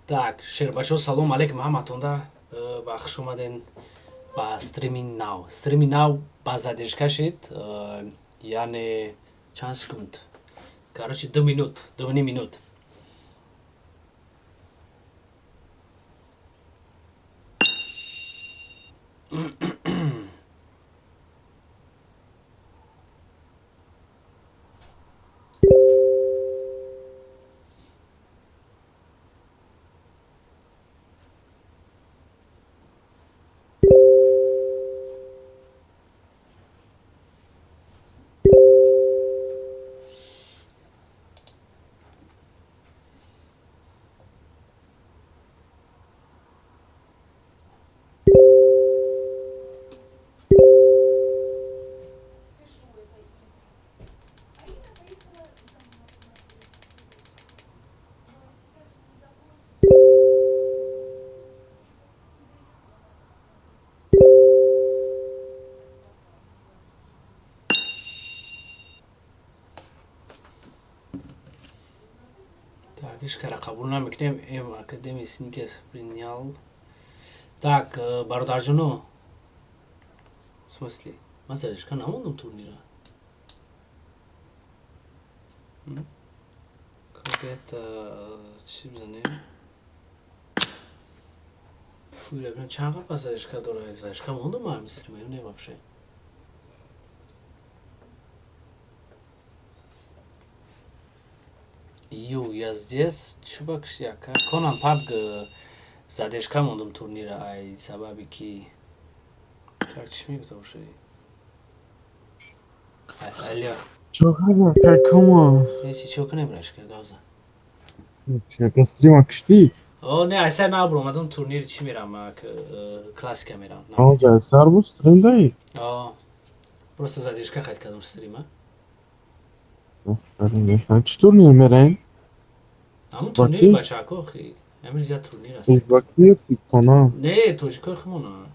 Так, шербачо, салом алейкум ҳаматонда ва хуш омаден ба стрими нав. Стрими нав ба задержка шид, яъне чанд секунд, короче, 2 минут, 2,5 минут. Так, ҳеч кара қабул намекунем. М Академи Сникерс принял. Так, бародарҷоно, в смысле, ман задержка намондам турнира? Как это, чӣ бизанем? Чанд қапа задержка дора? Задержка мондам ман ҳами стрима ё не вообще? Ю, я здесь, чубак яка. Конан пабг задержка мондам турнира, ай сабаби ки. Так, чӣ мегуфтам ши? Алло. Чо хабар, какома? Ҳечи, чо кунем, рашка, гавза. Яка стрима киштӣ? О, не, айсар набур омадам турнири чӣ мерам, классика мерам. Ҳозир сар буд стрим даи? О, просто задержка хайд кардам стрима. Чӣ турнир мерем? Ҳамун турнири бачаҳако, хи. Ҳамин як турнир аст. Узбаки конам? Не, тоҷикои хумона.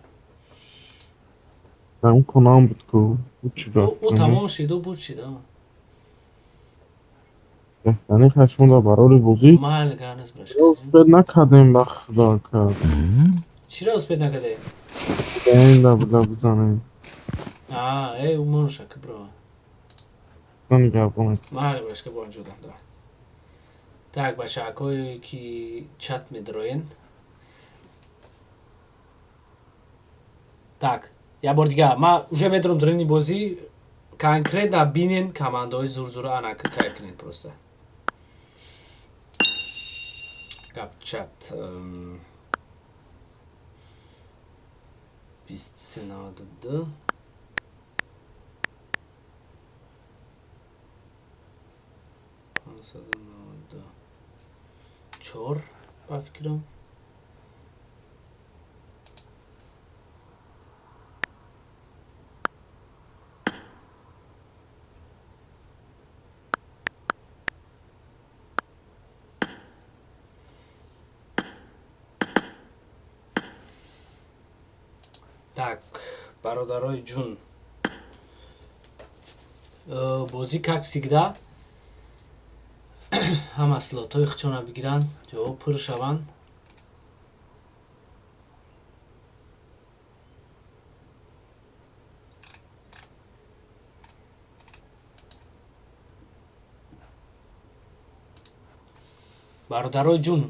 Он конам буд ку. Ӯ тамом шид, ӯ буд шид. Беҳтарин хашмода барори бозӣ. Майли, гап нест, брашка. Успеть накардем, ба худо кард. Чиро успеть накардем? Ин буда бизанем. А, э, монша ки бро. Нигоҳбон. Майли, брашка, бо анҷо дам. Так, бачаҳакое ки чат медроен. Так, як бор дига, ман уже медорам дрини бозӣ, конкретно бинен командаҳои зурзура, ана кайф кунед просто. Гап чат 2392 594 ба фикрам. Так, бародарои ҷун, бозӣ, как всегда, ҳама слотҳои худшона бигиранд, ҷавоб пур шаванд. Бародарои ҷун,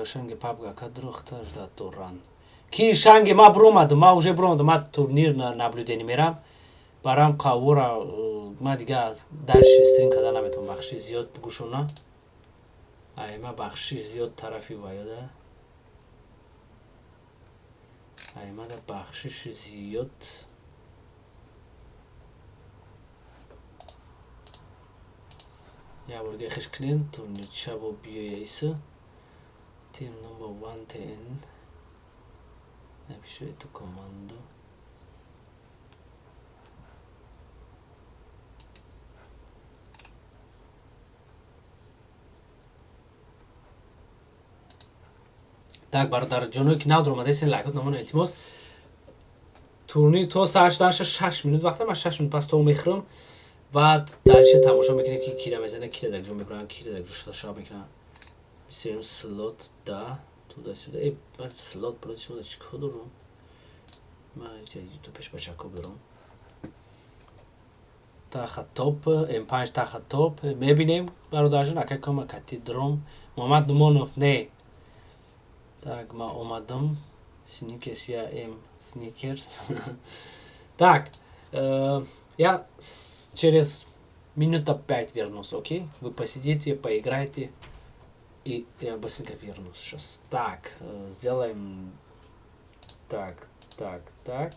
шанги пабга кадрухта ждать доранд ки шанги ма биромадам, ма уже биромадам, ма турнир наблюдение мерам, барам қавора ма дига дальше стрим карда наметавонам. Бахши зиёд гӯшона, ай ма бахши зиёд тарафи ваёда, ай мада бахшиши зиёд. Як бор хеш кунем турнирчабо биёя иса. Team number 110. Напишу эту команду. Так, бародарҷоное ки нав омадесен, лайкот намона, илтимос. Турнир то сар шуданаша 6 минут вақта, ман 6 минут пас то мехӯрам ва дальше тамошо мекунем, ки кира мезана, кира дар ҷо мебаранд, кира дар ҷо шава мекунанд. Бисёрим слот да. Туда-сюда. Э, баъд слот против чӣ кор дорам? Ман ютуб пеш бачако дорам. Таха топ, М5 таха топ. Мебинем, бародарҷон, акай кома кати дром. Муҳаммад Нумонов, не. Так, ма омадам. Сникерс, я М Сникерс. Так, я через минута 5 вернусь, окей? Вы посидите, поиграйте. И я быстренько вернусь сейчас. Так, сделаем так, так, так.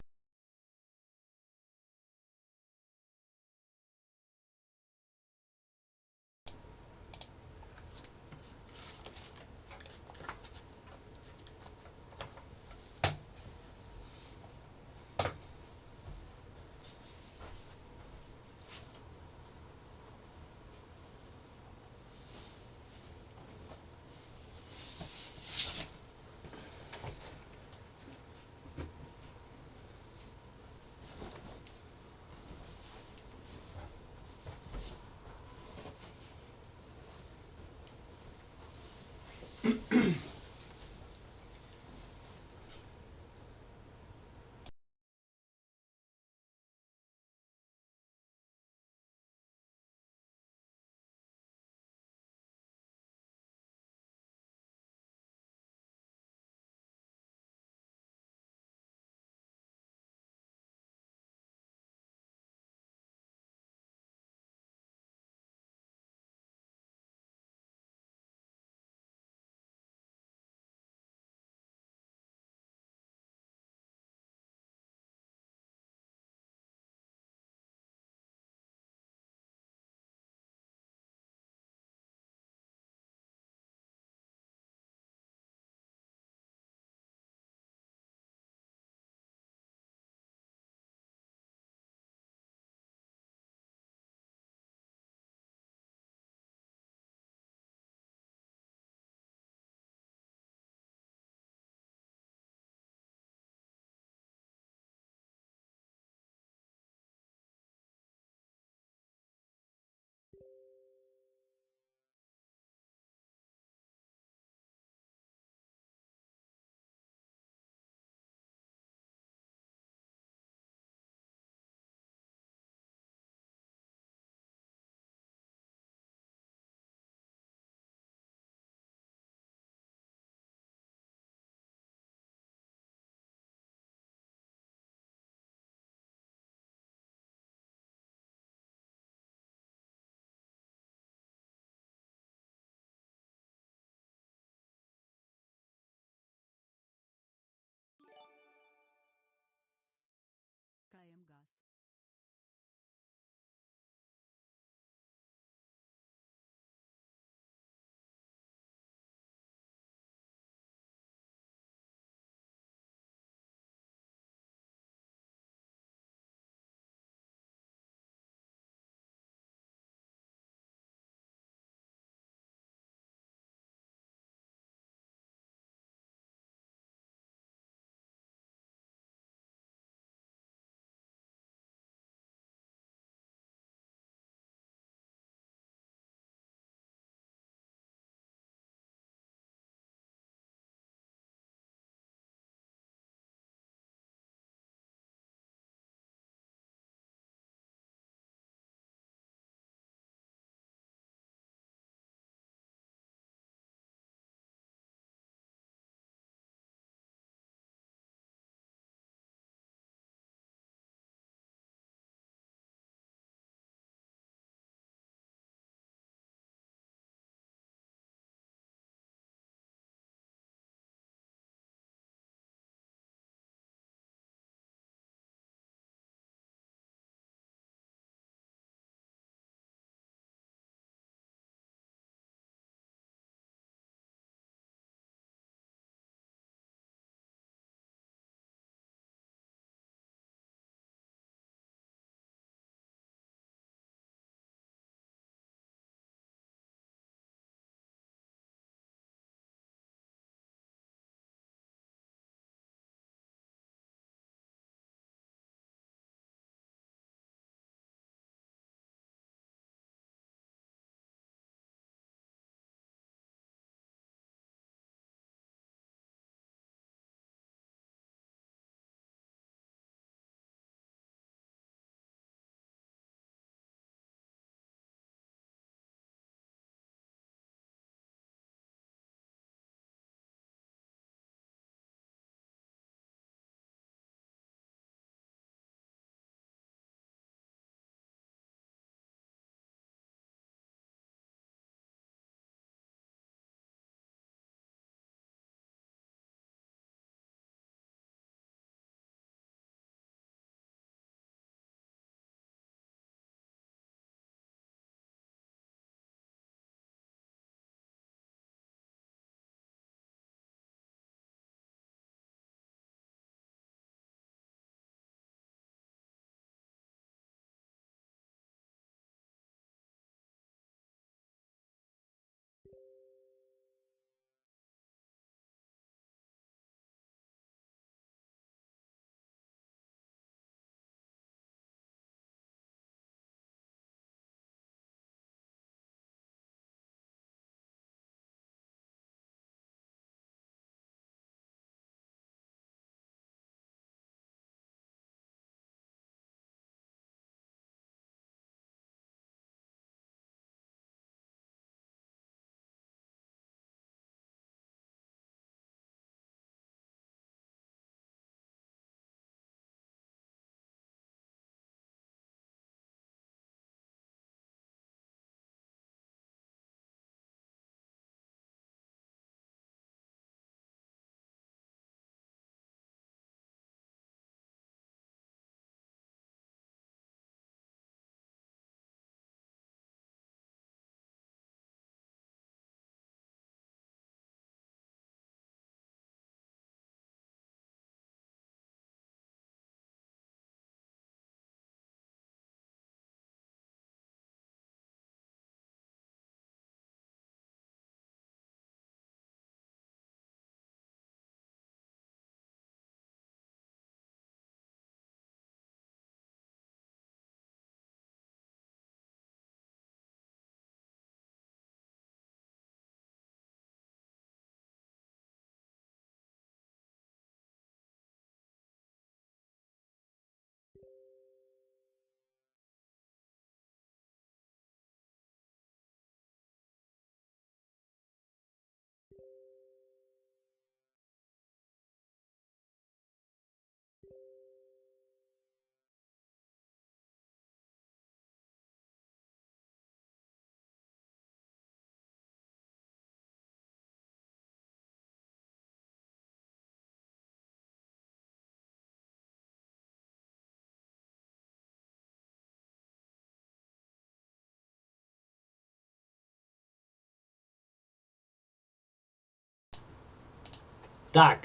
Так,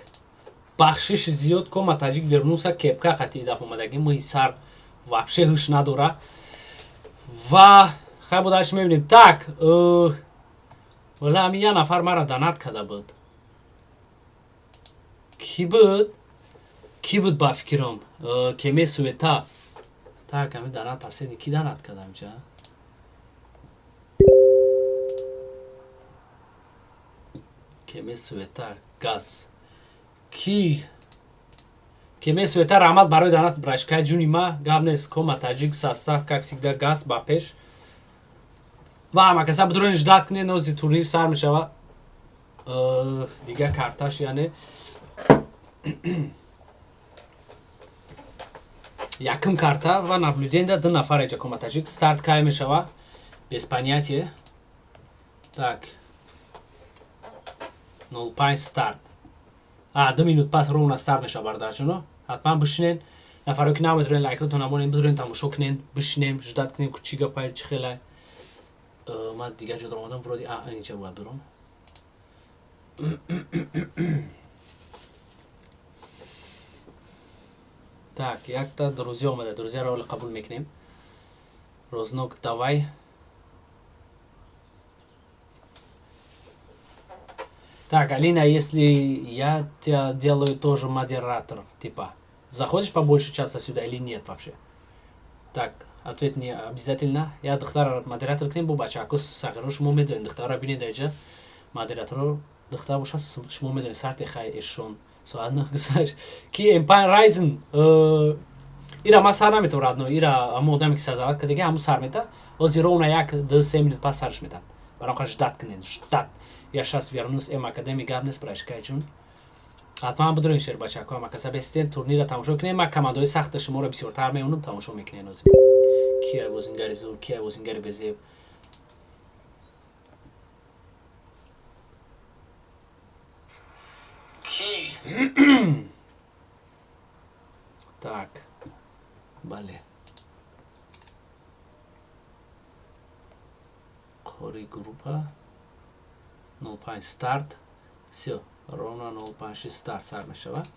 бахшиши зиёд. Кома Таҷик вернулся, кепка қати даф омадаги, мӯи сар вообще ҳуш надора. Ва хай, бо дальше мебинем. Так, вала, ҳамин як нафар мара донат карда буд. Кӣ буд, кӣ буд? Ба фикрам, кеме суета. Так, ҳамин донат последний кӣ донат карда инҷа? Кеме суета газ ки? Кеме суета, раҳмат барои донат, брашкаи ҷуни ма. Гап нест. Кома Таҷик, состав как всегда газ, ба пеш. Ва ҳама каса бидурен, ждать кунед, нози турнир сар мешава. Дигар карташ, яъне якум карта ва наблюдения ду нафар эҷа. Кома Таҷик, старт кай мешава, без понятия. Так, 05 старт, 2 минут пас ровно старт мешава. Бародарҷоно, ҳатман бишинен. Нафаро ки наметавонед, лайкотон намонед, бидурен, тамошо кунен, бишинем, ждать кунем, чӣ гапай, чӣ хелай. Ман дигар ҷо даромадам вроде, инҷа бояд биром. Так, якта друзья омада, друзьяро ҳоли қабул мекунем. Рознок, давай. Так, Алина, если я тебя делаю тоже модератор, типа, заходишь побольше часто сюда или нет вообще? Так, ответ не обязательно. Я духтар модератор кунем, бо бачако сағиро шумо медонед, духтарро бинед, аҷа модераторо духтар бошад, шумо медонед, сарти хай эшон соат нагузашт ки Empire Rising ира ман сар наметавам, родной. Ира ҳамон одаме ки создавать кардаги, ҳамун сар мета. Ҳозир ровно 1, 2, 3 минут пас сарш метан. Барам ха ждать кунед, ждать. Я щас вернусь, М Академи. Гап нест, брашкай ҷун, ҳатман бидурен, шербачако, ҳама каса бестен, турнира тамошо кунед. Ман командаҳои сахта шуморо бисёртар меонам, тамошо мекунед. Ҳозир кия бозингари зур, кия бозингари безеб. Ки? Так, бале, қори группа 05 старт, всё, ровно 05 старт сар мешавад.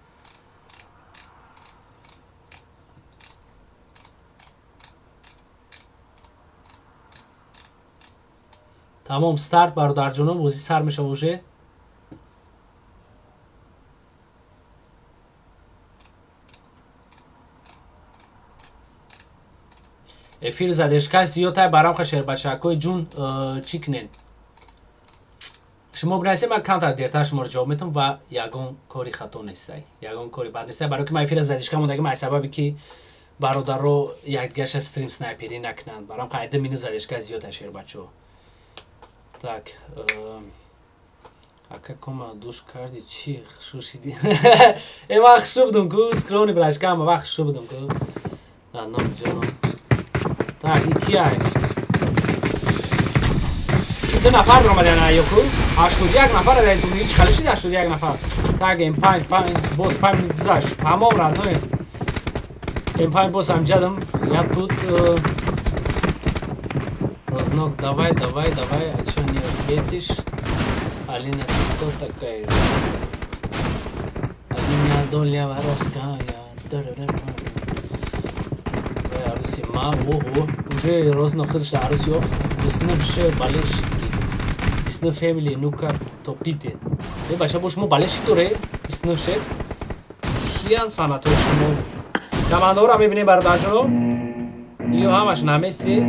Тамом, старт, бародарҷоно, бозӣ сар мешава уже. Эфир задержкаш зиёдтай, барам ха, шербачакҳои ҷун, чӣ кунед? Шумо бинависед, ман камтар дертар шуморо ҷавоб метавам. Ва ягон кори хато нестай, ягон кори бад нестай, барое ки ман эфира задержка мондагим аз сабабе ки бародаро якдигарша стрим снайперӣ накунанд. Барам ха 2 минут задержка зиёдтай, шербачаҳо. Так, ака Кома, душ карди, чӣ хушрӯ шидӣ? Э, ман хушрӯ будум ку, скромный брашка, ҳама вақт хушрӯ будум ку. Ном ҷоном. Так, и кияй? Ду нафар омадан ёку, 81 нафар дар турнир. Чӣ хеле шид 81 нафар? Так, М5 боз 5 минут гузашт. Тамом, родной, М5 боз амҷадам. Я тут Рознок, давай, давай, давай, а чё не ответишь? Алина, ты кто такая же? Алина доля воровская. Аруси ма, ого, уже Рознок худаш арус ёфт. Бисну ше болельщики. Бисну фэмили, ну-ка, топите. Э, бача, бо шумо болельщик доре? Бисну шеф. Киян фанатои шумо? Командаҳоро мебинем, бародарҷоно. Ё ҳамаш на месте,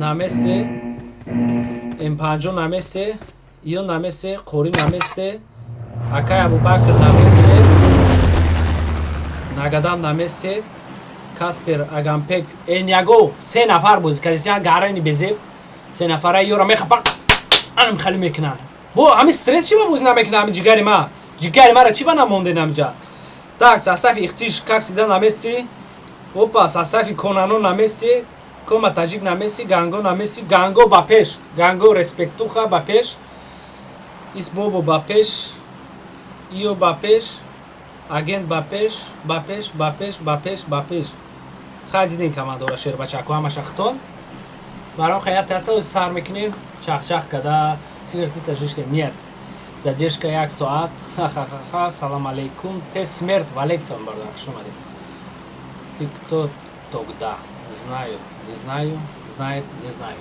на месте. М50 на месте, ё на месте, Қори на месте, акай Абубакр на месте, Нагадам на месте, Каспер, Агампек, Эняго, се нафар бозӣ кардисиян, гарани безеб, се нафара ёра мехапан, анам хали мекунанд. Бо ҳамин стресс чӣ ба бозӣ намекунад? Ҳамин ҷигари ма, ҷигари мара чӣ ба намонден ҳаминҷа? Так, состави Ихтиш как всегда на месте. Опа, состави Конано на месте, Кома Таҷик на месте, Ганго на месте, Ганго ба пеш, Ганго респектуха ба пеш, Исбобо ба пеш, Ио ба пеш, агент ба пеш, ба пеш, ба пеш, ба пеш, ба пеш. Хай, дидем командора, шербачако, ҳамаша хитон. Баром хаят ята сар мекунем, чахчах када сигареты тажишка нет. Задержка як соат. Ха-ха-ха-ха. Салам алейкум. Те смерть. Валейк салам, бародар. Хуш омадед. Ты кто тогда? Знаю. Не знаю. Знает, не знаю.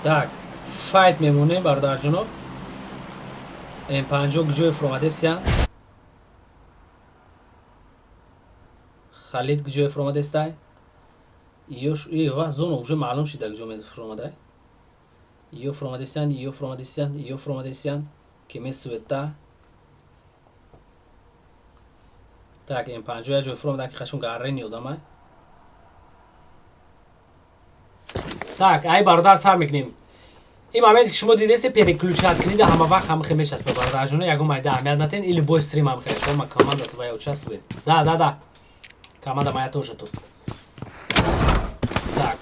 Так, файт мемонем, бародарҷоно. М50 куҷое фуромадестиян? Халид куҷое фуромадестай? Ёш ва зона уже маълум шида, куҷо фуромадай. Ё фуромадестиян, ё фуромадестиян, ё фуромадестиян. Кеме суета. Так, М50 як ҷой фуромадан, ки хашун гаррени одамай. Так, ай бародар, сар мекунем. Ин моменте, ки шумо дидесе, переключать кунида, ҳама вақт ҳама хел мечаспа, бародарҷоно, ягон майда аҳамият натен или бой стрим ҳам хел. Тома команда твоя участвует? Да, команда моя тоже тут. Так,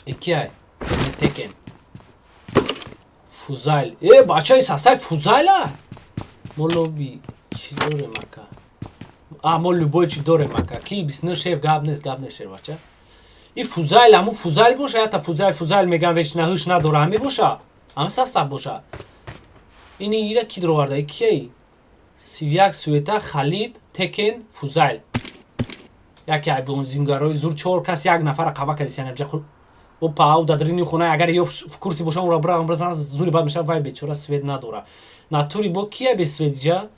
икиай текен Фузайл. Э, бачаи сасай Фузайла. Мо лоби чӣ дорем, ака? А мо любой чӣ дорем, ака. Ки бисну шеф, гап нест, гап нест, шербача. И Фузайл, ҳамун Фузайл боша, ята Фузайл, Фузайл меган, вечно ҳуш надора, ҳами боша, ҳами састав боша. Ини ира ки дроварда? Кияй? 31 суета, Халид, Текен, Фузайл. Яке ай бонзингарои зур, чор кас як нафара қаба кардисян. Опа, ау дадрини хона, агар ё в курсе бошам, ура бирам бизан, зури бад мешава. Вай бечора свет надора. Натури бо кия бе свет ҷа?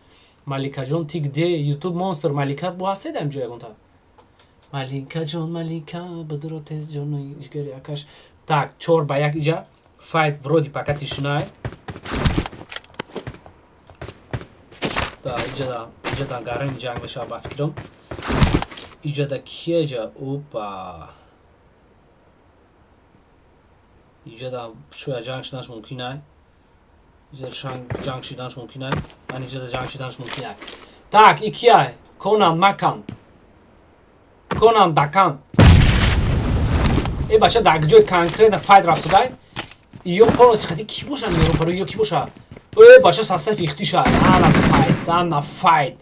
Маликаҷон, ты где? Ютуб монстр Малика бо ҳастед ҳамҷо ягонта? Маликаҷон, Малика, бадро тез, ҷону ҷигари акаш. Так, 4 ба 1 иҷа файт, вроде пока тишинай. Иҷада, иҷада гарани ҷанг мешава, ба фикрам. Иҷада кия иҷа? Опа, иҷада шояд ҷанг шуданаш мумкин ай. Иҷада ҷанг шуданаш мумкин ай. Ман иҷада ҷанг шуданаш мумкин ай. Так, и кияй? Конан Макан, Конан Дакан. Э, бача, дар ҷои конкретно файт рафтудай. Ё полностью хати ки бошанд, ёро барои ё ки боша? Э, бача, состав ихтиша. Ана файт, ана файт.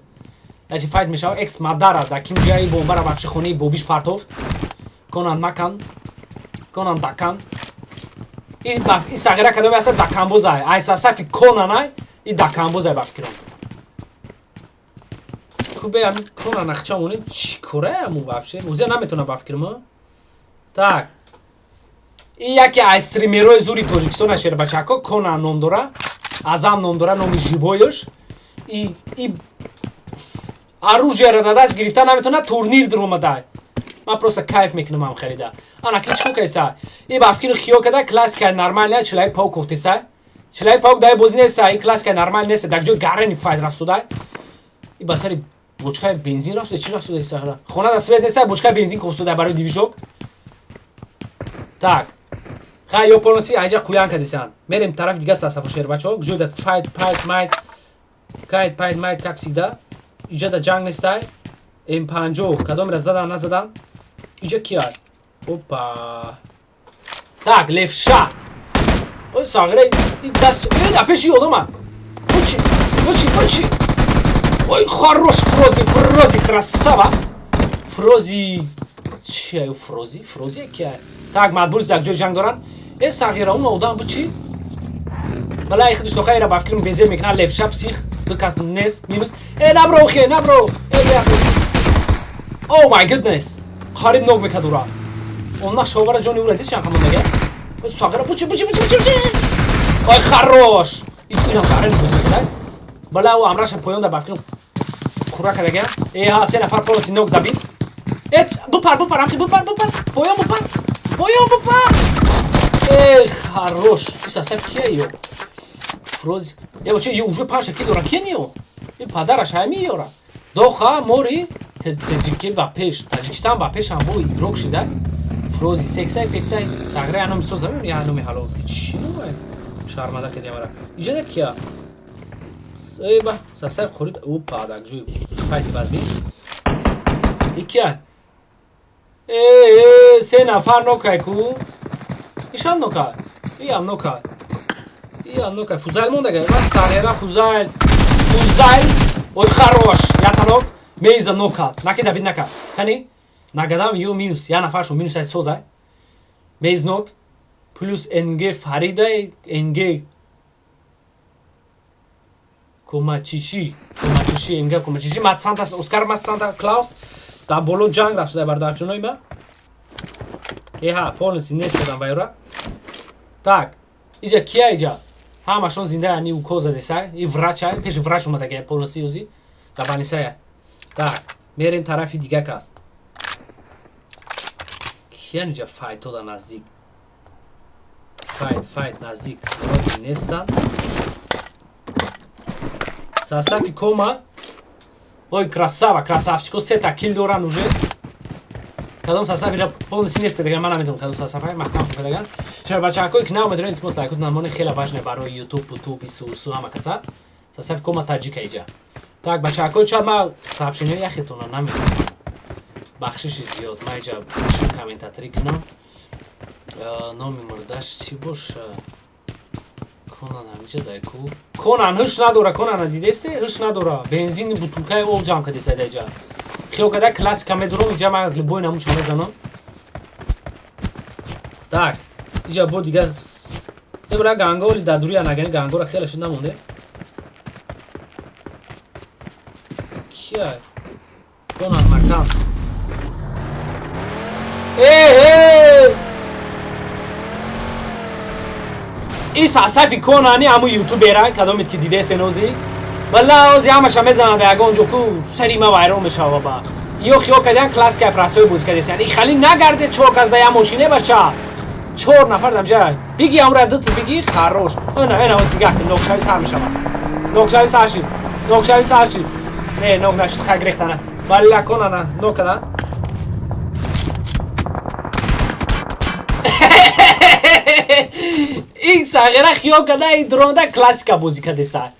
Яси файт мешава. Экс мадара да ким ҷаи бомбара вообще хонаи бобиш партофт. Конан Макан, Конан Дакан. Ин сағира кадоме аста? Даканбозай, ай состав и Конанай, и даканбозай, ба фикрам. Хубе, ами Конан ахча монем, чӣ кора аму вообще узя наметона, ба фикрам. Так, и яке аз стримерои зури Тоҷикистон шербачако, Конан ном дора, Азам ном дора, номи живой ш. И оружие ро дадаст гирифта наметона, турнир дуромадай. Ман просто кайф мекунам ам харида. Ана ки чико кайса? И ба фикри хиё када, классика нормальная, Человек Паук кофтеса. Человек Паук дай бозӣ неста, и классика нормал неста, дар ҷои гарани файт рафтудай. И ба сари бочкаи бензин рафтуда, чӣ рафтуда сахра? Хона да свет неста, бочкаи бензин кофтуда барои движок. Так. Хай, ё полностью айҷа қуян кадисанд. Мерем тарафи дига сасафу, шербачо, ҷой да файт, пайт, майт, кайт, пайт, майт, как всегда. Иҷа да ҷанг нестай. М50 кадомера задан, назадан? Иҷа кия? Опа. Так, левша. Ой, сағира, и даст, э, да пеши одама. Очи, очи, очи. Ой, хорош, Фрози, Фрози, красава. Фрози, чия Фрози? Фрози кия? Так, мадбул як ҷой ҷанг доранд. Э, сағира, он одам бу чӣ? Балай худиш тоқайра, ба фикрам, безер мекунад левша псих. Ду кас нест, минус. Э, набро, хе, набро. Э, беақл. Oh my goodness. Қариб нок мекард ура. Он нақш шовара ҷони ура дид, чанд мега. Сағира, бучи, бучи, бучи, бучи, бучи. Ой, хорош. Инам гарани бозӣ мекунад. Бала, ӯ амраша поён да, ба фикрам, хура кардага. Э, ҳа, се нафар полностью нок дабид. Э, бупар, бупар, амхи, бупар, бупар. Поён бупар. Поён бупар. Э, хорош. Иса саф кия ё? Фрози. Э, бача, ё уже панҷ ки дора, кия ниё? И падараш ҳами ёра. Доха, мори, таҷики ба пеш, Таҷикистан ба пеш ҳам бо игрок шида. Фрози сексай, пексай, сагра я номи соз намем, я номи ҳалол. Чӣ номай? Шармада кардем ара. Иҷода кия? Э, ба, сасай хӯрид, опа, дар ҷои файти вазмин. Икия? Э, э, се нафар нокай ку? Ишам нокай. Иам нокай. Иам нокай. Фузайл мондага. Сагера Фузайл. Фузайл. Ой, хорош. Ята нок. Мейза нока. Наки давид нака. Кани? Нагадам ё минус. Я нафаршо минус ай созай. Мейз нок. Плюс НГ Фарида, НГ Комачиши, Комачиши, НГ Комачиши, Мат Санта, Оскар Мат Санта Клаус. Да боло ҷанг рафт шуда, бародарчунои ма. Эҳа, полностью нест кардам вайра. Так, иҷа кия иҷа? Ҳамашон зинда, яъни укол задеса, и врача, пеши врач омадага полностью узи. Да больницая. Так, мерем тарафи дига кас. Киян иҷа файтода наздик? Файт, файт наздик. Вроде нестанд. Состав и кома. Ой, красава, красавчико, сета килл доран уже. Кадом состав ира полностью нест кардаган, ман намедонам кадом состав ҳай маҳкам шуд кардаган. Чаро бачаҳакое ки наомадирен, илтимос, лайкот намоне, хеле важне барои YouTube, YouTube, ису ҳама каса. Состав и кома таҷика иҷа. Так, бачаҳакои чат, ма сообщение яхетона намедонам. Бахшиши зиёд, ма иҷа бишим комментаторӣ кунам. Номи мурдаш чӣ боша? Конан ҳамиҷа дай ку. Конан ҳуш надора, Конана дидесе? Ҳуш надора. Бензини бутулкаи об ҷамъ кардеса даҷа. Хиёл карда классика медурам, иҷа ман любой намуша мезанам. Так, иҷа бо дига эбра ганговли дадурия нагани гангора хеле шуд намонде. Кия? Конан макан. Э, э! И сасафи конани ҳаму ютубера, кадомед ки дидесе нози. Валла ози ҳамаша мезанад ягон ҷо ку сари ма вайрон мешава ба. Ё хиёл кардян классика прасои бозӣ кардесян. И хали нагарде чор кас да я мошине бача. Чор нафар дамҷа. Биги амра дут биги хорош. Ана ана оз дига нокшави сар мешава. Нокшави сар шид. Нокшави сар шид. Не, нок нашид, хай грехтана. Валла конана нокада. Ин сағира хиёл карда ин дромада классика бозӣ кардеса.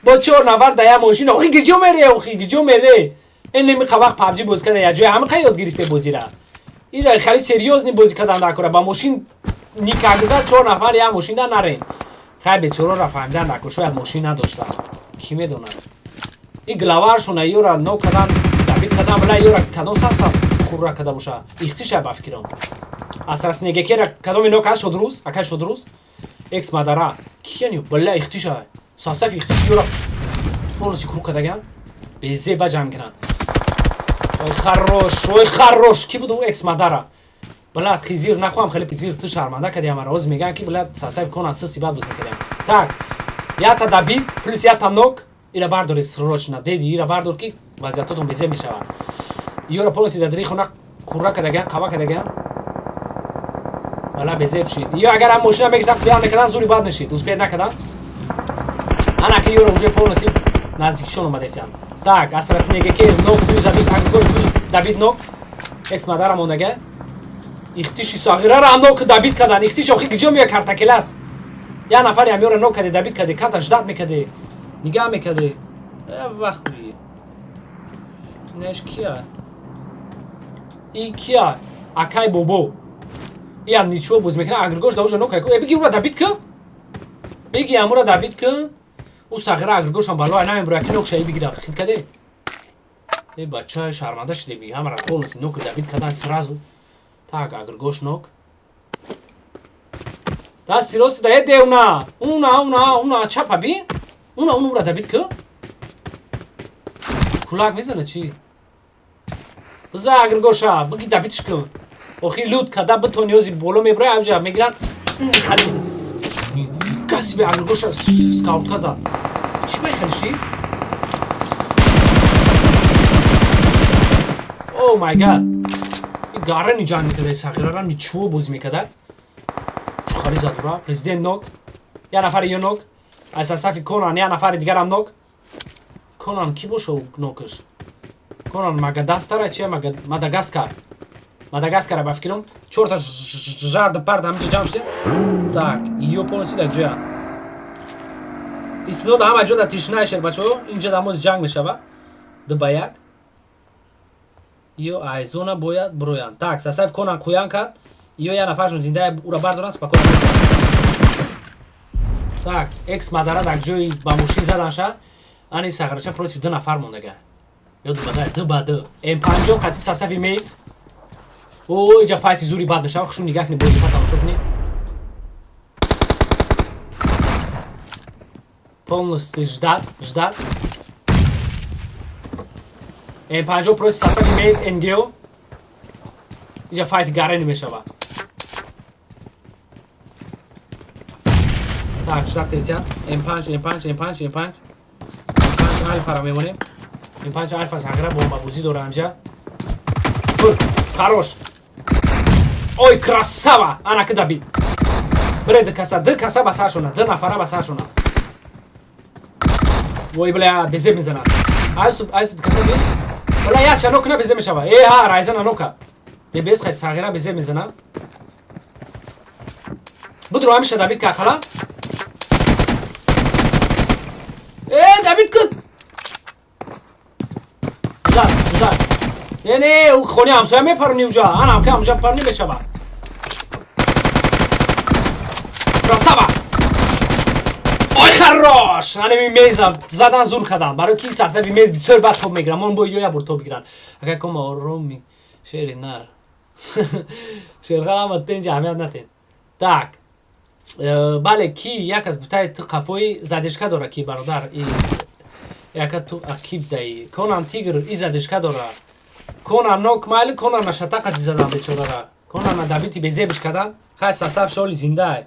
Бо чор нафар да я мошин. Охи гиҷо мере, охи гиҷо мере. Ин неми вақт PUBG бозӣ карда, я ҷои ҳама қай ёд гирифте бозира. Ира хеле серьёзный бозӣ кардан дакора. Ба мошин никогда чор нафар я мошин да нарен. Хай бечорора фаҳмидан дако, шояд мошин надошта. Кӣ медонад? И главаршона ёра нок кардан, добить кардан, била ёра кадом састав хурра карда боша. Ихтиша ба фикрам. Асрас негекера кадоми нок аст шодрӯз, акай шодрӯз. Экс мадара. Кияни била ихтиша. Состав ихтиш ёра полностью круг кардаган. Безеба ҷамъ кунанд. Ой хорош, ой хорош. Ки буд экс мадара? Била хизир нахоҳам хеле зир ту шарманда кардиам ара. Ҳозир мегӯянд ки била состав кона сиси бад боз мекардиам. Так, ята добить, плюс ята нок. Ира бардори срочно. Деди ира бардор ки вазиятотон безеб мешавад. Ёра полностью дар дари хона қурра кардаган, қава кардаган. Вала безеб шид. Ё агар ҳам мошина мегирифтан, қиян мекардан, зури бад мешид. Успеть накардан. Ана ки ёра уже полностью наздикишон омадесиям. Так, асрас меге ки нок плюс добить, агар плюс добить нок. Экс мадара мондага. Ихтиши сағирара нок добить кардан. Ихтиш охи киҷо меояд картакелас. Я нафари ҳам ёра нок каде, добить каде, ката ждать мекаде. Нигаҳ мекаде. Э, вахуи. Неш кия? И кия? Акай бобо. Иам ничего боз мекунад, агргош даужа нок ка. Э, биги ура добить ка? Биги амура добить ка? Ӯ сағира агргошам бало намебура ки нок шаи бигира. Хит каде? Э, бача шарманда шудеби. Ҳамара полностью нок добить кардан сразу. Так, агргош нок. Дасти рости да е уна. Уна, уна, уна чапа би. Уна, уна ура добить ка? Кулак мезана чӣ? Биза агргоша, биги добить ш кун. Охи лут када битони ози боло мебурай, амҷа мегиранд. Хали. Нифига себе агргоша скаутка зад. Чӣ мехелиши? Oh my God. И гарани ҷанг мекарда, сағирара ничего бозӣ мекарда. Чӣ хали зад ура? Президент нок. Я нафари ё нок. Аз сафи Конан я нафари дигарам нок. Конан ки боша нокаш? Конан Магадастара чи Мадагаскар. Мадагаскара ба фикрам. Чорта жарда парда ҳаминҷа ҷамъ шуда. Так, ё полностью дар ҷоя. Истилода ҳама ҷо дар тишина шер бачаҳо. Инҷа дар моз ҷанг мешава. 2 ба 1. Ё айзона бояд буроянд. Так, сасаф Конан қӯян кард. Ё я нафаршон зинда ура бардоранд, спокойно. Так, экс мадара дар ҷои ба мошин заданша. Ани сағираша против ду нафар мондага. Ё 2 ба 2, 2 ба 2. М50 қати состави мейс. О, иҷа файти зури бад мешава. Хушу нигаҳ кунӣ, боз диққат тамошо кунӣ. Полностью ждать, ждать. М50 против состави Мейз НГО. Иҷа файти гарени мешава. Так, ждать тезя. М5, М5, М5, М5. М5 Альфа ра мемонем. М5 Альфа сағира бомбабозӣ дора амҷа. Хорош. Ой, красава! Ана ки дабид. Бире ду каса, ду каса ба саршона, ду нафара ба саршона. Вой, бля, безеб мезанад. Айсу, айсу каса би. Бля, як шано куна безеб мешава. Э, ҳа, райзана нока. Дебес хай сағира безеб мезана. Будро ҳамиша дабид ка қала. Э, дабид кун. Ждать, ждать. Не, не, хони ҳамсоя мепарони уҷа. Ана ҳамка ҳамҷа парони мешава. Красава! Ой, хорош! Анеми меза задан, зур кадан. Барои ки сасави мез бисёр бад топ мегирам. Он бо ё я бор топ бигиран. Агар кома ороми шери нар. Шерхал ама тенҷа аҳамият натен. Так. Бале, ки як аз гуфтаи ту қафои задержка дора, ки бародар и яка ту акиб даи. Конан Тигр и задержка дора. Конан нок майли, Конан нашата қати задан бечорара. Конан добити безебиш кадан. Хай, сасав шоли зиндаe.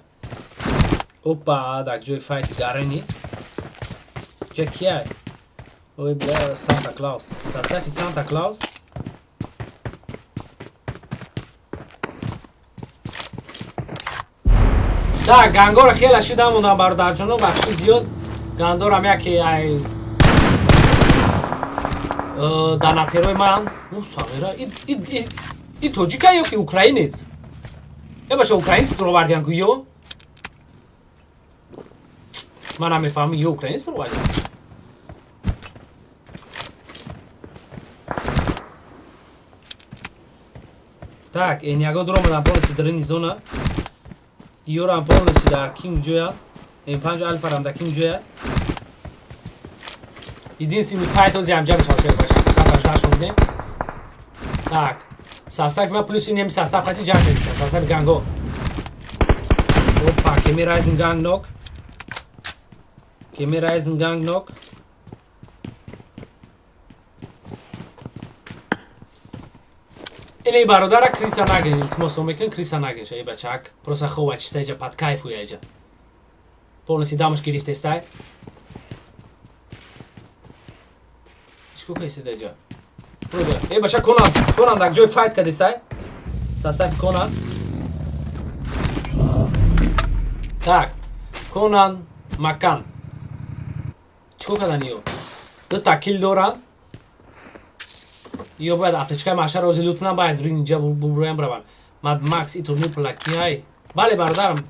Опа, так ҷои файти гарени. Ҷа кияй? Ой, бля, Санта Клаус. Сасафи Санта Клаус. Так, гангора хеле шида мондам, бародарҷоно, бахши зиёд. Гандорам яке ай донатерои ман. Ну, сағира, и тоҷика ё ки украинец? Е баша, украинец ровардиан ку ё? Ман намефаҳмам, ё украинец ровардиан. Так, эн ягон дуромадан полностью дрини зона. Ёрам полностью дар кинг ҷоя. М5 Альфарам дар кинг ҷоя. Единственный файт ози ҳамҷа мешавад, шер баша. Фақат шудем. Так. Состав ма плюс инем состав хати ҷанг кардиса. Состави ганго. Опа, кеми Райзен ганг нок. Кеми Райзен ганг нок. Ини бародара криса нагин, илтимос мекунем, криса нагин ша, бачак. Просто хова чиста иҷа под кайфу иҷа. Полностью дамаш гирифтестай. Чико кайсида иҷа? Э, бача, Конан, Конан дар ҷои файт кардестай. Состави Конан. Так, Конан Макан. Чико кардан ё? Ду та кил доранд. Ё бояд аптечкаи машаро ози лут набояд рӯи инҷа буброям браванд. Мад Макс и турнир плакиай. Бале, бародарам.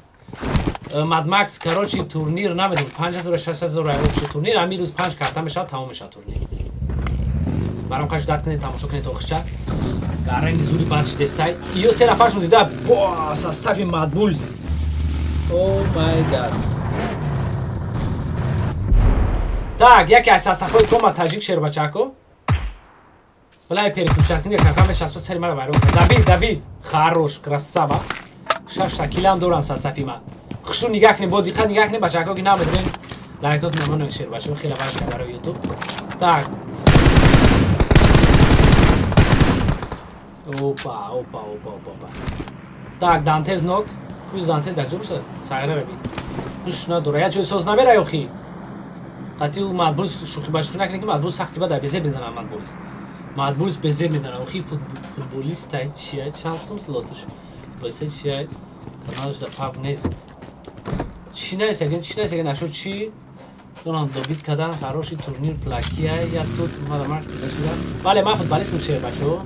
Мад Макс, короче, турнир намедонам 5000, 6000 общий турнир, ҳамин рӯз панҷ карта мешавад, тамом мешавад турнир. Барам қаш дат кунед, тамошо кунед охирча. Гарани зури бад шидестай. Ё се нафаршон дида, бо состави Мадбулс. Oh my God. Так, яке аз составҳои кома таҷик шербачако. Балай, переключать кака мечаспа сари мара вайрон кард. Давид, Давид, хорош, красава. Шашта килам доран состави ма. Хушу нигаҳ кунед, бо диққат нигаҳ кунед, бачако ки намедонем. Лайкот намонед, шербачако, хеле важно барои YouTube. Так. Опа, опа, опа, опа, опа. Так, Дантез нок. Плюс Дантез дар ҷо бошад? Сағира раби. Ҳуш надора. Я ҷои соз намера ёхи. Қатъи ӯ Мадбулс шӯхӣ ба шӯхӣ накунед, ки Мадбулс сахти бада безеб мезанад Мадбулс. Мадбулс безеб медана. Охи футболистай чия? Чанд сум слоташ? Футболистай чия? Каналаш да паб нест. Чӣ нест, аген чӣ нест, аген ашо чӣ? Донам добит кадан, хороший турнир плакия, я тут мада марш туда сюда. Бале, ман футболистам, шер бачо.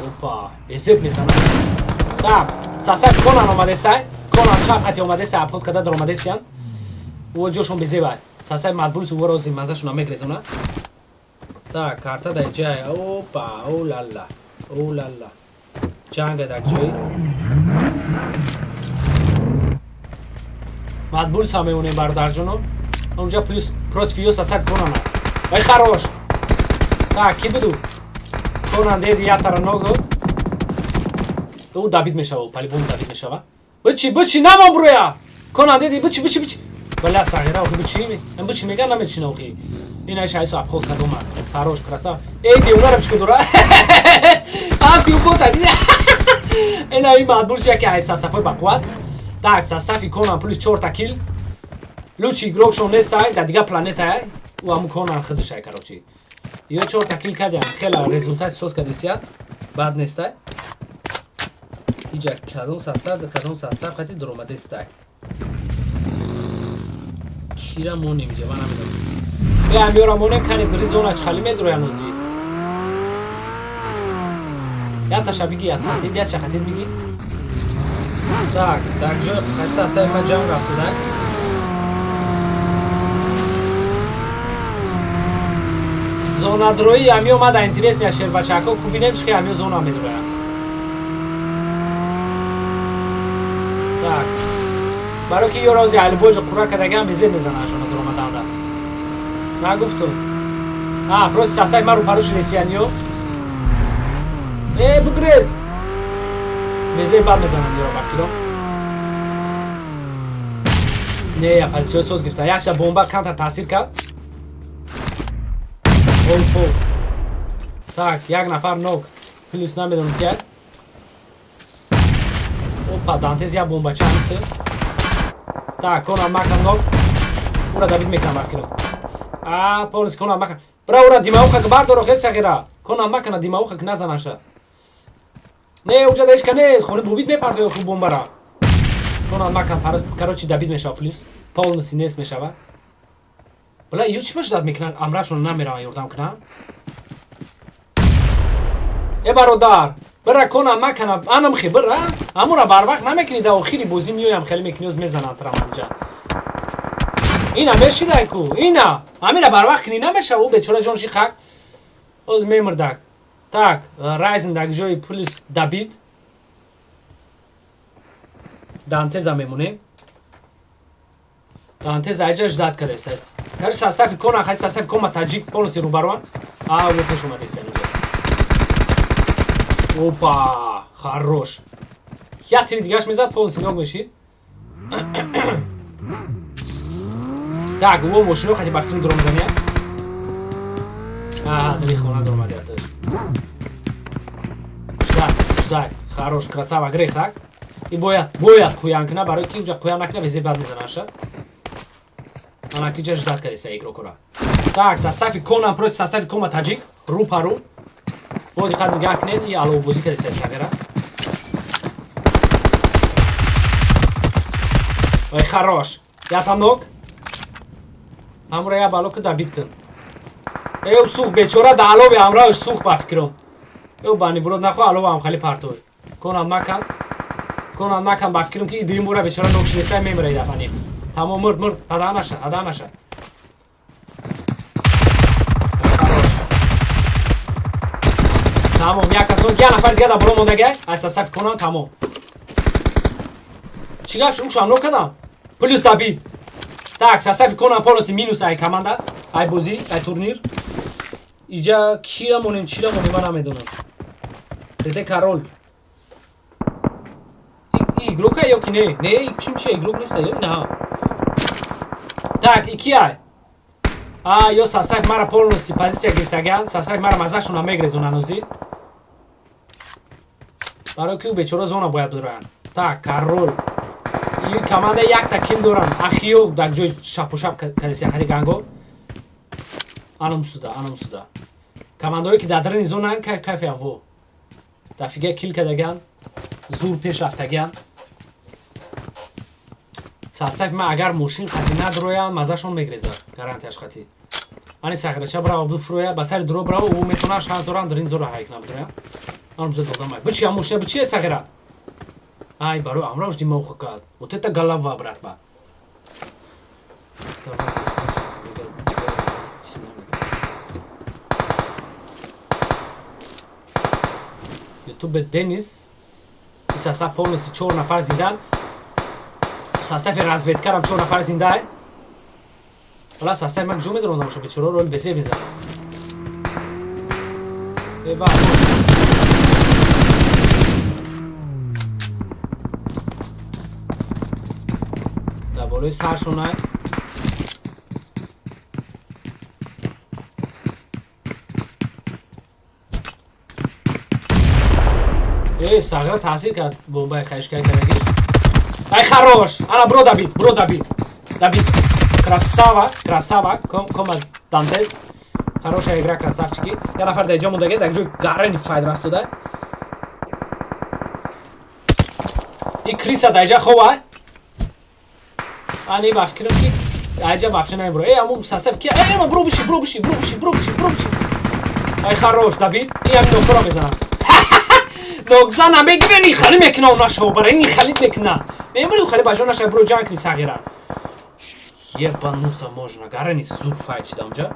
Опа, безеб мезанад. Так, состав Конан омадесай. Конан чап қати омадесай, обход када даромадесиян. Ӯ ҷошон безебай. Состав Мадбулс ӯ рози мазашона мегрезона. Так, карта дар ҷай. Опа, о ла-ла. О ла-ла. Ҷанга дар ҷой. Мадбулс ҳам мемонем, бародарҷоно. Онҷа плюс против ё состав Конана. Ай, хорош. Так, ки буду? Конан деди ятара ногу. Ӯ добить мешава, по-любому добить мешава. Бичи, бичи, намон броя. Конан диди, бичи, бичи, бичи. Бля, сағира, охи бичи, ин бичи мега намечина охи. Ин айша айсо обход кардома. Хорош, красава. Эй, девонара бичко дора. Афти укота, диди. Ин ай мадбур шия ки ай состав-ои бақувват. Так, состав-и Конан плюс 4 та килл. Лучший игрок шон нестай, дар дигар планета ӯ ҳамун Конан худашай, короче. Ё 4 та килл кардиам, хела результат-и соз кардисият. Бад нестай. Иҷа кадом состав, кадом состав хати дуромадестай. Кира монем иҷа, ман намедонам. Э, амёра монем, кани дри зона чхали медроян ози. Я таша биги, я татид, я шахатид биги. Так, так, ҷо қайси состав-и ман ҷанг рафтудай. Зонадроӣ амиё мада интересный шербачако кубинем чихи амиё зона медроян. Так. Барои ки ё рози алибойжо қура кардагиам безе мезанашона дуромаданда. Нагуфтум. А, просто состав-и ман рӯпарӯ шидесияниё. Э, бугрез. Безе бад мезананд ёро ба фикром. Не, я позиция соз гирифта. Якша бомба камтар таъсир кард. Оп, оп. Так, як нафар нок. Плюс намедонам ки. Опа, Дантез як бомбача ҳамисы. Так, Конан макан нок. Ура добить мекунам ба фикрам. А, полностью Конан макан. Бра, ура димауха ки бардоро хес сағира. Конан макана димауха ки назанаша. Не, уҷа дешка нест. Хони бубит мепартоё хуб бомбара. Конан макан, короче, добить мешава плюс. Полностью нест мешава. Бла, ё чӣ башдад мекунанд? Амрашон намераванд ёрдам кунанд? Э, бародар, бира Конан макана, анам хи бира. Амура барвақт намекунӣ, дар охири бозӣ меоям хеле мекунӣ, оз мезананд трам ҳамҷа. Ина мешидай ку, ина. Амира барвақт кунӣ намешава, ӯ бечора ҷонши хак. Оз мемирдак. Так, Райзен дар ҷои плюс добить. Дантеза мемонем. Дантеза айҷа ждать кардесас. Короче, состав-и Конан, хаси состав-и Кома таҷик полностью рӯбаруан. А, ӯ пеш омадесен уже. Опа, хорош. Я тири дигаш мезад, полностью нок мешид. Так, ӯ мошино хати ба фикри дуромадания. А, дили хона дуромадияташ. Ждать, ждать. Хорош, красава, грех, так? И бояд, бояд қуян куна, барои ки уҷа қуян накуна, везе бад мезанаша. Ана ки ҷа ждать кардеса игрок ора. Так, состав-и Конан против состав-и Кома таҷик, рӯ па рӯ. Бо диққат нигаҳ кунед, и аловбозӣ кардеса сагара. Ой, хорош. Ята нок. Ҳамура я бало ки добить кун. Э, сух бечора да алови ҳамраҳш сух ба фикрам. Э, бани бурод нахо алова ҳам хали партой. Конан макан. Конан макан ба фикрам ки дуюм бора бечора нок шинеса мемира дафа нест. Тамом мурд, мурд, ҳада наша, ҳада наша. Хорош. Тамом, як касон, як нафар дига да боло мондага, аз состав-и Конан тамом. Чӣ гап шуд? Ушам нок кардам. Плюс добить. Так, состав-и Конан полностью минус ай команда, ай бозӣ, ай турнир. Иҷа кира монем, чира монем, ман намедонам. Тете Карол. И игрок-а ё ки не? Не, чим чи игрок неста ё ина. Так, ики ай. А, ё состав мара полностью позиция гирифтаган, состав мара мазашона мегрезонан озӣ. Барои ки бечора зона бояд бидроянд. Так, Карол. И команда якта килл доран. Ахиё дар ҷои шапушап кадеси хади ганго. Анам суда, анам суда. Командаҳое ки дар дарини зонаан кайфиям во. Дафига килл кардаган, зур пеш рафтаган. Состав-и ман агар мошин қатӣ надроянд, мазашон мегрезад, гарантияш қатӣ. Ани сағирача бирава бифурӯя, ба сари дуро бирава, ӯ метавонад шанс доранд дар ин зора ҳай кунад бидроя. Анам зуда додам. Бичи ам мошина бичи сағира. Ай, барои амрош димоғ кард. Вот это голова, братва. Давай, Ютубе Денис и состав полностью чор нафар зиндан. Состав-и разведка-рам чор нафар зиндай. Ҳола состав-и ман куҷо медонам шо бечора рол безе мезанад. Э, ба. Болои саршонай. Э, сағира таъсир кард бомбаи хаишкай кардаги. Ай, хорош! Ана, бро, добить, бро, добить. Добить. Красава, красава. Кома Дантес. Хорошая игра, красавчики. Я нафар дар ҷо мондаги, дар ҷои гарани файд рафтода. И криса дар ҷа хова. Ани ба фикрам ки аҷа вообще намебро. Э, аму сасев ки, э, но бро биши, бро биши, бро биши, бро биши, бро биши. Ай, хорош, добить. И ам нокора мезанам. Нокзана мегирени, хали мекуна, нашава, барои ни халид мекуна. Мемори, хали ба ҷо наша, бро, ҷанг кни, сағира. Ебануться можно. Гарани зур файт шида унҷа.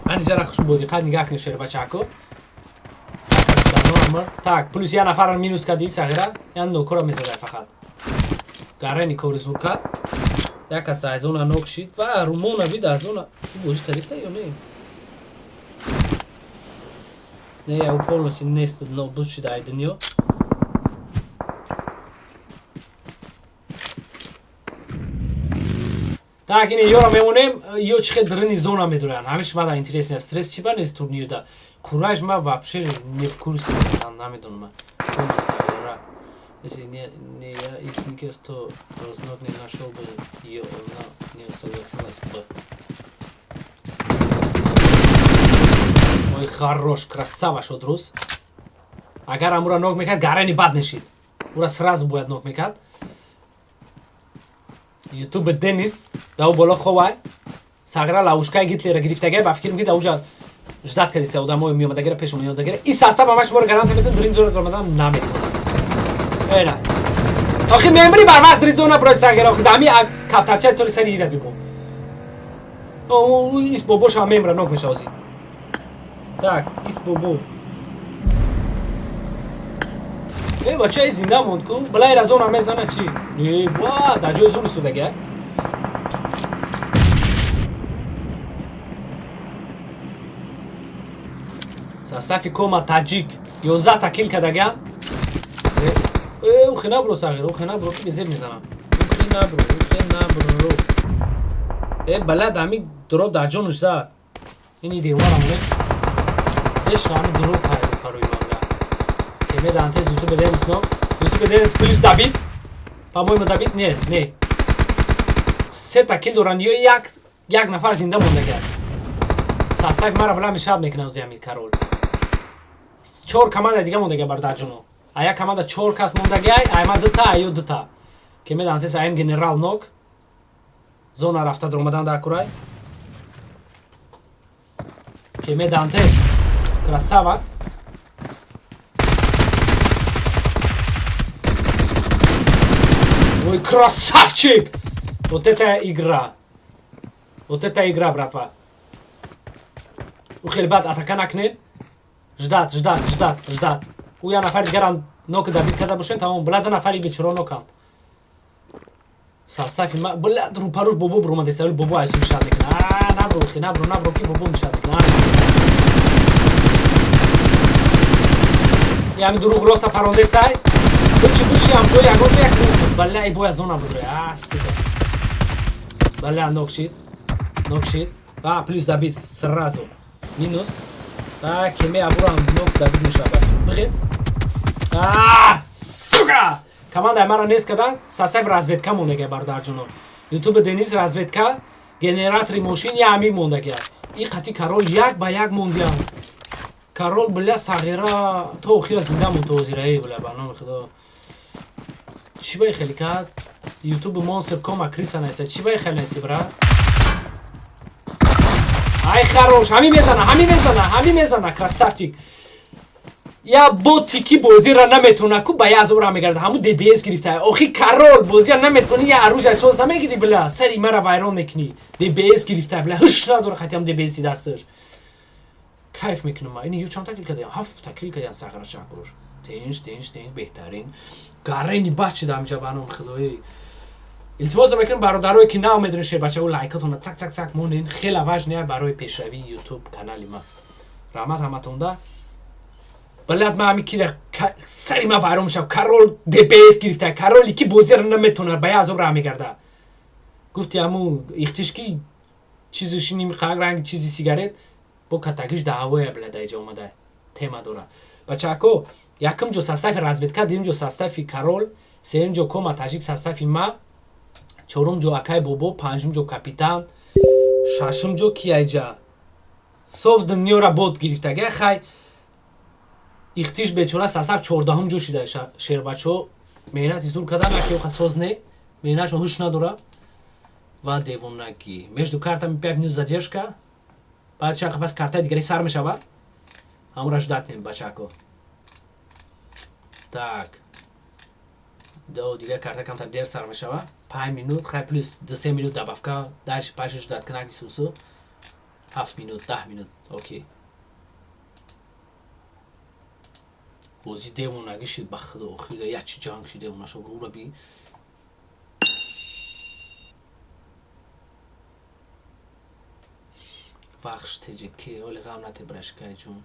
Ани жара хуш бо диққат нигаҳ кунед, шербачако. Так, плюс я нафарро минус кардӣ, сағира. Я нокора мезада фақат. Гарани кори зур кард. Як кас аз зона нок шид ва румона бид аз зона. Бозӣ кардиса ё не? Не, я полностью нест, но буд шида ай дунё. Так, ини ёро мемонем, ё чӣ хел дрини зона медоранд. Ҳамеш мада интересно, стресс чӣ ба нест турнирда. Кураж ма вообще не в курсе, намедонам. Кома Савера. Если не я и Сникерс, то Рознок не нашел бы ее, она не согласилась бы. Ой, хорош, красава шуд рус. Агар амура нок мекард, гарани бад мешид. Ура сразу бояд нок мекард. Ютуб Денис, дау боло ховай. Сағира ловушкаи Гитлера гирифтагай, ба фикрм ки даунҷа ждать кардиса одамои меомадагира, пешо меомадагира. И састав ҳамаш бор гарантия метавон, дрин зона омадан наметавонад. Эна. Охи мембри бар вақт дрин зона брои сағира, охи дами кафтарчаи толи сари ира бибо. Ис бобош ҳам мемра нок меша озӣ. Так, ис бобо. Э, бача, зинда монд ку. Балай разона мезана чи? Э, ва, дар ҷои зур истодага. Сафи кома таҷик 11 та кил кардаган. Э, ухи набро, сағир, ухи набро, ки безеб мезанам. Ухи набро, ухи набро. Э, балад ами дроп дар ҷонуш зад. Ин идеумара моне. Еш ами дроп пайдо парои мамла. Кеме Дантес, Ютуб Денис но. Ютуб Денис плюс добить. По-моему, добить? Не, не. Се та кил доран, ё як нафар зинда мондага. Сасак мара била мешаб мекунам зи ами король. Чор команда дига мондага, бародарҷоно. А як команда чор кас мондагай, айма дута, аю дута. Кеме Дантес, аим генерал нок. Зона рафта омадан дар курай. Кеме Дантес. Красава. Ой, красавчик! Вот это игра. Вот это игра, братва. У хеле бад атака накунед. Ждать, ждать, ждать, ждать. У я нафари дигарам нок добить карда бошед, тамом, била ду нафари бечоро ноканд. Сасафи ма, била рӯпаруш бобо буромадеса, вали бобо айсу мешад мекунад. А, набро, хи, набро, набро, ки бобо мешад мекунад. Ями дуруғ роста парондесай. Бучи, бучи, ҳамҷо ягон ҷо як балла, и боя зона буд. А, сука. Балла нок шид. Нок шид. А, плюс добить сразу. Минус. А, кеме абурам нок добить мешавад. Бихел. А, сука! Команда мара нест кардан, сасаф разведка мондага, бародарҷоно. Ютуб Денис разведка, генератори мошин я ами мондага. И қати король як ба як мондиям. Король, бля, сағира то охира зинда монд, то озира, эй, бля, ба номи худо. Чӣ бай хеле кард? Ютуб Монстр Кома Криса неста. Чӣ бай хеле неси, брат? Ай, хорош, ҳами мезана, ҳами мезана, ҳами мезана, красавчик. Я боти ки бозиро наметона ку ба я азобра мегарда, ҳаму ДБС гирифта. Охи король бозия наметони, я оружие соз намегири, бля, сари мара вайрон мекунӣ. ДБС гирифта, бля, ҳуш надора хатиам ДБС дасташ. Кайф мекунам. Ини ю чанд та кил кардам? Ҳафт та кил кардам, сағира шакур. Тинч, тинч, тинч, беҳтарин. Гарени бачи дамҷа, ба номи худои. Илтимос мекунам, бародарое ки нав медонед, шербачаҳо, лайкатонро цак цак цак монен, хеле важный барои пешравии ютуб канали ма. Раҳмат ҳаматонда. Балад ма ҳами кира Сари ма вайрон мешав. Король ДБС гирифта, короле ки бозиро наметонад, ба азоб раҳ мегарда. Гуфти ҳамун ихтиш ки чизиши нимқак ранги чизи сигарет бо катагиш даъвоя била даиҷа омада тема дора. Бачако, якум ҷо состави разведка, дуюм ҷо состави король, сеюм ҷо кома таҷик состави ма, чорум ҷо акай бобо, панҷум ҷо капитан, шашум ҷо кияйҷа сов дунёра бод гирифтага. Хай, ихтиш бечора состав 14-ум ҷо шида. Шербачо меҳнати зур кардан, аки соз не, меҳнатшон ҳуш надора ва девонагӣ. Между картами 5 минут задержка, баъд чанд пас картаи дигари сар мешавад, ҳамонро ждать нем, бачако. Так, до дигар карта камтар дер сар мешавад, 5 минут, хай, плюс 2-3 минут добавка, дальше паши ждать кнаки сусу 7 минут, 10 минут, окей. Бозӣ девонагӣ шид, ба худо, охир якчи ҷанг шид, девона шо ура би. Вахш теҷики ҳоли ғам натебрашкай ҷун.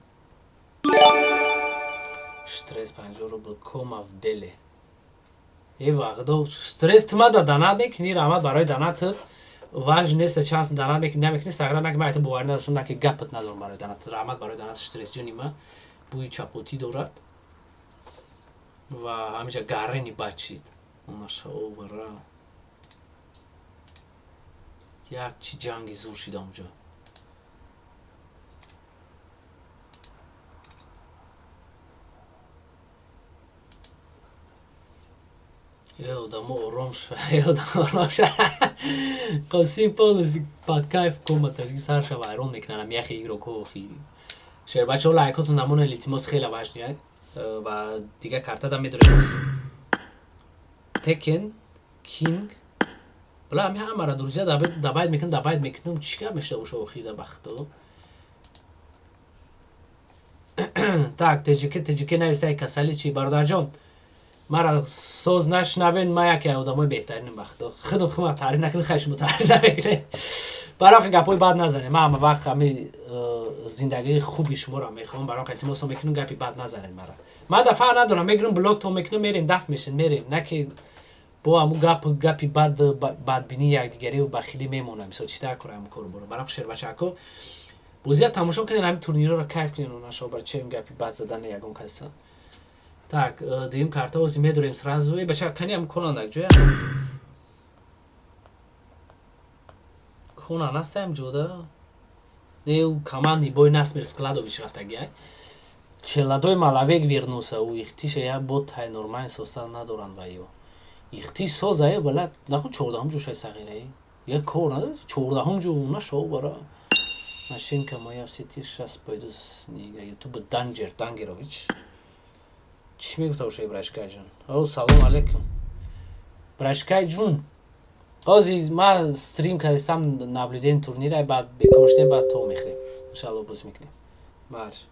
Стресс 50 рубл кома в деле. Э, вахдо стресс тумада донат мекунӣ, раҳмат барои донатат. Важ нест чанс донат мекунӣ, намекунӣ, сагра наки, ман айта боварӣ надоштам, наки гапат надорам барои донат. Раҳмат барои донат, стресс ҷуни ма бӯи чапотӣ дорад ва ҳамиҷа гарени бачид машаовара. Як чи ҷанги зур шида онҷо. Э, одамо ором ша, э, одамо ором ша. Қосим полностью под кайф комната сарша вайрон мекунанд ам яхе игрокҳо. Шербачаҳо, лайкотон намонед, илтимос, хеле важный. Ва дигар картада медорем, Текен Кинг бла ами ҳамара друзья добавить мекунам, добавить мекунам, чӣ гап мешуда боша охида, бахто. Так, ТЖК, ТЖК навистай, касали чи, бародарҷон, мара соз нашнавен, ма яке одамои беҳтаринам, бахто. Худам хума таъриф накунем, хай, шумо таъриф намекунед. Барои гапҳои бад назанед. Ман ҳама вақт ҳами зиндагии хуби шуморо мехоҳам, барои илтимосо мекунам, гапи бад назанед мара. Ман да фарқ надорам, мегирам, блоктон мекунам, мерем, дафт мешин, мерем, на ки бо ҳамун гап, гапи бад, бадбинии якдигариву бахилӣ мемонам. Мисол, чӣ дар кора ҳамун кору боро. Барои шербачако, бозия тамошо кунед, ҳамин турнирҳоро кайф кунед, нашо бар чем гапи бад задани ягон каса. Так, дуюм карта ози медорем сразу. Э, бача, кани ам конандак ҷоя кона настаем ҷода не, ӯ командный бой насмир Складович рафтагиай. Челадой малавек вернулся, ӯ ихтиша я бот тай нормальный состав надоранд ва ё ихтиш созае бала наху 14-ум ҷошай сағираи я кор надорад, 14-ум ҷо нашо бара. Машинка моя в сети, сейчас пойду с ней. Ютуб Данджер Дангерович чӣ мегуфта боша? Брашкайҷон, о, салом алейкум, брашкайҷун. Ҳози ман стрим кардистам, наблюдение турнира, баъд бекор шудем, баъд то мехӯрем, иншалло, боз мекунем марш.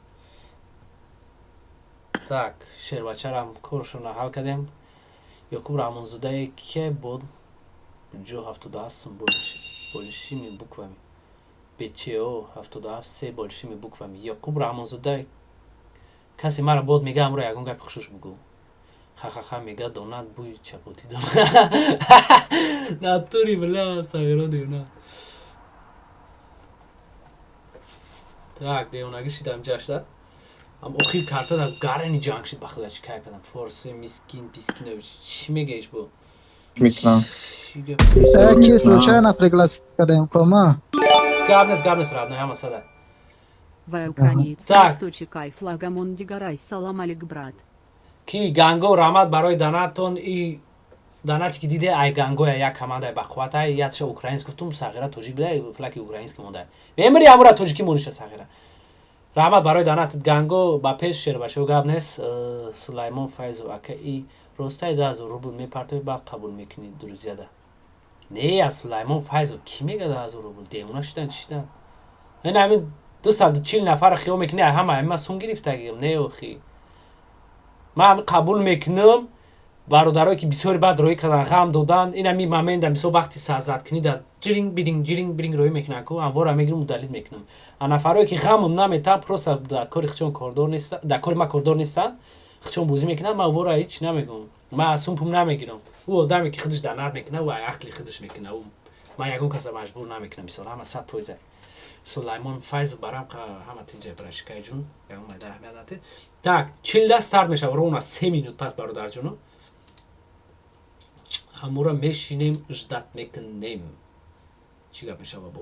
Так, шербачарам коршона ҳал кардем. Ёкуб Раҳмонзодае ке буд ҷо 77 большими буквами БЧО 77 се большими буквами. Ёқуб Раҳмонзода, касе мара бод мега, амро ягон гапи хушуш бугӯ. Ха-ха-ха, мега, донат бӯи чапотӣ дорад натури, бля, сағиро девна. Так, девонагӣ шидам ҷашта ам охир картада гарани ҷанг шид, бахла чӣ кай кардам. Форсе мискин пискинович чӣ мегаиш бо? Мекунам. Чӣ гап? Ки случайно пригласить кардем кома. Гап нест, гап нест, родной, ҳама сада. Вай украинец. Так. Точекай флагамон дигарай, салам алик, брат. Ки ганго, раҳмат барои донатон. И донате ки диде, ай гангоя, як командаи бақувватай, ятша украинск гуфтум, сағира тоҷик буда, флаги украински монда, мемири амура тоҷикӣ мониша. Сағира, раҳмат барои донатат, ганго, ба пеш, шербачо, гап нест. Сулаймон Файзов, ака, и ростаи 10 000 рубл мепартои, баъд қабул мекунӣ друзьяда? Не, аз Сулаймон Файзов кӣ мега 10 000 рубл? Девона шидан, чӣ шидан? Ин ҳамин 240 нафар хиёл мекунӣ, ай ҳама ҳама сум гирифтагим? Не, охи, ман ҳами қабул мекунам бародарое ки бисёри баъд роӣ кардан, ғам додан. Ин ҳами момента, мисол, вақти сарзадкунӣ да ҷиринг биринг ҷиринг биринг роӣ мекунанд ку, анвора мегирам, удалить мекунам. А нафарое ки ғамам наметаҳам, просто дар кори худшон кордор нестанд, дар кори ма кордор нестанд. Хчон бозӣ мекунад, ман вора ҳеч намегӯм. Ман аз сумпум намегирам. Ӯ одаме ки худаш донат мекунад, ӯ ақли худаш мекунад. Ӯ ман ягон каса маҷбур намекунам, мисол, ҳама 100%. Сулаймон Файзов, барам ҳама тинҷа, брашикай ҷун, ягон майда аҳамият надиҳ. Так, 40 старт мешава ровно 3 минут пас, бародарҷоно. Ҳамура мешинем, ждать мекунем. Чӣ гап мешава бо?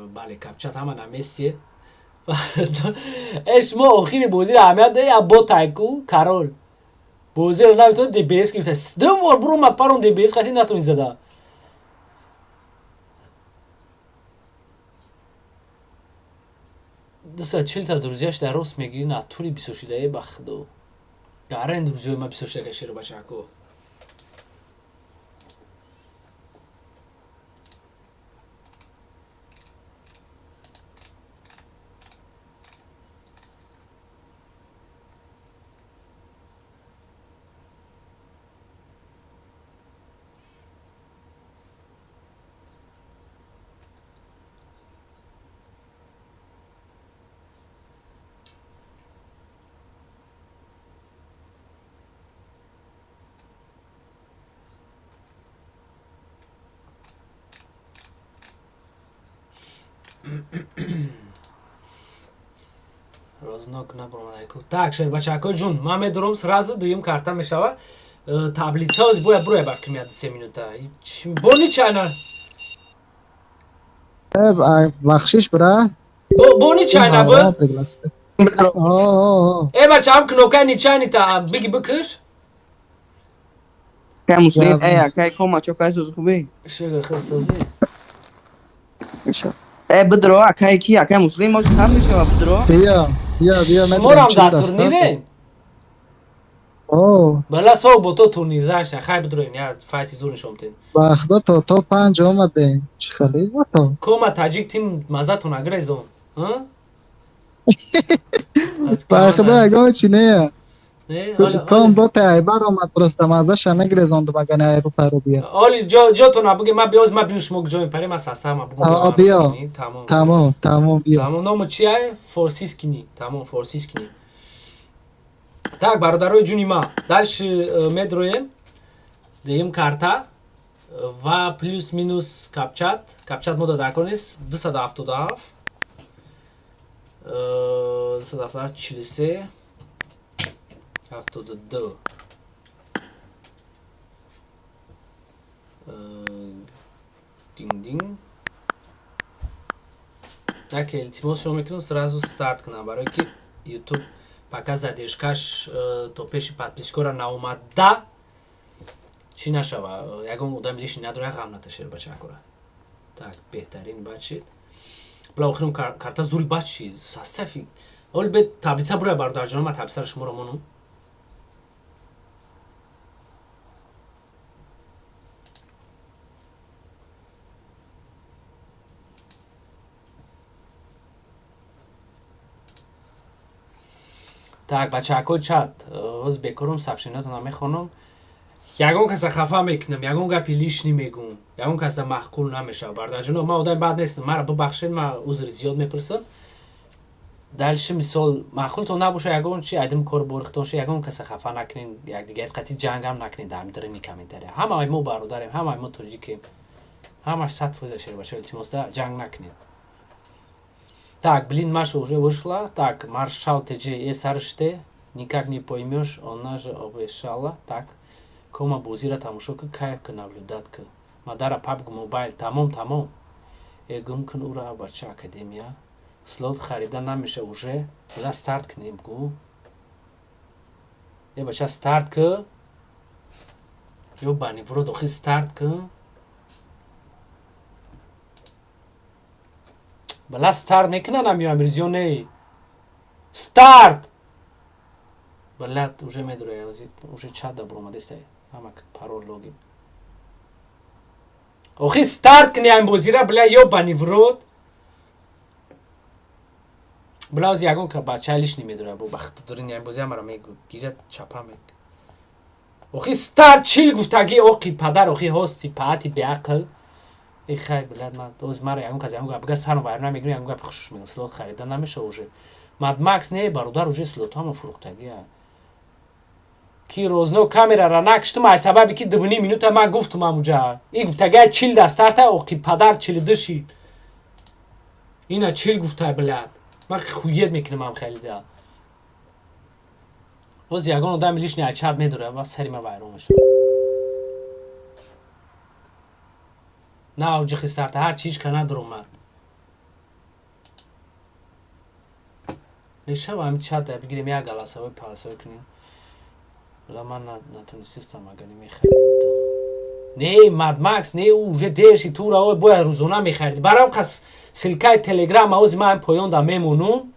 Бале, капчат ҳама на месте. Э, шумо охири бозиро аҳамият додед, бо тайку карол. Бозиро наметавон ДБС гирифта. Ду бор буромад парон ДБС қати натони зада. 240 та друзьяш дар рост мегирӣ, натури бисёр шуда, э, ба худо. Гарен друзьёи ма бисёр шуда, шеро бачако. Рознок набуромадайку. Так, шербачако ҷун, ман медурам, сразу дуюм карта мешава. Таблица оз бояд буроя, ба фикр меяд 3 минута. Бо ничайна. Бахшиш, бра. Бо ничайна бу? Э, бача, ам кнопка ничайни та биги бикиш. Кай муслим, э, кай кома, чо кай соз хуби? Шугр, хел созӣ. Э, бидро, акай ки, акай муслим, мош там мешава, бидро. Бия, бия, бия. Шуморам дар турнире? О. Бала со бо то турнир занша, хай бидроин, я файти зур нишон битен. Ба худо то панҷ омадем. Чӣ хеле то? Кома таҷик тим мазатон агрезон. А? Ба худо ягон чи не. Ком бо тайбар омад, просто мазаша мегрезонду, магани айру пару бия. Оли ҷотона буги, ма биёз, ма бинум шумо куҷо мепарем, ма саса ма бугум. Биё. Тамом. Тамом, тамом, биё. Тамом, ному чи ай? Форсискини. Тамом, форсискини. Так, бародарои ҷуни ма, дальше медроем. Дуюм карта ва плюс минус капчат. Капчат мода дар кор нест. 277 277 43 72. Динг динг. Так, илтимос шумо мекунам, сразу старт кунам, барое ки YouTube пока задержкаш то пеши подписчикора наомада, чӣ нашава, ягон одами лишний надора, ғам наташер, бачакора. Так, беҳтарин бачид. Бла охирум карта зури бачи састафи. Оли бе таблица буроя, бародарҷоно, ма таблицаро шуморо монум. Так, бачаҳако, чат ҳоз бекорум, сообщениятона мехонам. Ягон каса хафа мекунам, ягон гапи лишний мегӯм, ягон каса маъқул намешавад. Бародарҷоно, ман одами бад нестам, маро бибахшед, ман узри зиёд мепурсам. Дальше, мисол, маъқултон набоша ягон чи, айдим кор борихтон ша, ягон каса хафа накунед, якдигари қатъи ҷангам накунед дар ҳамин комментария. Ҳамаи мо бародарем, ҳамаи мо тоҷикем, ҳамаш 100% шербача, илтимос, да ҷанг накунед. Так, блин, Маша уже вышла. Так, Маршал ТЖ сарште. Никак не поймешь, она же обещала. Так, кома бозира тамошо ки, кайф ки, наблюдать ки. Мадара PUBG Mobile, тамом, тамом. Э, гум кун ура, бача, академия. Слот харида намеша уже. Била старт кунем, гу. Э, бача, старт ки. Ё бани врод, охи старт ки. Бала старт мекунад ам ё амирзиё не? Старт! Бала уже медура, уже чат да буромадеста. Ҳама парол, логин. Охи старт кни ам бозира, бля, ёбани в рот. Бля, ози ягон ка бача лишний медура, бо бахт дорин ам бози амара мегу, гирят чапа мег. Охи старт чил гуфтаги, оқи падар, охи ҳости паати беақл. Э, хай, блядь, ман оз мара ягон кас ягон гап бига, сарм вайрон намегирам, ягон гапи хушуш мегӯям. Слот харида намеша уже. Мадмакс не, бародар, уже слотҳама фурӯхтагия. Ки розно камерара накиштум, ай сабаби ки 2,5 минута ман гуфтум, амуҷа и гуфтагия 40 да старта, оқи падар 42 шид. Ина 40 гуфта, блядь, ман хует мекунам ам хелида. Боз ягон одами лишний ай чат медора ва сари ма вайрон мешавад. На ҷихи старта ҳар чи ҳеч ка надуромад. Мешава ҳами чат бигирем, як голосовой паласовой кунем. Ла ман натонистистам, агар мехаридам. Не, Мадмакс не, ӯ уже дерши тура ой бояд рӯзона мехарид. Барам қас ссылкаи Телеграм ози ман поён да мемонум.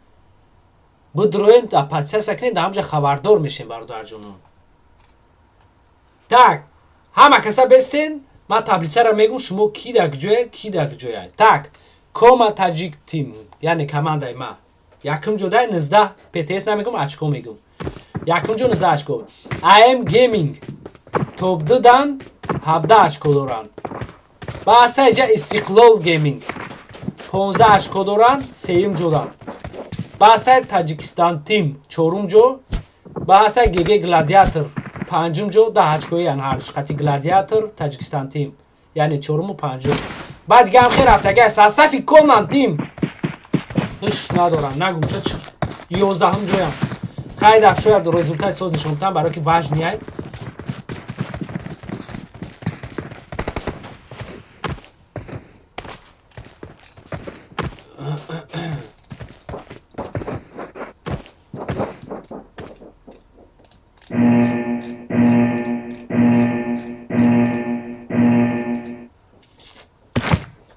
Бидроен да подписаться кунед, да ҳамҷа хабардор мешем, бародарҷонон. Так, ҳама каса бестен, ман таблицаро мегум, шумо ки дар ҷое, ки дар ҷоя. Так, Кома Таҷик Тим, яъне командаи ма. Якум ҷодай 19 ПТС намегум, очко мегум. Якум ҷо 19 очко. АМ Гейминг топ 2 дан 17 очко доранд. Баъса иҷа Истиқлол Гейминг 15 очко доранд, сеюм ҷодан. Баъса Таҷикистан Тим чорум ҷо, баъса ГГ Гладиатор панҷум ҷо, 10 очкоян ҳарш қати Гладиатор, Таҷикистан Тим, яъне чоруму панҷум. Баъд дига ҳам хел рафтага состави Конан Тим ҳиш надорам, нагум ча, 11-ум ҷоям. Хайда, шояд результати соз нишон барое ки важный.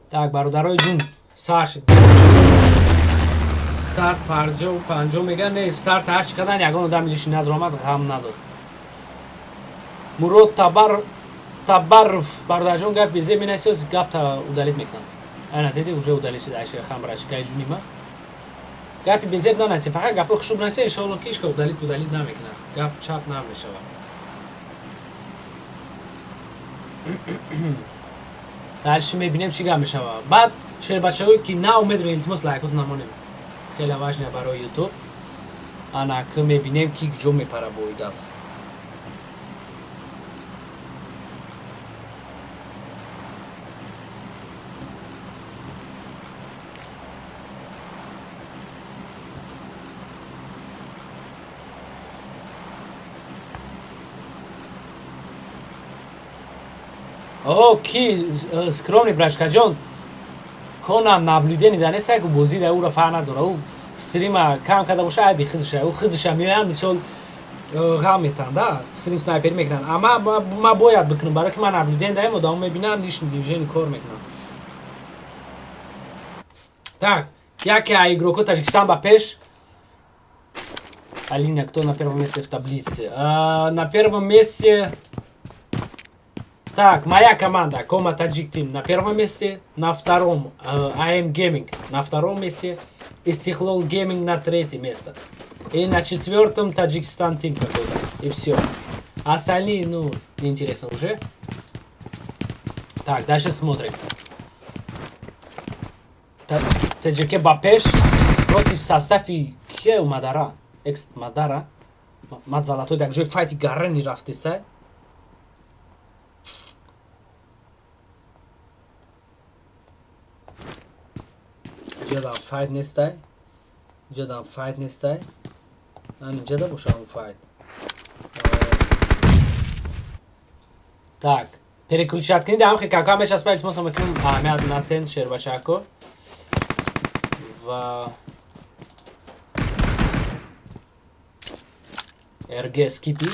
Так, бародарои ҷун, сар шид старт. 50 50 мега не, старт ҳарчи кардан, ягон одам лишний надоромад, ғам надод. Мурод Табар Табаров, бародарҷон, гап безе менасиёз, гапта удалить мекунам. Ана диди, уже удалить шид. Айша хамбрашкаи ҷунима, гапи безеб нанаси, фақат гапои хушуб наси. Иншоалло, ки ҳичка удалить намекунад, гап чап намешавад. Дальше мебинем, чӣ гап мешавад. Баъд шербачаҳое ки на умедро, илтимос, лайкот намонем, хеле важно барои Ютуб. Ана ки мебинем, ки ҷо мепара бо даф. О, ки скромный брашкаҷон, конам наблюдение да нест, ку бозӣ да ӯро фарқ надора. Ӯ стрима кам карда боша, айби худша, ӯ худша меоям, мисол, ғам метан да стрим снайпер мекунанд. Ама ма бояд бикунам, барое ки ман наблюдение даем, одамо мебинам, лишний движение кор мекунам. Так, яке а игроко Таҷикистан ба пеш. Алина, кто на первом месте в таблице? А, на первом месте. Так, моя команда, Кома Таджик Тим на первом месте, на втором АМ Гейминг на втором месте, Истихлол Гейминг на третье место. И на четвертом Таджикистан Тим какой-то. И все. Остальные, ну, неинтересно уже. Так, дальше смотрим. ТЖК ба пеш против состави кия Мадара. Экс Мадара. Мад золотой так ҷои файти гарани рафтеса. Ҷадам файт нестай. Ҷадам файт нестай. Ани ҷада бошам файт. Так, переключать кунед, ҳам хе кака мешаспа, илтимос мекунам, аҳамият натен, шербачако. Ва РГ Скипи.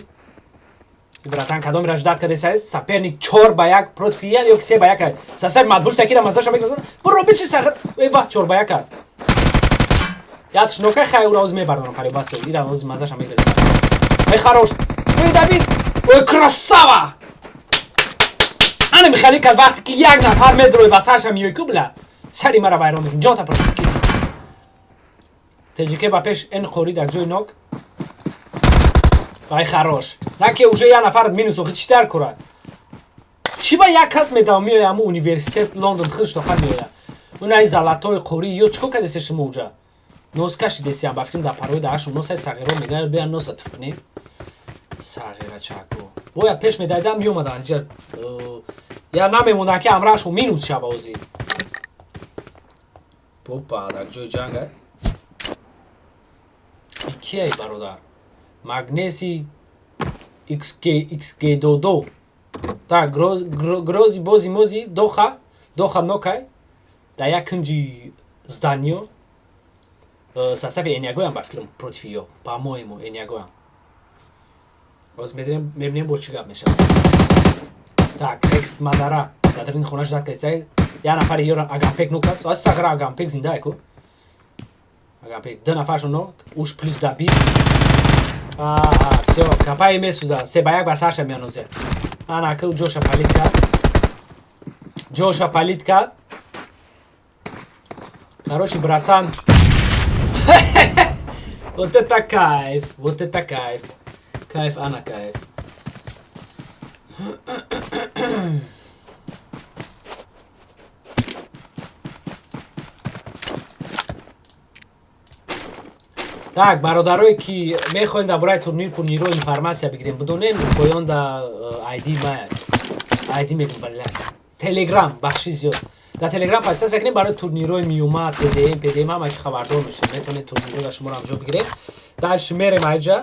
Братан, кадомира ждать кардеса? Соперник 4 ба 1 против я ё 3 ба 1. Сасар мадбур сакира мазаша мекунад. Буро бичи сахар. Эва 4 ба 1. Ядш нока хай ура оз мебардорам пари басо. Ира оз мазаша мегирад. Эй, хорош. Эй, Давид. Ой, красава! Ана михали кард, вақте ки як нафар медрои ба сарша миёй ку, бля. Сари мара вайрон мекунӣ. Ҷон та просто Скипи. ТЖК ба пеш эн қори дар ҷои нок. Ай, хорош. На ки уже як нафар минус, охи чӣ дар кора? Чӣ ба як кас медавам меоя, ҳамун университет Лондон худш тоқа меоя. Унаи золотой қори ё чӣ кор кардесе шумо уҷа? Нос кашидесиям, ба фикрам, дар парои даашум носай сағиро мегӯяд, бия носа туф кунем. Сағирачако бояд пеш медайдан, меомадан инҷа, я намемондан, ки ҳамраҳашон минус шава. Озӣ опа, дар ҷои ҷанга кияй, бародар? Магнеси xg xg додо. Так, грози бози мози доха доха нокай дар як кунҷи зданиё, состави Энягоям, ба фикрам, против ё, по-моему, Энягоям. Боз мебинем, бо чӣ гап мешавад. Так, экс мадара дар ин хона ждать кардисай, як нафари ёра агампек нок аст. Аз сагара агампек зиндае ку, агампек ду нафаршон нок, уш плюс даби. Всё, капаи месӯзад, 3-1 ба сарша меанозад. Ана ку ҷоша палид кард, ҷоша палид кард. Короче, братан, вот это кайф, вот это кайф, кайф, ана кайф. Так, бародарое ки мехоҳем дар бораи турнир пурниро информация бигирем, бидонем, поён да айди ма, айди мегум, бале, Телеграм, бахши зиёд, дар Телеграм подписаться кунем. Барои турнирҳои миюма, ТДМ, ПДМ, ҳама чи хабардор мешавед. Метавонед турнирҳоро шуморо ҳамҷо бигиред. Дальше мерем айҷа.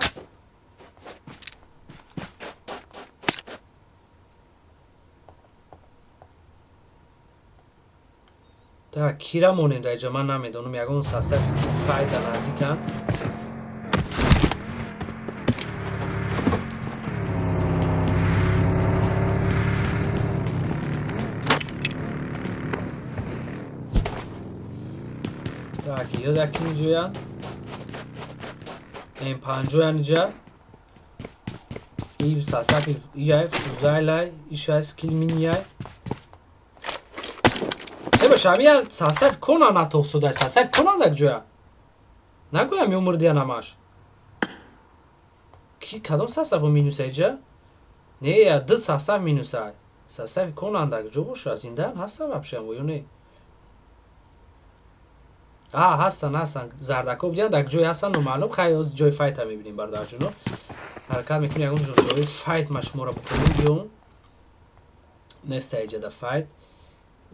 Так, кира монем дар иҷа? Ман намедонам, ягон состави ки файда наздикам. Так, ё дар ким ҷоянд? М5-ян иҷа. И состави ияй фузайлай, ишай скилминияй. Эбаша, ҳамия состав кона натохсудай, состав кона дар ҷоя. Нагӯям, ё мурдия намаш. Ки кадом составо минуса иҷа? Не, я ду состав минуса. Состави кона дар ҷо боша, зиндаан ҳастан вообще ё не? А, ҳастан, ҳастан. Зардако будиян, дар ҷое ҳастан, номаълум. Хай, ҳоз ҷои файта мебинем, бародарҷуно. Ҳаракат мекунем, ягон ҷои файт ма шуморо бикунем, биём. Неста иҷа да файт.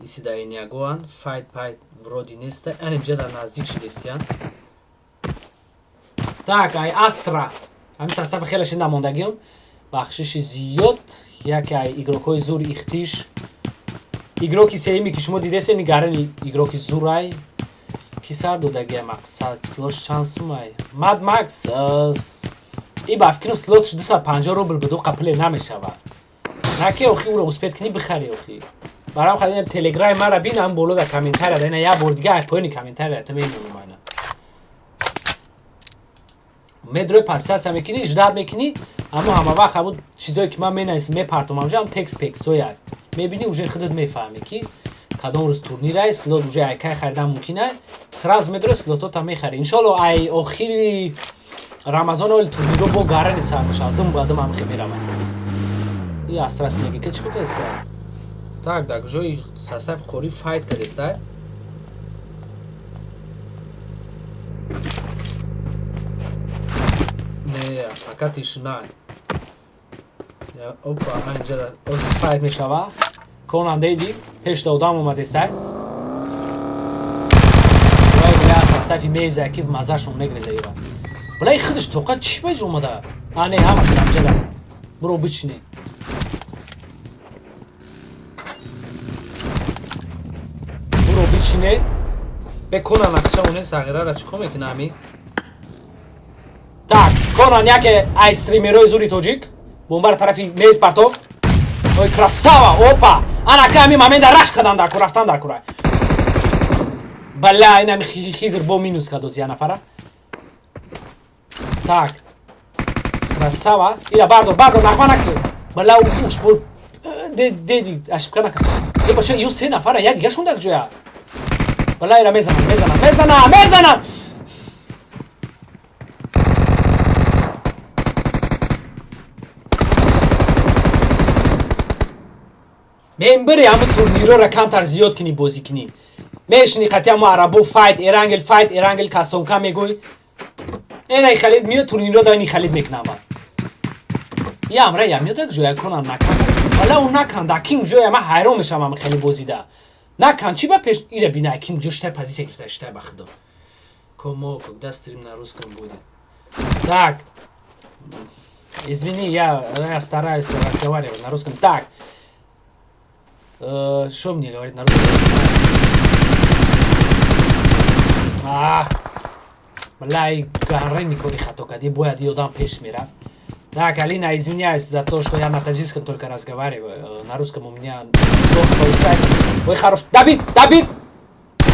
Иси да инягоан, файт пайт вроде неста. Ан иҷа да наздик шидестиян. Так, ай Астра. Ҳамин состав хеле шинда мондагиам. Бахшиши зиёд, яке ай игрокҳои зур ихтиш. Игроки сеюме ки шумо дидесе, нигарани игроки зурай. Ки сар додагия, мақсад слот чанд сумай? Мад Макс и ба фикрам, слотш 250 рубл буд, оқа пуле намешавад. Наки охи уро успеть кунӣ, бихари охи. Барам хадинам, Телеграми мара бин, ам боло дар комментария, ина як бор дига ай поёни комментария та мемонам айна. Медрои подписаться мекунӣ, ждать мекунӣ, аммо ҳама вақт ҳамун чизое ки ман менависам, мепартом ҳамҷа, ҳам текст пексоя. Мебинӣ, уже худат мефаҳмӣ, ки кадом рӯз турнирай, слот уже ай кай харидан мумкин ай. Сразу медрои, слотота мехарӣ. Иншолло, ай охири Рамазон оли турниро бо гарани сар мешавад. Дум ба дум ҳамхе меравад. И астрас неги ки чӣ кардеста? Так, дар ҷои состав қори файт кардеста. Не, пока тишина. Я, опа, анҷа ози файт мешава. Конан дейди, пеш да одам омадеста. Вай, бля, состави меза ки мазашон мегреза ира. Бля, худаш тоқа чӣ беҷ омада? А, не, ҳамаш анҷа. Буро бичине. Буро бичине. Бе Конан нақша оне сағирара чӣ кор мекуна ами? Так, Конан яке ай стримерои зури тоҷик. Бомбара тарафи мез партов. Ой, красава, опа! Ана ка ами момента раш кадан дар кура, рафтан дар кура. Бля, ин ами хизр бо минус кадоз я нафара. Так. Красава. Ира бардор, бардор, нағма накун. Бля, уш бо деди ошибка накун. Е баша, ё се нафара, я дига шунда ҷоя. Бля, ира мезанам, мезанам, мезанам, мезанам. Мембари ҳамун турнирора камтар зиёд кунӣ, бозӣ кунӣ. Мешини қатия мо арабо файт, Эрангел файт, Эрангел кастомка мегӯй. Энаи Халид миё турнирро да ини Халид мекунам. Ямра я миё так ҷоя кунан накан. Вала ӯ накан, да ким ҷоя ман ҳайрон мешавам хеле бозида. Накан чӣ ба пеш ира бина ким ҷо штай позиция гирифта штай ба худо. Комо, когда стрим на русском будет? Так. Извини, я стараюсь разговаривать на русском. Так. Что мне говорит на русском? А, бля, гарени кори хато кади, бояд ёдам пеш мерафт. Так, Алина, извиняюсь за то, что я на таджикском только разговариваю. На русском у меня плохо получается. Ой, хорош. Давид, Давид!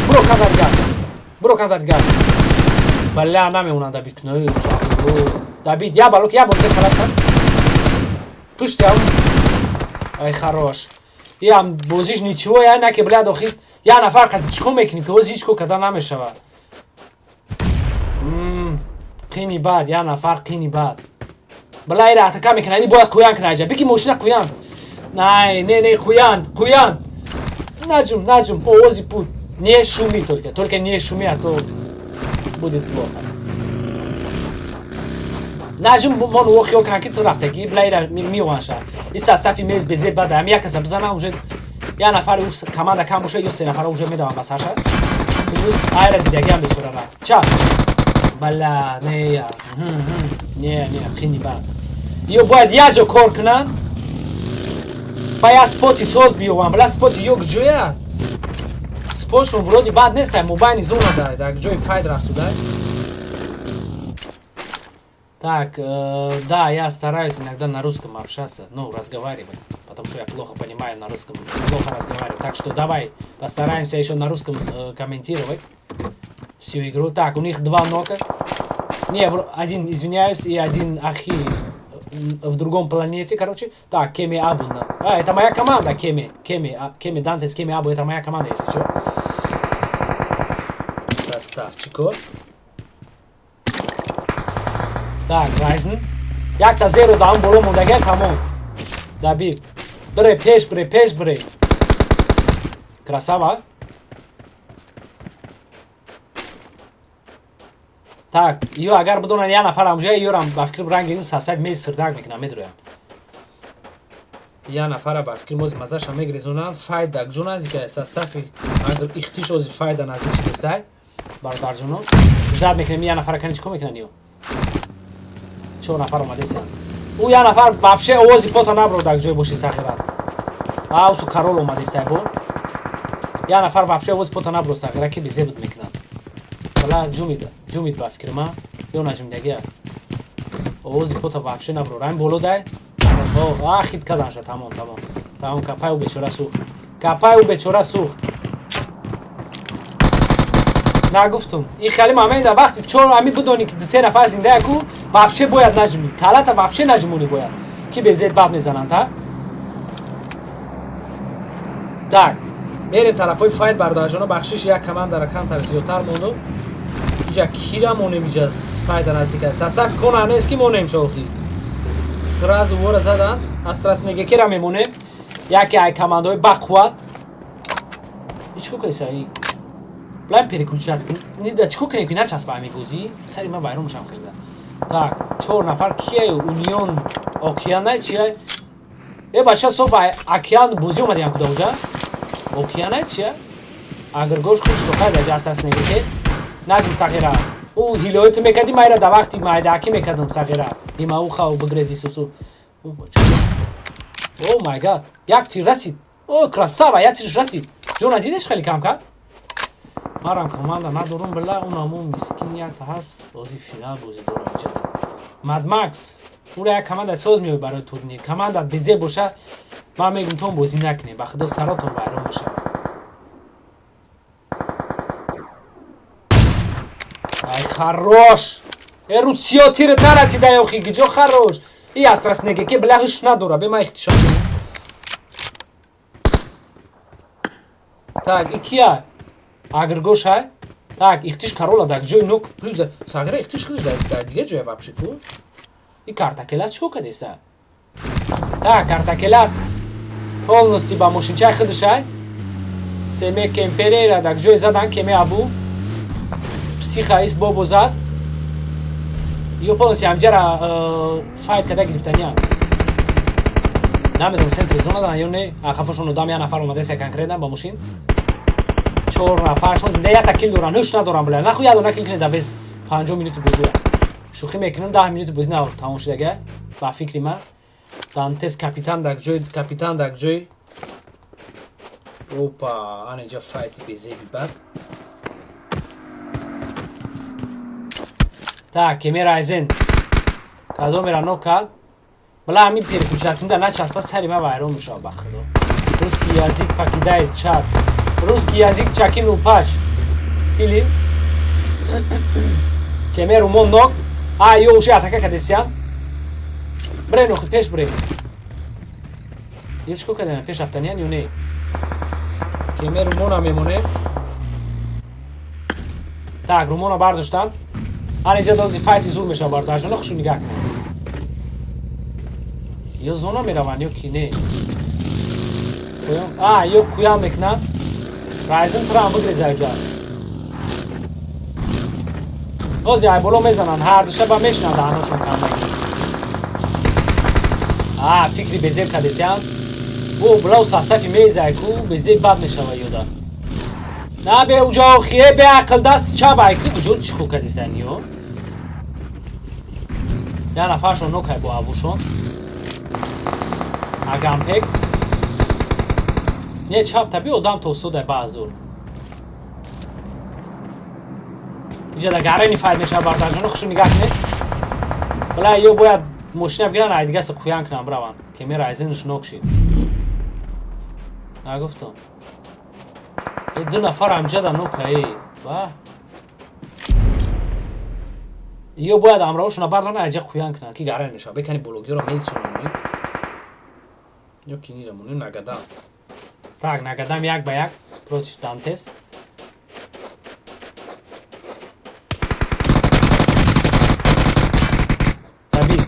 Бро, камдар. Бро, камдар. Бля, намемонам Давид куной. Давид, я балок, я балок, характер. Пуштям. Ай, хорош. Ям бозиш ничего, я наки, бля, дохи. Я нафар қати чико мекунӣ? То ҳеҷ ко када намешава. Қини бад, я нафар қини бад. Бля, ира атака мекунад, ини бояд қӯян кунад аҷа. Бики мошина қӯян. Най, не, не, қӯян, қӯян. Наҷум, наҷум, овози пут. Не шуми только, только не шуми, а то будет плохо. Наҷум мон о хиёл кунад ки ту рафтагӣ, бля, ира меояша. И сафи мез безеб бада, ами як каса бизана уже я нафари команда кам боша, ё се нафара уже медавам ба сарша. Плюс айра дидагиам бечорара. Ча? Бала, не я. Не, не, қини бад. Ё бояд як ҷо кор кунанд. Ба як споти соз биёвам. Бля, споти ё ҷоя? Спотшон вроде бад нест, мобайни зона да, дар ҷои файт рафтуда. Так, да, я стараюсь иногда на русском общаться, ну, разговаривать, потому что я плохо понимаю на русском, плохо разговариваю. Так что давай постараемся еще на русском комментировать всю игру. Так, у них два нока. Не, один, извиняюсь, и один Ахи в другом планете, короче. Так, Кеми Абу. А, это моя команда, Кеми. Кеми, Кеми Дантес, Кеми Абу, это моя команда, если что. Красавчико. Так, Райзен. Якта зеро даун боло мондага, тамом. Дабид. Бре, пеш, бре, пеш, бре. Красава. Так, ё агар бидонанд як нафар ҳамҷоя, ёрам ба фикр ранги ин сасак мез сирдак мекунам, медроянд. Я нафара ба фикр мози мазаша мегрезонанд, файда ҷо наздика састафи агар ихтиш ози файда наздик шидестай. Бародарҷоно, ждат мекунем я нафара кани чико мекунанд ё? Чор нафар омадесанд. Ӯ я нафар вообще овози пота наброд дар ҷои боши сахира. А усу карол омадестай бо. Я нафар вообще овози пота наброд сахира ки безебуд мекунанд. Бала ҷумид, ҷумид ба фикр ма, ё наҷумидагия. Овози пота вообще наброд. Айн боло дай. О, а хит каданша, тамом, тамом. Тамом, капай ӯ бечора сӯхт. Капай ӯ бечора сӯхт. Нагуфтум. Ин хеле момента вақти чор ами бидонӣ ки се нафар зинда яку, вообще бояд наҷумӣ. Калата вообще наҷумонӣ бояд. Ки безеб бад мезананд, ҳа? Так, мерем тарафҳои файт бародарҷоно, бахшиш як командара камтар зиёдтар монду. Иҷа кира монем иҷа файта наздик аст. Сасаф кона нест ки монем шохи. Сразу вора заданд. Астрас кира мемонем. Яке ай командаҳои бақувват. Чико кардеса? Блайн переключать. Нида чико кунем ки начаспа ами бозӣ? Сари ман вайрон мешавам хеле. Так, чор нафар кие? Унион Океана чия? Э бача соф океан бозӣ омадиан куда уҷа? Океана чия? Агар гош хуш то хайда ҷа асас неге наҷм сағира. Ӯ ҳилои ту мекардӣ майра да вақти майдаакӣ мекардам сағира. Има ӯ хав бигрези сусу. О май гад. Як тир расид. О красава, як тирш расид. Ҷона дидеш хеле кам кард? Марам команда надорум била унаму мискин якта ҳаст бози финал бозӣ дорам иҷада. Мад Макс ура як команда соз меояд барои турнир. Команда безеб боша ман мегум тон бозӣ накунем, ба худо саротон вайрон мешавад. Ай хорош! Э русиё тират нарасида охи гиҷо хорош. И асрас неге ки бля ҳиш надора, бе ман ихтишом. Так, и кия? Агргош ҳай? Так, ихтиш карола дар ҷои нок плюс сағира ихтиш худаш дар дигар ҷоя вообще ку. И картакелас чико кадеса? Так, картакелас полностью ба мошинчаи худаш ҳай? Семе кемперера дар ҷой задан кеме абу психаис бобо зад. Ё полностью ҳамҷара файт када гирифтаниям. Намедонам, центри зона дан ё не. Хафошон одам я нафар омадеса конкретно ба мошин. Чор нафаршон зинда, ята кил доран, ҳуш надорам, бля. Наху ядона кил кинеда без 50 минути бозия. Шӯхӣ мекунам, 10 минути бозӣ на тамом шудага. Ба фикри ман. Дантес капитан дар ҷой, капитан дар ҷой. Опа, ана инҷа файти безеби бад. Так, кеме Райзен. Кадомера нок кард? Бла, ҳамин переключатель начаспа, сари ма вайрон мешавад, ба худо. Русский язык покидает чат. Русский язык чакину пач. Тили. Кеме румон нок. А, ё уже атака кадесян. Бре, нохи пеш бре. Ё чико кадан? Пеш рафтаниян ё не? Кеме румона мемоне. Так, румона бардоштан. Ана инҷа дози файти зур мешавад, бародарҷоно, хушу нигаҳ кунед. Ё зона мераванд, ё ки не. А, ё куям мекунанд. Райзен тураам бигреза ҷа. Бози ай боло мезананд, ҳар душа ба мешинанд даҳаношон кандагӣ. А, фикри безеб кадесян. Бо блау сасафи мезай ку, безеб бад мешава ёда. На бе уҷо хие беақл даст чабай ку куҷо чико кадесян ё? Я нафаршон нокай бо абушон. Агампек. Не чап таби одам то судай баъзур. Инҷа дар гарени файт мешава, бардарҷоно, хушу нигаҳ кунед. Бала, ё бояд мошина бигиранд, ай дигасе қуян кунанд, бираванд. Кеме Райзенш нок шид. Нагуфтам. Э, ду нафар ҳамҷа да нокаи. Ва. Ё бояд ҳамроҳошона бардоранд, айҷа қуян кунанд, ки гарен мешава. Бекани бологиёро меисонанд. Ё ки нира монем нагадам. Так, нагадам як ба як против Дантес. Таби.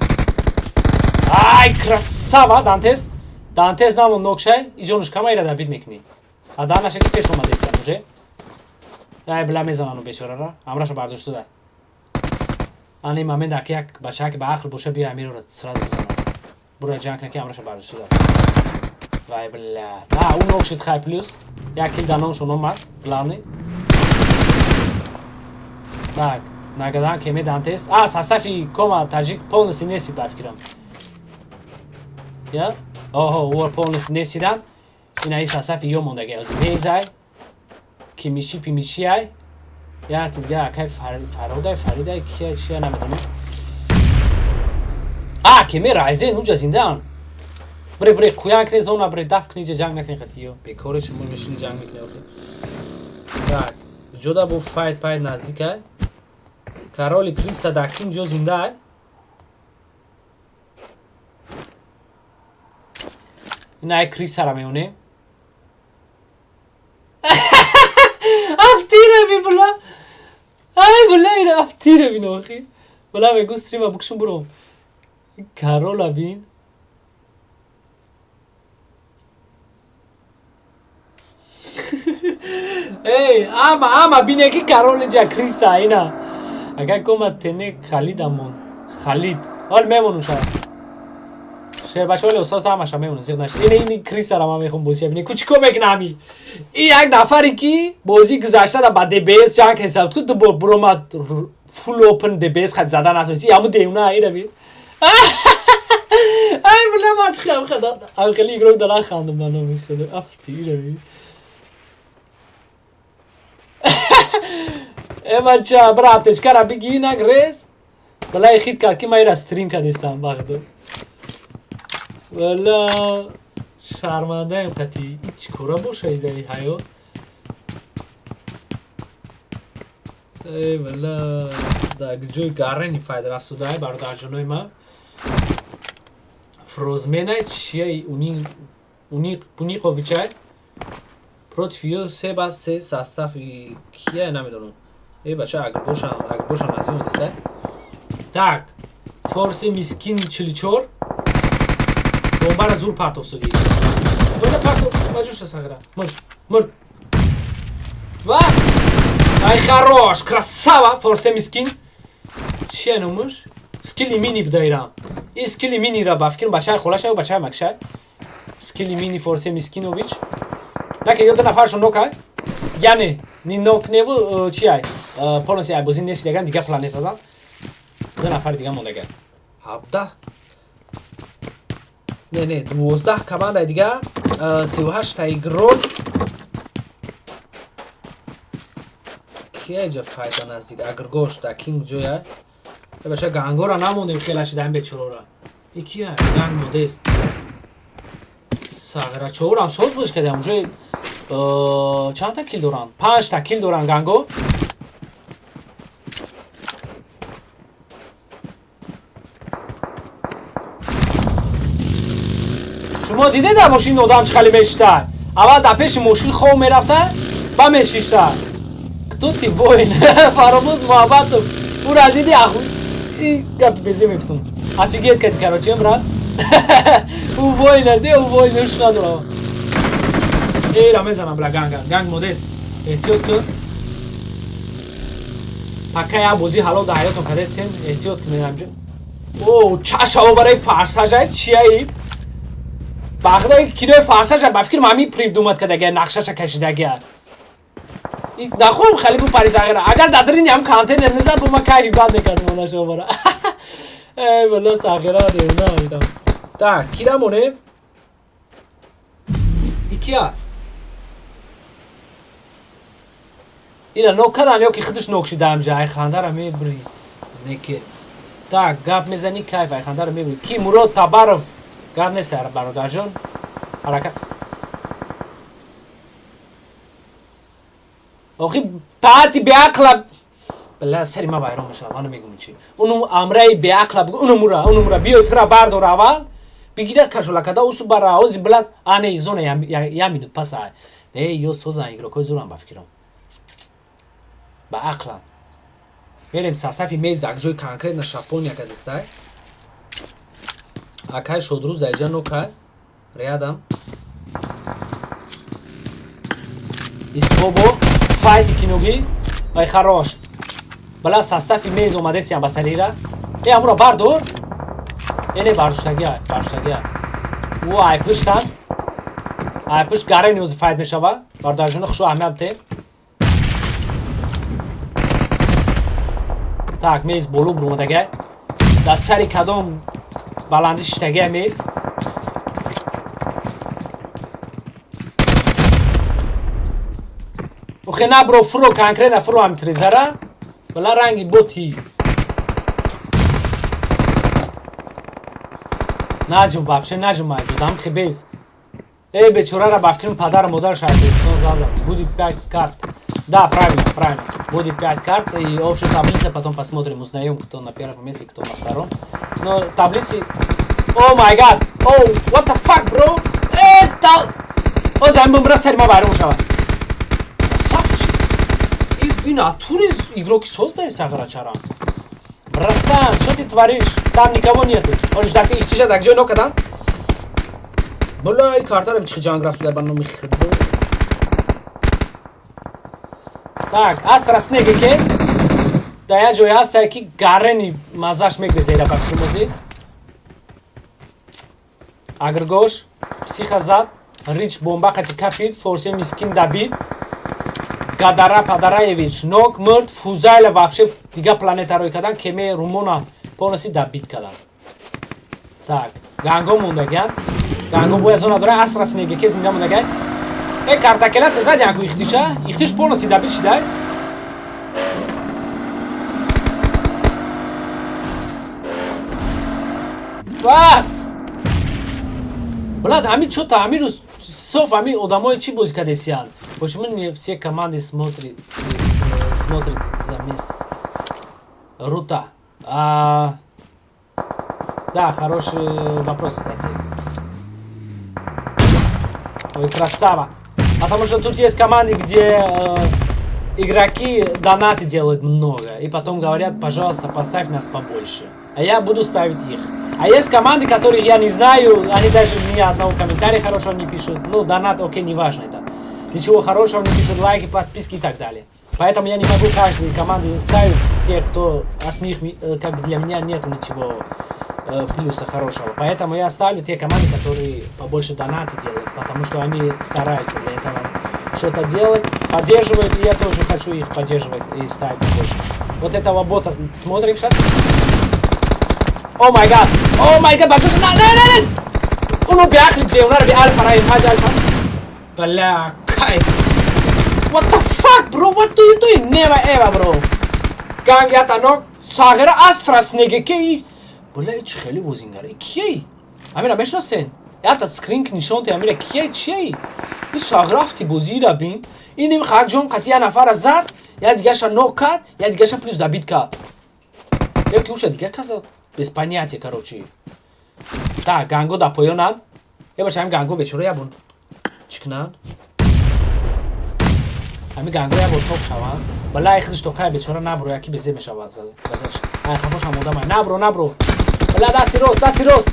Ай, красава, Дантес. Дантес намон нокшай, иҷонуш кама ира дабид мекунӣ. А данаша ки пеш омадесиям уже. Ай, била, мезанану бечорара. Амраша бардоштуда. Ани момент аки як бача ки ба ақл боша, биё амиро сразу бизанад. Бура ҷанг кна ки амраша бардоштуда. Вай, бля. А, ӯ нок шид, хай, плюс. Як кил даноншон омад, главный. Так, нагадан кеме Дантес. А, сасафи кома таҷик полностью нестид, ба фикрам. Я? Оҳо, ӯ полностью нестидан. Ина и сасафи ё мондаги ози мезай. Кимиши пимиши ай. Я дига акай Фародай, Фаридай, кия чия намедонам. А, кеме Райзен унҷа зиндаан. Бре, бре, қуян кне зона, бре, даф кни, ҷанг накни қатиё. Бекори шумо мешини ҷанг мекни охи. Так, ҷода бо файт пайт наздикай. Короли Криста дар ким ҷо зинда ай? Ина ай Крисара меонем. Афтира би, була. Ай, була, ина афтира бин охи. Була мегу стрима букшум буром. Карола бин. Эй, ама, ама бине ки Кароли ҷа Криса ина. Агар кома тене Халидамон. Халид. Ҳол мемонум шояд. Шербачоли устод ҳамаша мемонад, зиқ нашид. Ина ини Крисара ман мехом бозия бинем. Ку чико мекунам? И як нафаре ки бозӣ гузашта да ба ДБС ҷанг ҳисоб ку, ду бор буромад full open ДБС хат зада натонисти. Ҳаму девна ина би. Ай, бля, ман чӣ хада. Ам хеле игрок да нахандам, ба номи худо. Афти ина би. Э, бача, бра, аптечкара биги, нагрез. Балай хит кард ки ман ира стрим кардестам, бахдо. Вала, шармандаем қати. Ич кора боша идаи ҳаёт. Эй, вала, дар ҷои гарени файда рафтудай, бародарҷонои ман. Фрозменай чия уни уни Пуниковичай против ё се ба се состави кия намедонам. Эй, бача, агрбошам, агрбошам аз ин одисай. Так, Форси мискин 44 бомбара зур партов суди. Бомба партов, маҷуша сагра. Мурд, мурд. Ва! Ай, хорош, красава, Форсе мискин. Чия номуш? Скили мини бдаирам. И скили мини ра ба фикрм бачаи холашай, бачаи макшай. Скили мини Форсе Мискинович. Наке ё ду нафаршон нокай. Яъне ни нок неву чиай? Полностью ай бозӣ нест яган дига планетадан. Ду нафари дига мондага. 17. Не, не, 12 командаи дига, 38 та игрок. Кия ҷа файта наздик? Агргош да ким ҷоя? Баша гангора намондем хела шидаем бечорора. И кия? Ганг модест. Сағирачоворам соз бозӣ кардем. Уже чандта кил доранд? Панҷта кил доранд ганго. Шумо дидед дар мошин одам чӣ хеле мешита? Аввал дар пеши мошин хов мерафта, ба мешишта. Кто ты, воин? Фаромӯз Муҳаббатов. Ура диди аху. И гапи безе мефтум. Офигеть кади, короче, брат. Ӯ воина де, ӯ воина уш надора. Эра мезанам бла ганга. Ганг модес. Эҳтиёт кун. Пакка як бозӣ ҳалол дар ҳаётон кардесен, эҳтиёт кунед ҳамҷо. О, чашаво барои фарсажай чияи? Бағдаи кинои фарсажа ба фикр ҳамин придумать кардагия, нақшаша кашидагия. Нахоҳам хеле бу пари сағира. Агар дар дарини ҳам контейнер мезад, бу ман кайфи бад мекардам онашо бара. Эй, бала сағира девона идам. Так, кира монем? Икия. Ина нок кадан ё ки худаш нок шида ҳамҷа, ай хандара мебри. Неке. Так, гап мезани кайф, ай хандара мебри. Ки Мурод Табаров гап нест бародарҷон. Ҳаракат. Охи паати беақла била сари ма вайрон мешавад, ман намегум чи. Уну амраи беақла бугу, уну мура, уну мура биёй тура бардор аввал. Бигира кашола када усу бара, ози била, а не, зона я минут паса. Не, ё созан игрокои зурам ба фикрам. Ба ақлам. Мерем сасафи мез ак ҷои конкретно шапония кадистай. Акай шодрӯз даиҷа нокай. Рядом. Истобо файти киноги. Ай хорош. Бала сасафи мез омадесиям ба сарира. Э амура бардор. Э не бардоштагия, бардоштагия. Ӯ ай пуштан. Ай пушт гарени ози файт мешава. Бардарҷони хушу аҳамият битем. Так, мез боло буромадагай. Дар сари кадом баландӣ шиштагия мез. Охе набро фуро конкретно фуро ҳам трезара. Бала ранги боти. Наҷум вообще наҷум маҷу дам хебез. Эй бечорара ба фикрам падару модараш аз Ӯзбекистон зад. Будет 5 карт. Да, правильно, правильно. Будет 5 карт и общая таблица потом посмотрим, узнаем, кто на первом месте, кто на втором. Но таблицы... Oh my God! Oh, what the fuck, bro? Это... О, зам бумбра сари ма вайрон шава. И натуре игроки создали сағирачара. Братан, что ты творишь? Там никого нету. Он же так их тиша так жой нокадан. Бля, и картара чихи ҷанг рафт ба номи худо. Так, асра снеге ке. Да я ҷой ҳаста ки гарени мазаш мегрезера ба фикрмози. Агргош, психа зад, рич бомба қати кафид, форсе мискин дабид. Гадара Падараевич, нок мурд, Фузайла вообще дига планета рой кадан, кеме Румона полностью добит кадан. Так, ганго мондаган. Ганго боя зона дора, асра снеге ке зинда мондаган. Э, картакела се зад янку ихтиша, ихтиш полностью добит шидай. Ва! Блад, ами чё-то, ами рус соф, ами одамои чи бозӣ кадесиян? Почему не все команды смотрят за мисс Рута? Да, хороший вопрос, кстати. Ой, красава. Потому что тут есть команды, где игроки донаты делают много. И потом говорят, пожалуйста, поставь нас побольше. А я буду ставить их. А есть команды, которые я не знаю, они даже ни одного комментария хорошего не пишут. Ну, донат, окей, неважно это. Ничего хорошего не пишут, лайки, подписки и так далее. Поэтому я не могу каждой команде ставить те, кто от них, как для меня, нету ничего плюса хорошего. Поэтому я ставлю те команды, которые побольше донаты делают, потому что они стараются для этого что-то делать, поддерживают, и я тоже хочу их поддерживать и ставить больше. Вот этого бота смотрим сейчас. Oh my god! Oh my god! Бачуш, на, на, на, на! Уну биахли где, уна раби альфа, рай, хаджи альфа. Бля, кайф. What the fuck, bro? What do you doing? Never ever, bro. Gang ята нок, сағира астрас неге ки. Бля, ич хеле бозингаре. Кияй? Амира мешносен? Ята скрин нишон те амира кияй чияй? И сағира афти бозира бин. Иним хаджон қати я нафара зад, я дигаша нок кард, я дигаша плюс добит кард. Я ки уша дига казад. Без понятия, короче. Так, ганго да поёнан. Я бача ҳам ганго бечора я бун. Чикнан? Ҳами ганго я бор топ шаванд. Балай худаш то хай бечора набро, яки безе мешавад. Ай хафош ҳам одам. Набро, набро. Бала дасти рост, дасти рост.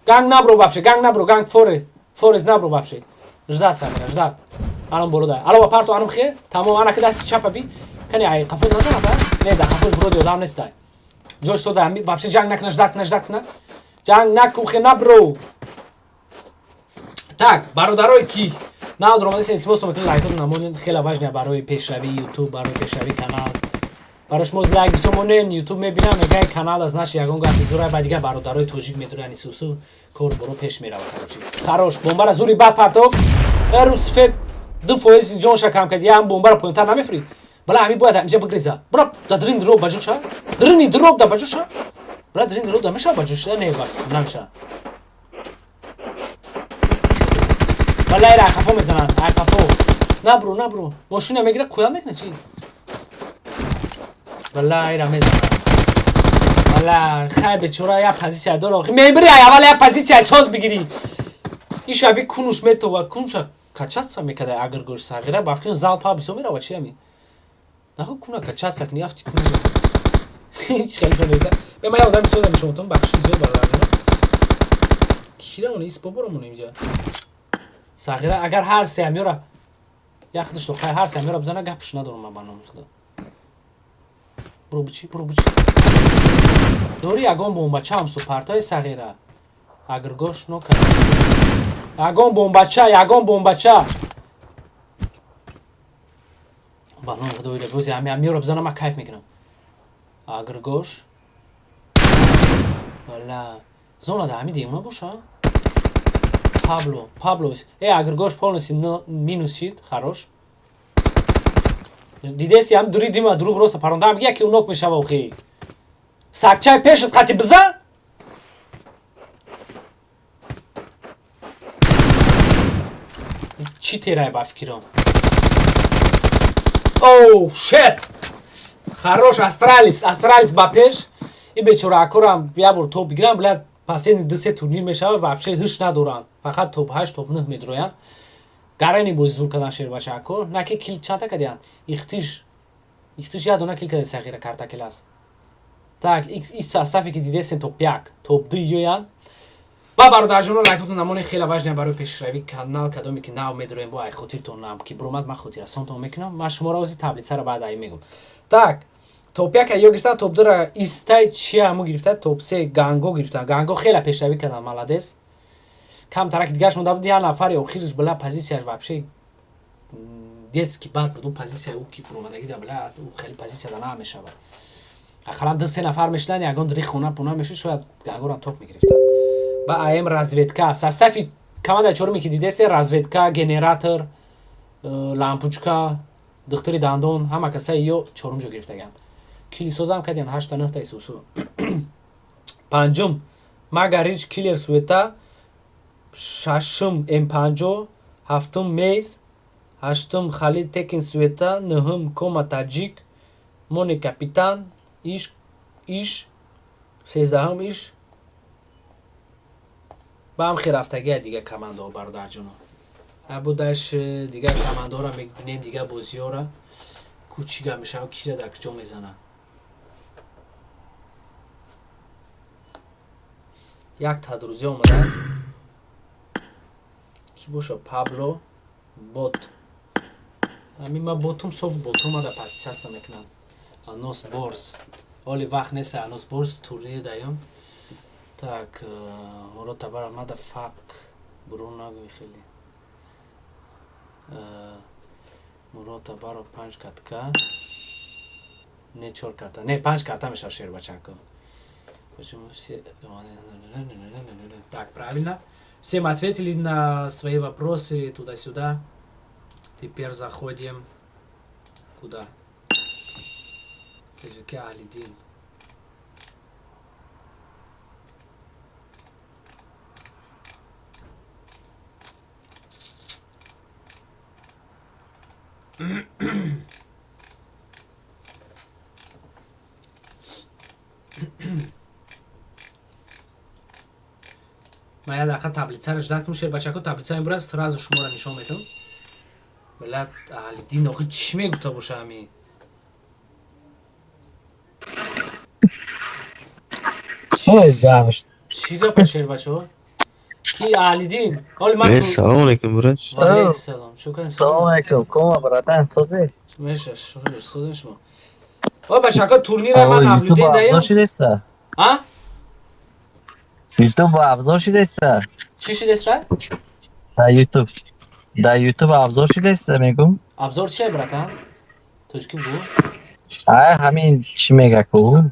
Ганг набро вообще, ганг набро, ганг форе. Форез набро вообще. Ждать самира, ждать. Анам болода. Ало парту анам хе. Тамом ана ки дасти чапа би. Кани ай хафош назанада? Не да хафош броди одам нестай. Ҷош сода ҳами вообще ҷанг накна, ждать на, ждать на. Ҷанг накухе набро. Так, бародарое ки нав омадест, илтимос метавонед лайкотон намонед, хеле важно барои пешравии YouTube, барои пешравии канал. Барои шумо лайк бисёр монед, YouTube мебинам, мегӯяд канал аз наши ягон гапи зура, ба дигар бародарои тоҷик медурани сусу кор боро пеш меравад, короче. Хорош, бомбара зури бад партоф. Ру сифет 2% ҷонша кам кард, ям бомбара поёнтар намефрид. Бала ҳами бояд ҳамиҷа бигреза. Бра, да дрин дроп ба ҷоша? Дрини дроп да ба ҷоша? Бра дрин дроп да меша ба ҷоша? Не, намеша. Бала ира хафо мезананд, ай хафо. Набро, набро. Мошина мегира, қуя мекна чи? Бала ира мезананд. Бала хай бечора я позиция дора. Мебири ай аввал я позиция соз бигири. Иша би кунуш метова, кунуша качаться мекада агар гӯш сағира, бафкин залпа бисо мерава чи ами? Нахо куна качаться кни афти куна. Ҳеч хеле шон. Бе ма я одами сода мешонтон, бахши зиёд бародарам. Кира он ис боборомон инҷа. Сағира агар ҳар се амёра я худаш то хай ҳар се амёра бизана гапш надорам ман ба номи худо. Бро бичи, бро бичи. Дори ягон бомбача ҳам супартои сағира. Агргош нока. Ягон бомбача, ягон бомбача. Ба номи худо иле бози ами амёра бизана ман кайф мекунам. Агргош. Вала. Зона да ҳами девона боша? Пабло, Пабло. Агргош полностью минус шид, хорош. Дидеси ҳам дури дима дуруғ роста паронда ҳам яке унок мешава охи. Сакчай пешат қати бизан? Чӣ терай ба фикром? Оу, shit! Хорош, Астралис, Астралис ба пеш. И бечора акорам я бор топ бигирам, бля, последний ду се турнир мешава, вообще ҳиш надоранд. Фақат топ 8, топ 9 медроянд. Гарани бози зур кардан шербачако. На ки кил чанда кардиянд? Ихтиш. Ихтиш я дона кил карда сағира карта класс. Так, и сафе ки дидесен топ 1, топ 2 ёянд. Ба бародарҷоно лайкотон намоне хеле важне барои пешравии канал, кадоме ки нав медроем бо ай хотиртон нам ки бромад ман хотирасонтон мекунам. Ман шуморо ози таблицаро баъд ай мегум. Так, топ 1 ё гирифтан, топ 2 истай чи ҳаму гирифта, топ 3 ганго гирифтан. Ганго хеле пешравӣ кардан, молодец. Камтараки дигарш монда буд, як нафари охириш била позицияш вообще детский бад буд. Ӯ позитсияи ӯ ки буромадагӣ да била ӯ хеле позитсия да намешавад. Ақаллан ду се нафар мешидан, ягон дри хона пуна мешуд, шояд гангорам топ мегирифтанд. Ба АМ разведка, состави командаи чоруме ки дидесе разведка, генератор, лампучка, духтури дандон, ҳама касаи ё чорум ҷо гирифтаганд. Килисозам кардиян ҳашта нӯҳтаи сусу. Панҷум Магарич киллер суета, шашум М50, ҳафтум Мейз, ҳаштум Халид Текин суета, нӯҳум Кома Таҷик, Мони капитан, иш иш, 13-ҳум иш. Ба ҳам хирафтагия дига командаҳо бародарҷоно. Абудаш дигар командаҳоро мебинем, дигар бозиҳоро ку чӣ гап мешава, кира дар куҷо мезанад. Як тадрӯзӣ омада ки боша Пабло бот. Ами ма ботум соф ботум ада подписаться мекунам. Анос Борс. Оли вақт нест, Анос Борс турнир даём. Так, Мурод Табар мада фак бурун нагӯй хеле. Мурод Табаров панҷ катка. Не, чор карта. Не, панҷ карта мешавад, шербачако. Почему все. Так, правильно. Всем ответили на свои вопросы туда-сюда. Теперь заходим. Куда? Языке Алидин. Ма як дақиқа таблицаро ждать кун, шербачако, таблица мебурад, сразу шуморо нишон метам. Миллат, Аҳлиддин охи чӣ мегуфта боша ами? Чӣ гапа, шербачо? Ки Аҳлиддин? Оли ман Э, салом алейкум, брат. Ва алейкум салом. Шукран. Салом алейкум, кома, братан, созӣ? Меша, шукр, созин шумо. О, бачако, турнира ман наблюдение даем. Шидеста? А? Ютуб абзор шидеста? Чӣ шидеста? Да Ютуб. Да Ютуб абзор шидеста, мегум. Абзор чие, братан? Тоҷикӣ бу? Ай, ҳамин чӣ мега ку?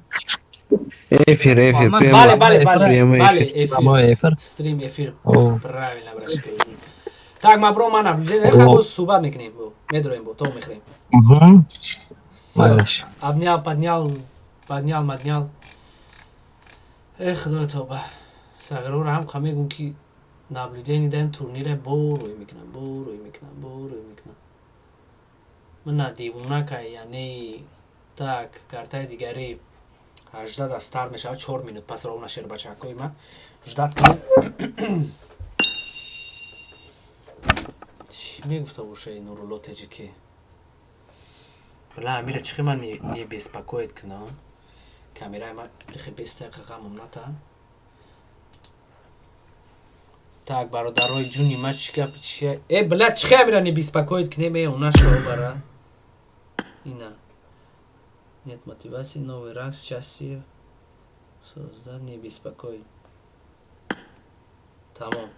Эфир, эфир, прямо. Бале, бале, бале. Прямой Бале, эфир. эфир. Прямой эфир. Стрим, эфир. О. Правильно, братишка. Так, ма бро, ман наблюдение, хай боз суҳбат мекунем, бо. Медроем бо, то мехӯрем. Угу. Всё. Малаш. Обнял, поднял, поднял, моднял. Эх, худои тоба. Сағирора ҳам ха мегум ки наблюдение даем турнире, бо рӯй мекунам, бо рӯй мекунам, бо рӯй мекунам. Мана девона кай, яъне так, картаи дигари 18 да старт мешавад, 4 минут пас ровно, шербачакҳои ма. Ждать кунед. Чӣ мегуфта боша ин Нурулло Теҷикӣ? Бла, амира чӣ ман не беспокоит кунам? Камераи ма ихе беста ғамам ната. Так, бародарои ҷуни ма, чӣ гапи чия? Э, бла, чӣ амира не беспокоит кунем, э, она шо бара? Ина. Нет мотивации, новый ранг с части создать, не беспокоит. Тамом.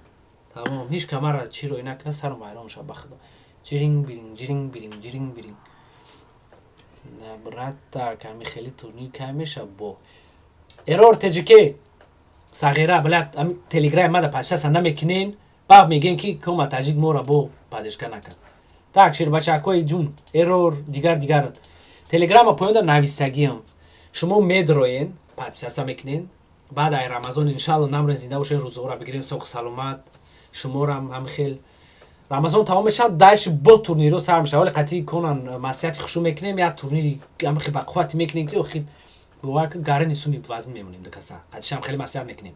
Тамом. Ҳеҷ камара чӣ рӯй накунад, сарам вайрон шавад, ба худо. Ҷиринг биринг, ҷиринг биринг, ҷиринг биринг. На, брат, так, ами хеле турнир кай мешавад бо. Эрор ТЖК. Сағира, блядь, ами телеграм мада подписаться намекунен, баъд мегӯен ки кома таҷик моро бо поддержка накард. Так, шербачакҳои ҷун, эрор, дигар дигар. Телеграма поёнда нависагиам. Шумо медроен, подписаться мекунен. Баъд ай Рамазон иншалло намрен, зинда бошен, рӯзҳоро бигирен, соғ саломат. Шуморам ҳам хел Рамазон тамом мешавад, дальше бо турнирҳо сар мешавад. Вале қатъи конан маслиҳати хушу мекунем, як турнири ҳам хел ба қуввате мекунем ки охир бовар кун, гарани суми вазм мемонем дукаса. Қатъишам хеле маслиҳат мекунем.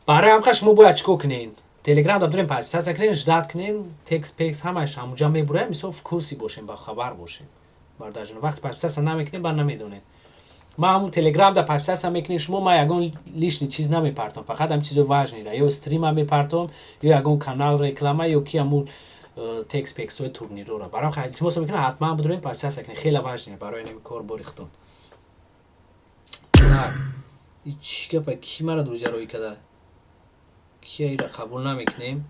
Барои ҳамқа шумо бояд чӣ кор кунен? Телеграм да бидорем, подписаться кунен, ждать кунен, текст пекс ҳамааш ҳамуҷа мебураем, мисол в курсе бошем, ба хабар бошем. Бародарҷон, вақти подписаться намекунем, бар намедонем. Ма ҳамун телеграм да подписаться мекунем, шумо ма ягон лишний чиз намепартом, фақат ҳам чизои важныйра, ё стрима мепартом, ё ягон канал реклама, ё ки ҳамун текст пекстҳои турнирҳоро. Барои ҳам илтимос мекунам, ҳатман бидорем, подписаться кунем, хеле важный барои ин кор бори худтон. Так, и чӣ гапа, ки мара друзья рӯй када? Кия ира қабул намекунем?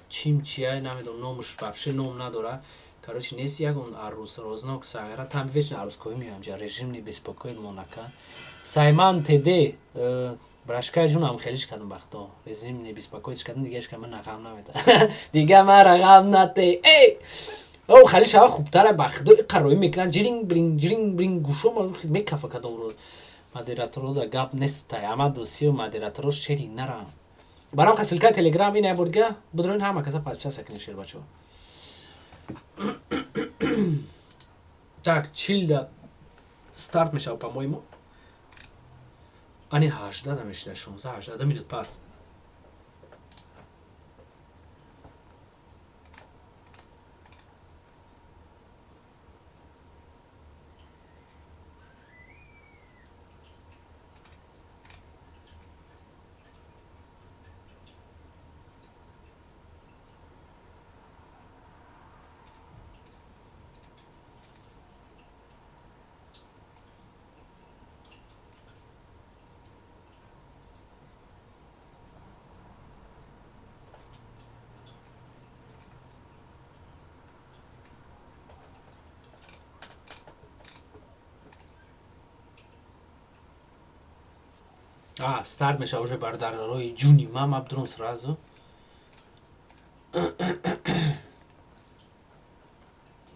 Чим чия, намедонам, номуш вообще ном надора. Короче, нест ягон арӯс рознок сағира, там вечно арӯскоӣ меоям ҷа, режим не беспокоит монака. Сайман ТД, брашкаи ҷунам хелиш кардам бахто. Режим не беспокоит кардам, дига ҳеч ман ғам намета. Дига мара ғам нате. Эй! О, хали шава хубтара, ба худо иқа рӯй мекунанд, ҷиринг биринг, ҷиринг биринг, гӯшо мекафа кадом рӯз. Модераторо да гап нестай, ама дӯстиё модераторо шери нарам. Барам қа ссылкаи телеграм ина бурдга, бидроин ҳама каса подписаться кунед, шербачо. Так, 40 да старт мешавад, по-моему. Ани 18 да мешуда, 16, 18 минут пас. Старт меша уже, бародарои ҷуни ман, мабдурум сразу.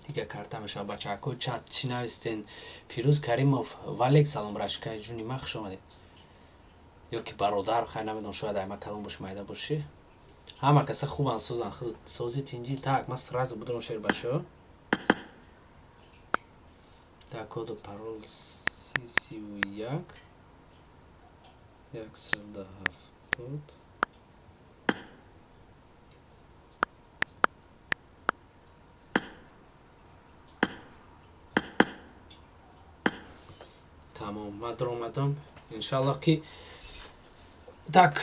Дига карта мешава. Бачаҳако, чат чӣ навистен? Фирӯз Каримов, валек салом, рашкаи ҷуни ман, хуш омадед. Ё ки бародар, хай, намедонам, шояд айма калон боши, майда бошӣ. Ҳама каса хубан, созан, сози, тинҷӣ. Так, ман сразу будурам, шербачаҳо. Так, коду парол 31 170. Тамом, ман даромадам, иншаллоҳ ки. Так,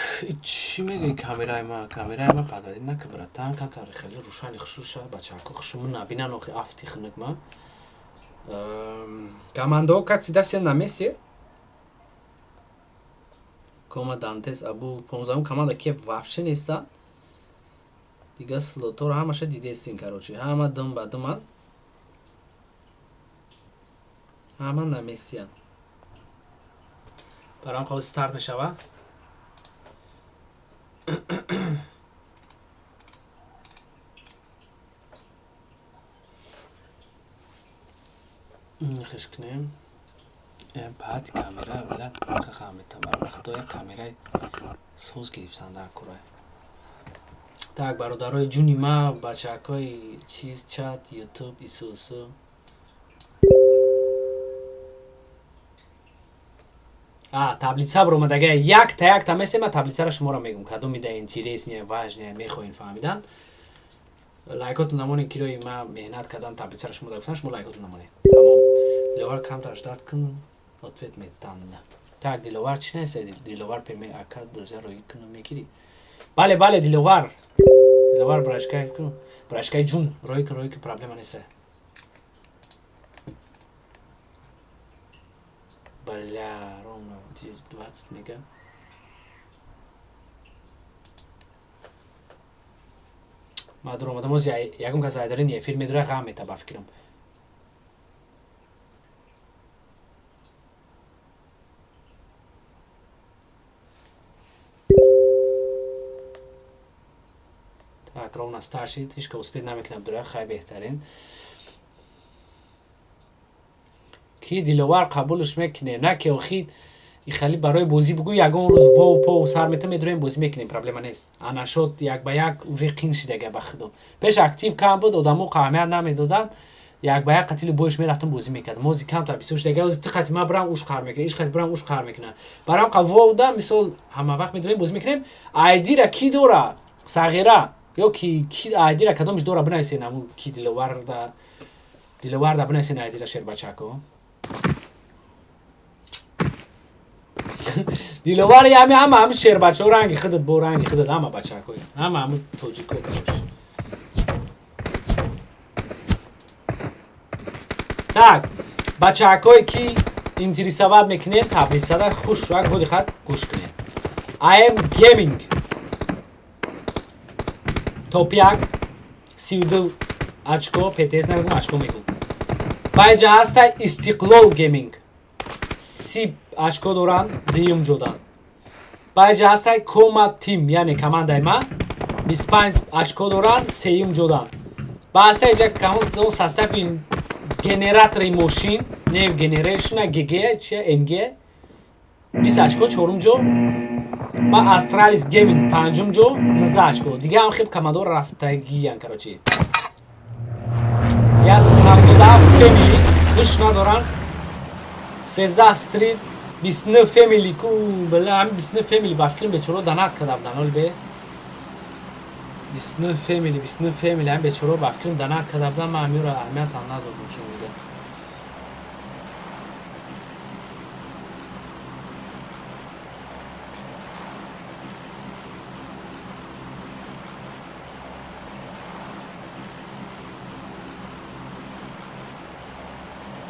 чӣ мегӯи камераи ма? Камераи ма падади нака, братан, камтар хеле рӯшани хушуша, бачаҳако хушуму набинан, охи афти хунук ма. Командо, как всегда, все на месте. Кома Дантес, Абу, 15-ум команда ке вообще нестан. Дига слотор ҳамаша дидестин, короче. Ҳама дум ба думан. Ҳама на месте ян. Барам қавзи старт мешава. Хеш кунем. Баъд камера вилат қахамета, барвақтоя камераи соз гирифтан дар курай. Так, бародарои ҷуни ма, бачакҳои чиз, чат, ютуб, исусу. А, таблица баромадага, якта якта месема таблицаро шуморо мегум, кадоми да интересный, важный мехоҳем фаҳмидан. Лайкотон намонед, кирои ма меҳнат кардан таблицаро шумо гуфтан, шумо лайкотон намонед. Тамом. Диловар, камтар ждать кун, ответ метан. Так, Диловар чӣ нест? Диловар пеме ака доза роӣ куну мегирӣ. Бале, бале, Диловар. Диловар, брашкай кун. Брашкай ҷун, роӣ кун, роӣ кун, проблема нест. Бля, ровно 20 мега. Ма дуромадам, ози ягон кас айдарин эфир медура, ғам мета, ба фикрам. Так, ровно старт шид, ҳеч ка успеть намекунам дура, хай, беҳтарин. Ки Диловар қабулш мекунем, на ки охи хали барои бозӣ бугӯ, ягон рӯз вов пов сар мета, медроем, бозӣ мекунем, проблема нест. Анашод як ба як уже қин шидага, ба худо. Пеш актив кам буд, одамо аҳамият намедоданд, як ба як қатили боиш мерафтам, бозӣ мекардам. Мози камтар бисёр шидага, ози ти қати ма брам, уш қар мекунам, иш қати брам, уш қар мекунам. Барам қа вов да, мисол, ҳама вақт медроем, бозӣ мекунем. Айдира ки дора? Сағира ё ки айдира кадомиш дора, бинависен, ҳамун ки Диловарда, Диловарда бинависен айдира, шербачако. Диловар ями ҳама ҳами шербачаҳо ранги худат, бо ранги худат, ҳама бачакҳо, ҳама ҳами тоҷико, короче. Так, бачакҳое ки интересовать мекунед, таблицада хуш як бо диққат гӯш кунед. Ам Гейминг топ як, 32 очко, птс намегум, очко мегум. Баъд ҷа ҳаста Истиқлол Гейминг, 30 очко доранд, дуюм ҷодан. Баъд ҷа ҳаста Кома Тим, яъне командаи ма, 25 очко доранд, сеюм ҷодан. Ба ҳаста ҷа состави генератори мошин, нев генерашна гг чи мг, 20 очко, чорум ҷо. Ба Астралис Гейминг панҷум ҷо, 19 очко. Дига ҳам хеб командо рафтагиян, короче. Яс 77 Фэмили гӯш надоранд, 13 Стрит, 29 Фэмили ку, била, ҳами 29 Фэмили, ба фикрам, бечоро донат карда будан, оли бе 29 Фэмили, 29 Фэмили, ҳами бечоро, ба фикрам, донат карда будан, ман ҳамиро аҳамиятам надодам, шумо дига.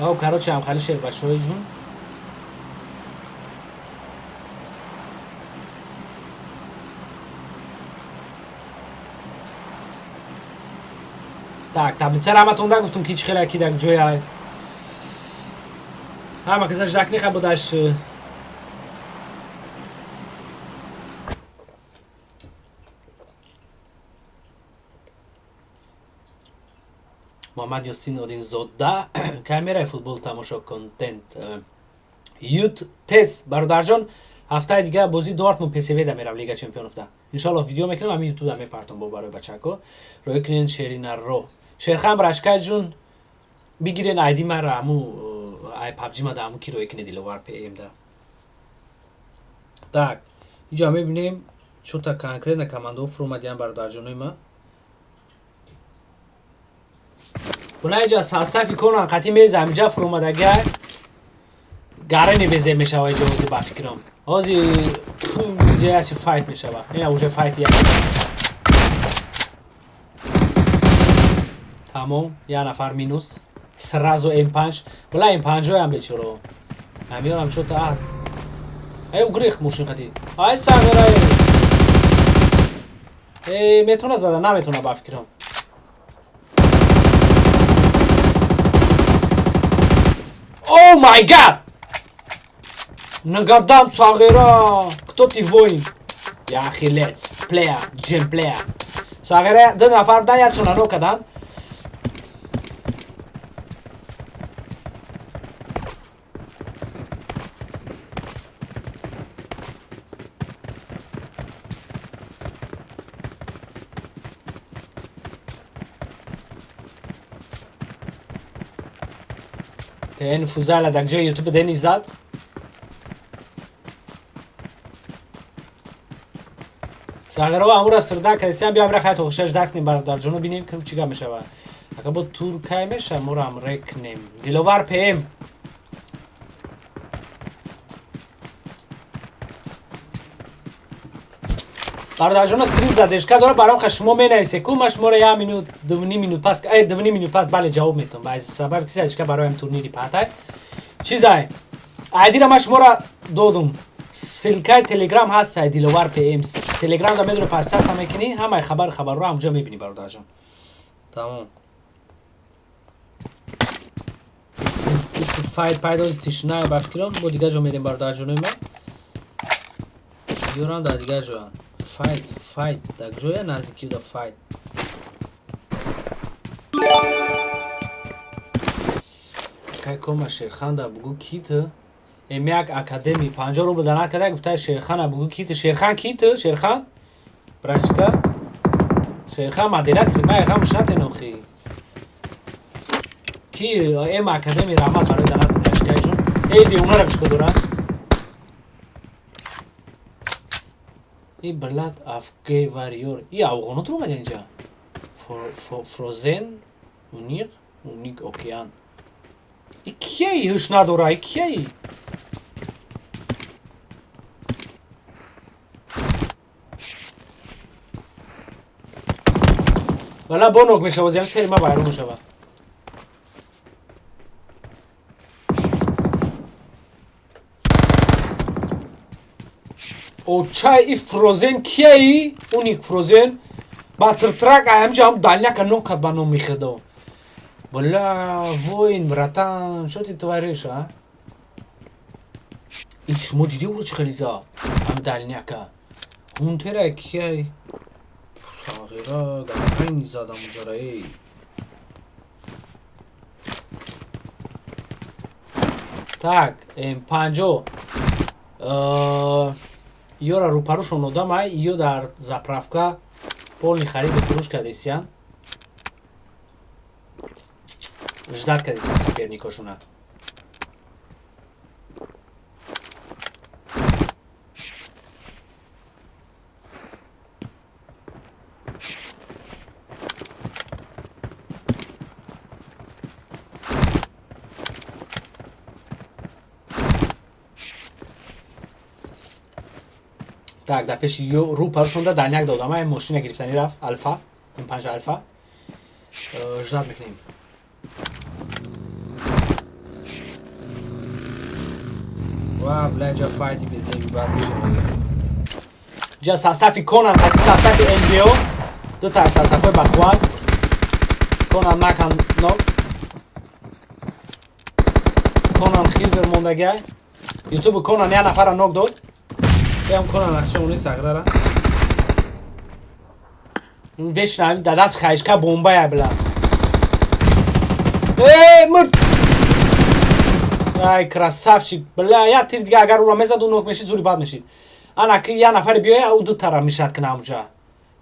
О, короче, ҳам хали, шербачаҳои ҷун. Так, таблицаро ҳаматон да гуфтум, ки чӣ хеле ки дар ҷоя ҳама каса ждакниха будаш. Муҳаммад Ёсин Одинзода, камераи футбол тамошо контент ют тез. Бародарҷон, ҳафтаи дига бозии Дортмунд ПСВ да мерам, Лига Чемпионовда. Иншаллоҳ, видео мекунам, ҳамин ютубда мепартом бо барои бачако. Роӣ кунен шеринаро. Шерхан брачкаҷун, бигирен айди мара, ҳаму ай пабҷи мада, ҳаму ки роӣ кунед, Диловар ПМ да. Так, инҷа мебинем, чӯта конкретно командаҳо фуромадиан, бародарҷонои ма. Буна инҷа сасафи конан қатӣ мезам, инҷа фуромадагиай гарани безеб мешава. Иҷа ҳози, ба фикрам, ҳози иҷа яси файт мешава. Ина уже файт як тамом, як нафар минус, сразу М5. Вала М5-оям бечоро ҳамёрам чота. Ай, гурехт мошин қатӣ. Ай, сағирай, э, метона зада наметона, ба фикрам. Oh my God! Нагадам, Сағира! Кто ты, воин? Я Ахиллес. Плея, джем плея. Сағира, ду нафар дан, якшона но кадан. Тн фузала дар ҷои ютуби дени зад. Сағирова амура сирда кардисиам, биям ра хайто хушаш дакнем, бародарҷоно, бинем ки чӣ гап мешава. Ака бо тур кай меша, мурам рекнем. Диловар ПМ. Бародарҷоно, стрим задержка дора, баром ха шумо менависе ку, ма шуморо як минут, дувним минут пас, ай, 2,5 минут пас, бале, ҷавоб метавам. Ба сабаби ки задержка бароям турнири паҳтай. Чизай? Айдира ма шуморо додум. Ссылкаи Телеграм ҳаст, ай Диловар ПМ. Телеграм да медури, подписаться мекунӣ, ҳамаи хабарро ҳамҷо мебинӣ, бародарҷон. Тамом. Иси файт пайдози тишнае, ба фикрам, бо дигар ҷо мерем, бародарҷонои ма. Ёрам дар дигар ҷоянд. Файт, файт, дар ҷоя наздики да файт. Кай кома Шерханда бугу ки ту? Эмяк Академи 50 рубл донат карда, гуфта Шерхана бугу ки ту? Шерхан ки ту? Шерхан? Брачка? Шерхан модератори ма ғамш натенохи. Ки Эм Академи, раҳмат барои донат, брачкаҷон. Эй, девонара чико дорад? И блад афге вариор. И афғонот омаден инҷа. Фрозен, униқ, уник океан. И кияи ҳуш надора, и кияи? Вала бонок мешава, зиам сери ма вайрон мешава. Очай, и Фрозен кияи? Уник Фрозен. Батртрак ҳамҷа ҳам дальняка нокад ба номи худо. Бля, воин, братан, что ты творишь, а? И шумо диди уро чӣ хеле зад? Ҳам дальняка. Ҳунтера кияй? Сағира, гарайни задам уҷара, эй. Так, М50. Ёра рӯпарӯшон одамай, ё дар заправка полный хариду фурӯш кардесиян. Ждать кардесиян соперникошуна. Так, дар пеши ё рӯпарӯшонда дальняк додам, ай мошина гирифтанӣ рафт, Алфа, М5 Алфа. Ждать мекунем. Ва, бля, ҷа файти безеби бад мешавад. Ҷа сасафи Конан, қати сасафи НБО, ду та сасафҳои бақувват. Конан накан нок. Конан хилзер мондагиай. Ютуби Конан як нафара нок дод. Ям Конан нақша уни сағрара. Вечно дар даст хаишка бомбая, бля. Эй, мурд! Ай, красавчик! Бля, я тир дига агар ура мезад, ӯ нок мешид, зури бад мешид. Ана ки я нафари биёя, ӯ ду тара мешад кина амуҷа.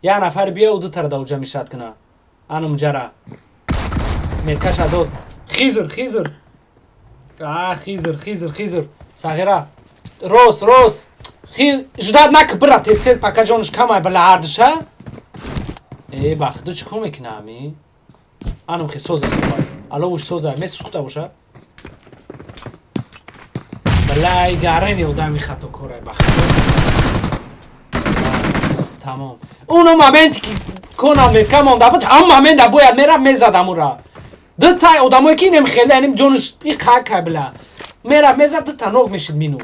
Я нафари биёя, ӯ ду тара да уҷа мешад кина. Анумҷара. Меткаша дод. Хизр, Хизр. А, Хизр, Хизр, Хизр. Сағира. Рос, рос. Ждать нак, бира, тесел пока ҷонаш камай, бля, ҳардуша. Э, ба худо чӣ кор мекуна ами? Анум хе соза. Аловуш соза, месухта боша. Бля, гарени одами хатокорай, ба худо. Тамом. Уно моменте ки кона метка монда буд, ҳамон момента бояд мера мезадам ура. Дута одамое ки инем хеле, аним ҷонаш иқакай, бля. Мера мезад, дута нок мешид минус.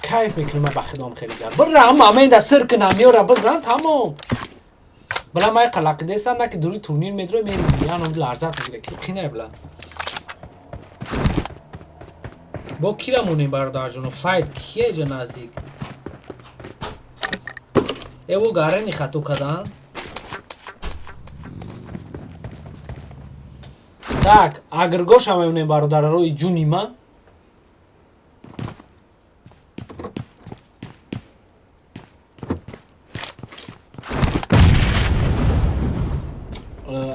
Кайф мекунам ба худом хеле гап. Бира ҳамон момента сир кунам, ёра бизан, тамом. Бля, май қалақидесам, на ки дури турнир медрои мери, яном ларзат мегире. Ки қинай, бля. Бо кира монем, бародарҷоно? Файт кия ҷа наздик? Эво гарени хато кадан. Так, агргоша мемонем, бародарарои ҷуни ма.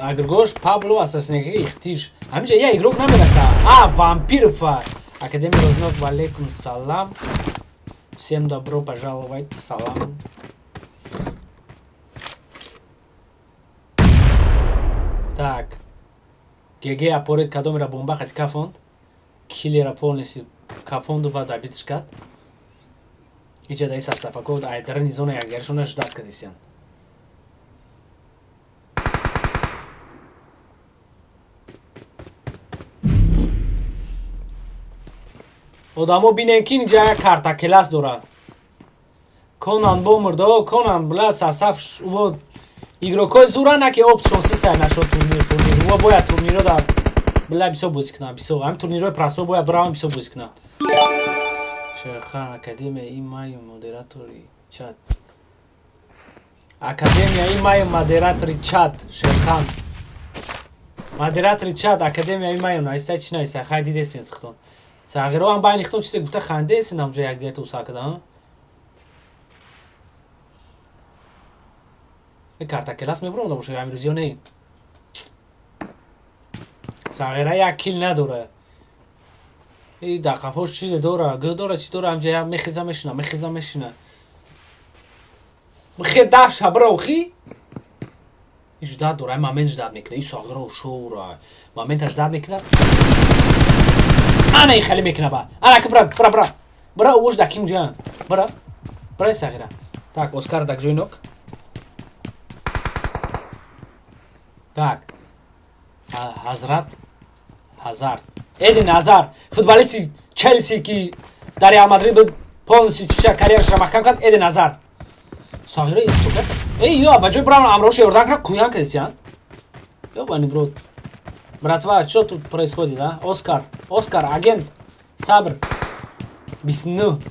Агргош Пабло ассасинеги ихтиш. Ҳамиҷа я игрок намераса. А, вампирфа. Академия Рознок, валейкум салам. Всем добро пожаловать. Салам. Так. ГГ апоред кадомера бомба қати кафонд. Киллера полностью кафонду ва добитш кард. Иҷа даи састафако айдарани зона якдигаршона ждать кардисян. Одамо бинен ки инҷа як карта келас дора. Конан бомурд, о, Конан, бля, сасаф во игрокои зура на ки опшон систай нашод турнир, турнир. Во бояд турниро да, бля, бисёр бозӣ кунам, бисёр. Ҳамин турнирҳои прасо бояд бравам, бисёр бозӣ кунам. Шерхан, Академия и маю модератори чат. Академия и маю модератори чат, Шерхан. Модератори чат, Академия и маю, найстай чи найстай, хай дидесен хитон. Сағиро ҳам байни хитон чизе гуфта хандесен ҳамҷо якдигарта уса када. Карта келас мебуромада боша ҳамин рӯз ё не? Сағира як кил надора. И дар қафош чизе дора, г дора, чи дора, ҳамҷа мехеза мешина, мехеза мешина. Бихе дафша бира охи? И ждать дора, момент ждать мекуна. И сағира шура. Момента ждать мекуна. Ана и хеле мекуна ба. Ана ки бира, бира, бира. Бира уш да ким ҷан. Бира. Бира сағира. Так, Оскар дак ҷойнок. Так. Ҳазрат Ҳазард. Эдин Ҳазар, футболисти Челси ки дар Реал Мадрид буд, полностью чиша карьерашро маҳкам кард, Эдин Ҳазар. Сағира исто кард. Эй, ё, ба ҷои браван амроша ёрдам кард, куян кардисян. Ёбани в рот. Братва, что тут происходит, а? Оскар, Оскар, агент, Сабр. 29.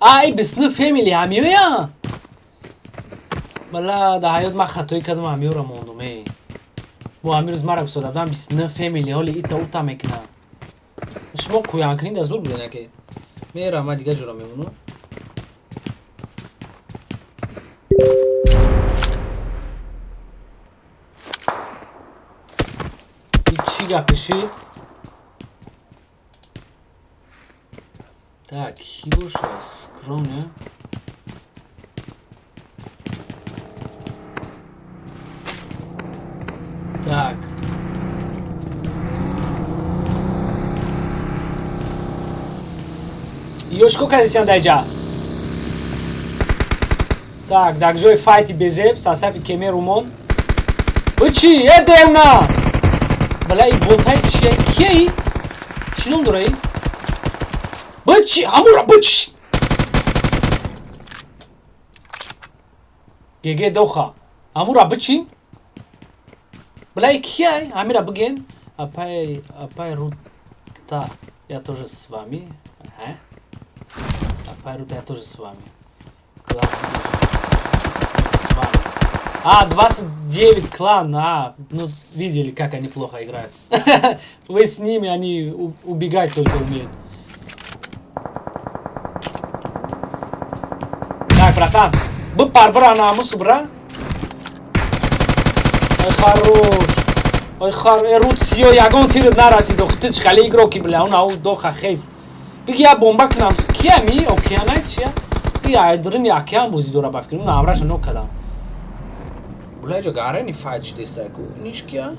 А, ай, 29 фэмили ҳамиёя? Бала, дар ҳаёт ман хатоӣ кардам, ҳамиёра мондум, эй. Бо ҳамин рӯз мара гуфтода будам 29 фэмили, ҳоли ита ута мекунам. Шумо куянкунӣ да зур будед, аке. Мерам, ман дигар ҷора мемонам. И чӣ гапи шид? Так, ки боша? Скромно. Так. Ёшко кардисян даҷа. Так, дар ҷои файти безеб, сасафи кеме румон. Бучи, э девна! Бала, и ботай чия? Кияи? Чӣ ном дора и? Бучи, ҳамура бучи! Геге доха. Ҳамура бичин? Бла, и кияй? Ҳамира биген? Апай, апай Рута, я тоже с вами. Ага. Апай Рута, я тоже с вами. Главное, с вами. А, 29 клан, а, ну, видели, как они плохо играют. Вы с ними, они убегать только умеют. Так, братан, бипар, бра, намусу, бра. Ой, хорош. Ой, хар, рут сиё, ягон тирит нарасид, ох, ты чхали игроки, бля, он ау доха хейс. Биги я бомба кунам, киями, океанай чия? И айдрини океан бозӣ дора ба фикр, он амраша нок кадам. Бля, ҷо гарени файт шидестай ку, ниш кия?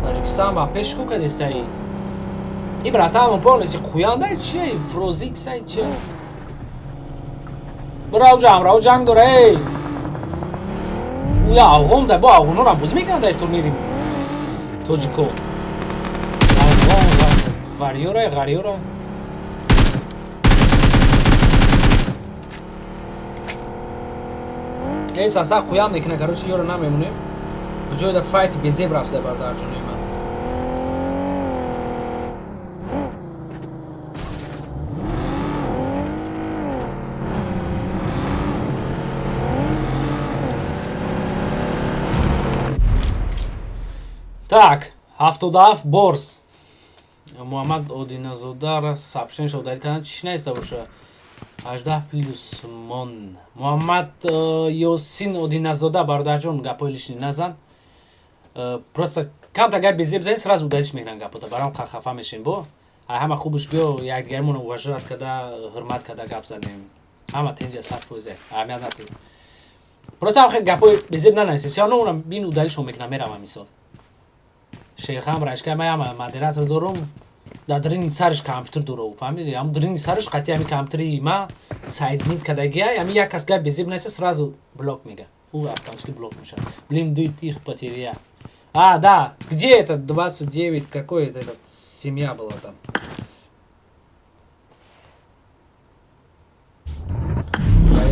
Таҷикистан ба пеш ку кадестай? И братан, полностью қуяндай чия? Фрозиксай чия? Бра, уҷа амрау ҷанг дора, эй! Уя афғон дай, бо афғонорам бозӣ мекунанд дар турнири тоҷико. Афғон вариёра, ғариёра. Эй, саса қуям мекуна, короче, ёро намемонем. Ба ҷои да файти безеб рафта бардар ҷонои ман. Так, 77 борс. Муҳаммад Одиназода сообщение удалить кардан чӣ наиста боша? 18 плюс мон. Муҳаммад Ёсин Одиназода, бародарҷон, гапои лишний назан. Просто камта гап безеб зани, сразу удалить мекунан гапота. Барам хафа мешем бо. Ай ҳама хубш биё якдигармонро уважать карда, ҳурмат карда гап занем. Ҳама тенҷа 100%. Аҳамият надиҳед. Просто ҳам гапои безеб нанависед. Всё равно онам бин удалить мекунам, меравам мисол. Шерхан брашка ман ҳама модератор дорум. Дар дрини сараш компютер дору, фаҳмиди? Ҳам дрини сараш қатъи ҳами компютери ма соединить кардагия, ҳами як кас гап безеб наиса, сразу блок мега. Ӯ автоматически блок мешавад. Блин, дует их потеря. А, да, где это 29, какой это этот, семья была там?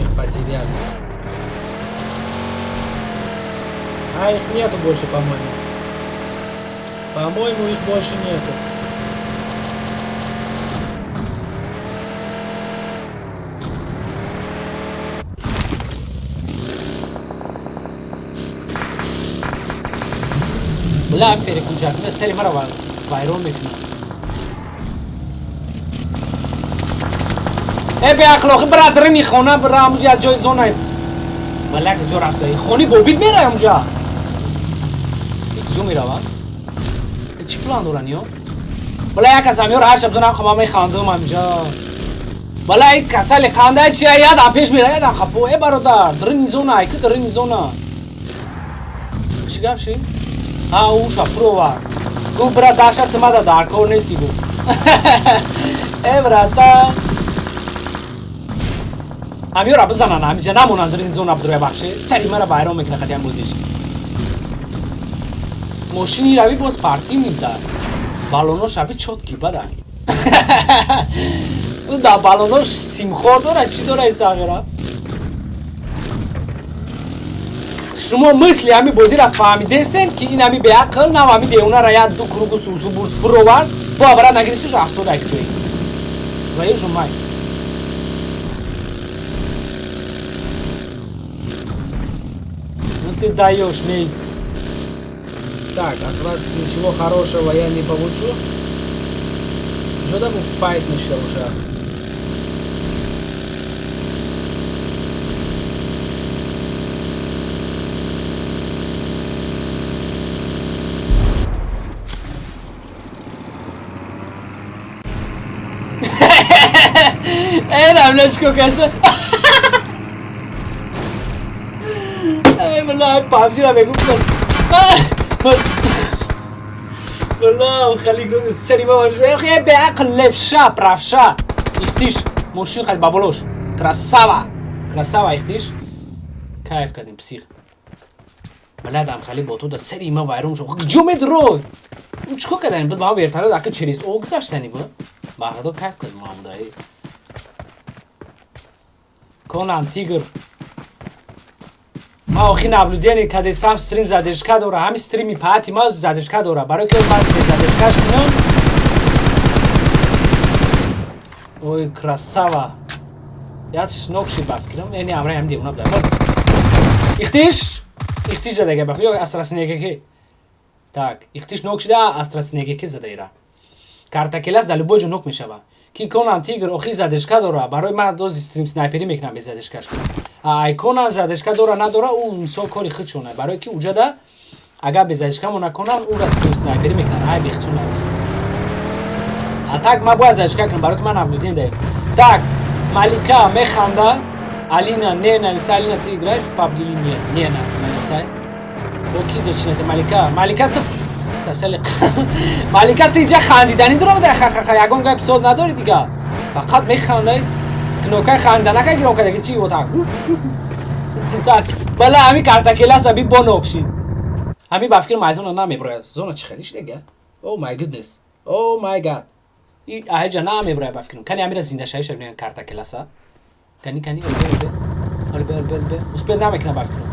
Их потеряли. А их нету больше, по-моему. По-моему, их больше нету. Бля, переключак. Не, сери мара вайрон мекунам. Э, беахлоқи, бра, дрини хона, бра, амуҷа ҷои зона. Бля, куҷо рафта? Хони бобит мера амуҷа. Куҷо мерава? Чӣ план доран ё? Бля, як кас амёр ҳар шаб зонам хама механдум амҷа. Бля, ин касали қандай чи ядам пеш мера, ядам хафо. Э, бародар, дрини зона, ай ки дрини зона. Чӣ гап ши? А, уша фурова. Гуфт, бра, даша тимада дар кор нести гуфт. Э, брата. Амёра бизанан, амиҷа намонанд дрини зона бидроя бахше. Сари мара вайрон мекуна қатиам бозиш. Мошини рави боз партийник да. Балоно шави чёткий бада. Да балонош симхор дора, чӣ дора исағира? Шумо мисли ҳами бозиро фаҳмидесен, ки ин ҳами беақл нав ҳами девонара як ду кругу сусу бурд фуровард, бо абара нагирифтиш афсода як ҷои. Твою ж мать. Ну ты даешь, Мейс. Так, от вас ничего хорошего я не получу. Что там файт начал уже? Э, бля, чико каса? Эй, бля, PUBG-ра мегуфтам. Бля, хали сари баба, э, беақл, левша, правша. Ихтиш, мошин қад баболош. Красава. Красава ихтиш. Кайф кардем, псих. Бля, дам хали боту да сари ма вайрон шо. Ҷо медро? Чико кардани? Буд ма вертолёт ака через о гузаштани буд. Бағдо кайф кардем мамудаи. Конан Тигр. Ма охи наблюдение кадесам, стрим задержка дора. Ҳами стрими паати ма задержка дора. Барои ки ман задержкаш кунам. Ой, красава. Ятш нок шид ба фикрам. Яъне амра ҳам девона буда. Ихтиш, ихтиш задага бах, ё астраснегаки. Так, ихтиш нок шуда, астраснегаки зада ира. Картакелас дар любой ҷо нок мешава. Ки конан тигр охи задержка дора, барои ман дози стрим снайперӣ мекунам без задержкаш. А айкона задержка дора надора, ӯ мисол кори худшона. Барои ки уҷада агар без задержка мо наконан, ӯра стрим снайперӣ мекунан, ай бихчон. А так ма бояд задержка кунам, барои ки ман наблюдение даем. Так, Малика механда, Алина не нависай, Алина, ты играешь в PUBG или нет? Не нависай. О, ки ҷо чи нависай? Малика, Малика ту касали. Малика ту иҷа хандидани дуромада, ха-ха-ха, ягон гап соз надори дига. Фақат механдай. Кнопкаи ханданака гиром карда, чи вот так. Так, бала ҳами картакеласа би бо нокшид. Ҳами ба фикр майзона намеброяд. Зона чи хелиш дега? Oh my goodness. Oh my god. И аҳеҷа намеброяд ба фикрам. Кани ҳамира зиндашавӣ шавӣ картакеласа. Кани кани олбе олбе. Олбе олбе олбе. Успел намекунам ба фикрам.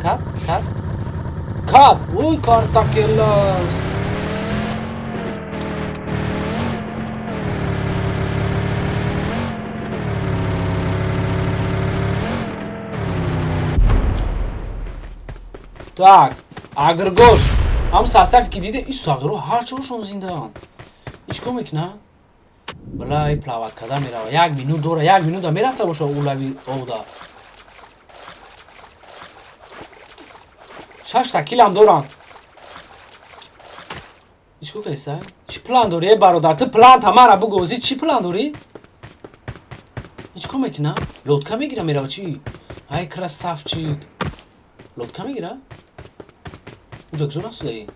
Кад? Кад? Кад! Ой, картакелас. Так, агргош. Ҳам сасаф ки диде, и сағиро ҳар чоршон зиндаанд. Ҳеҷ кор мекуна? Бала, и плавать карда мерава. Як минут дора, як минута мерафта боша улави овда. Шашта килам доранд. Ҳеҷ кор кардиса? Чӣ план дорӣ, э бародар? Ту план тамара бугӯ, чӣ план дорӣ? Ҳеҷ кор мекуна? Лодка мегира мерава чӣ? Ай красавчик. Лодка мегира? Уҷа куҷо рафтудаи?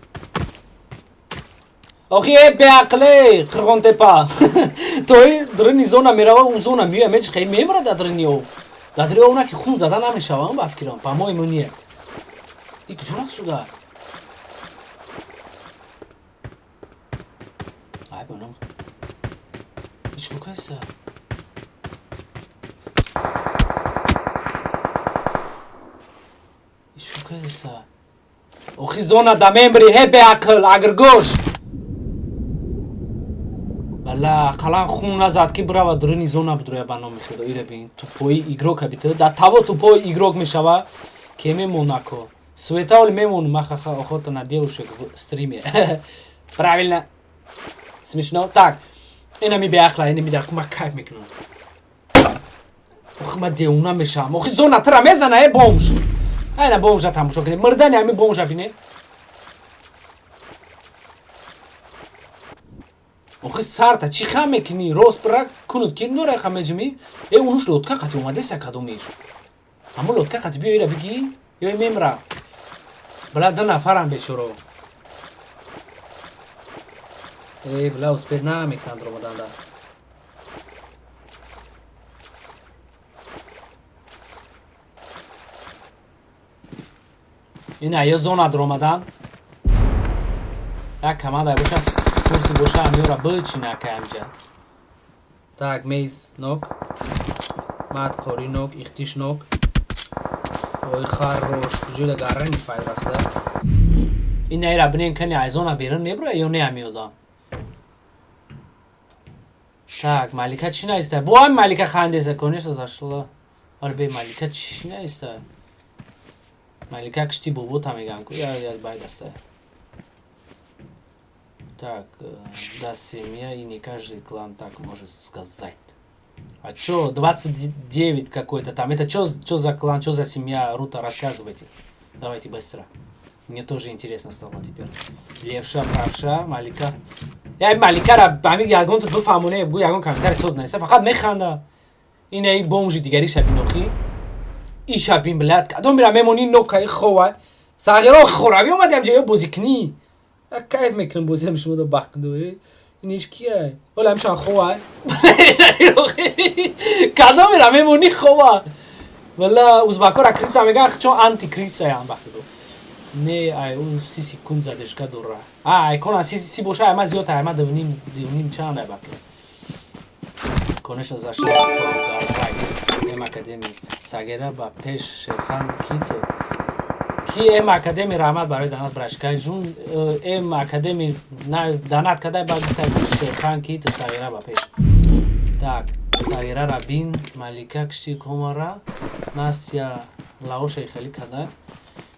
Охи э беақле, Қирғонтепа. Тои дрини зона мерава, у зона меоя, меч хей мемра дар дрини об. Дар дрини об на ки хун зада намешава, ба фикрам, по-моему нет. И куҷо рафтуда? Ай ба ном. Ҳеҷ кор кардиса? Ҳеҷ кор кардиса? Охи зона да мембри, ҳе беақл, агргош. Бала, ақаллан хун назад ки бирава дуруни зона бидроя ба номи худо. Ира бин, тупой игрок абита. Да таво тупой игрок мешава, ке мемонако. Света оли мемон, махаха, охота на девушек в стриме. Правильно. Смешно. Так, ина ми беақла, ина ми да кума кайф мекунам. Охи ма девона мешавам. Охи зона тра мезана, э бомж. Айна бомжа тамошо кунед. Мирдани ҳами бомжа бине. Охи сарта чӣ хам мекунӣ? Рост бира кунуд ки нора хам меҷумӣ? Э унуш лодка қати омадеса кадомиш. Ҳамо лодка қати биё ира бигӣ, ё мемра. Била ду нафарам бечоро. Э била успеть намекунанд ромаданда. Ина ё зона дромадан. Як команда боша, курси боша, амёра бичина камҷа. Так, мейз нок. Мад қори нок, ихтиш нок. Ой хорош, куҷо гарани файд рафта. Ина ира бинем кани аз зона берун меброя ё не амиёда. Так, Малика чӣ наиста? Бо ҳами Малика хандеса, конечно, зашла. Вале бе Малика чӣ наиста? Малика кишти бобота меган ку, я я байд аста. Так, да, семья, и не каждый клан так может сказать. А чё, 29 какой-то там, это чё, чё за клан, чё за семья, Рута, рассказывайте. Давайте быстро. Мне тоже интересно стало теперь. Левша, правша, Малика. Я Малика ра, ами ягон тут бифаҳмоне, бгу ягон комментарий сод наиса, фақат механда. Ин эй бомжи дигари шабинохи. И шабин блядь, кадом мира мемони нокаи хова. Сағиро хоравӣ омадем ҷа ё бозикунӣ. Кайф мекунам бозиам шумо до бақду. Ин иш кия? Ола ҳамшан хова. Кадом мира мемони хова. Вала узбакора крыса меган, чон анти крыса ям бақду. Не, ай ун 30 секунд задержка дора. А, ай кона си боша, ай ма зиёд, ай ма дувним, дувним чанд ай бақду. Конечно, зашла М Академи. Сагера ба пеш Шерхан кито. Ки М Академи раҳмат барои донат брашкай ҷун М Академи на донат кадай ба гуфта Шерхан кито Сагера ба пеш. Так, Сагера Рабин, Малика кишти Комара, Настя Лаошаи хеле када.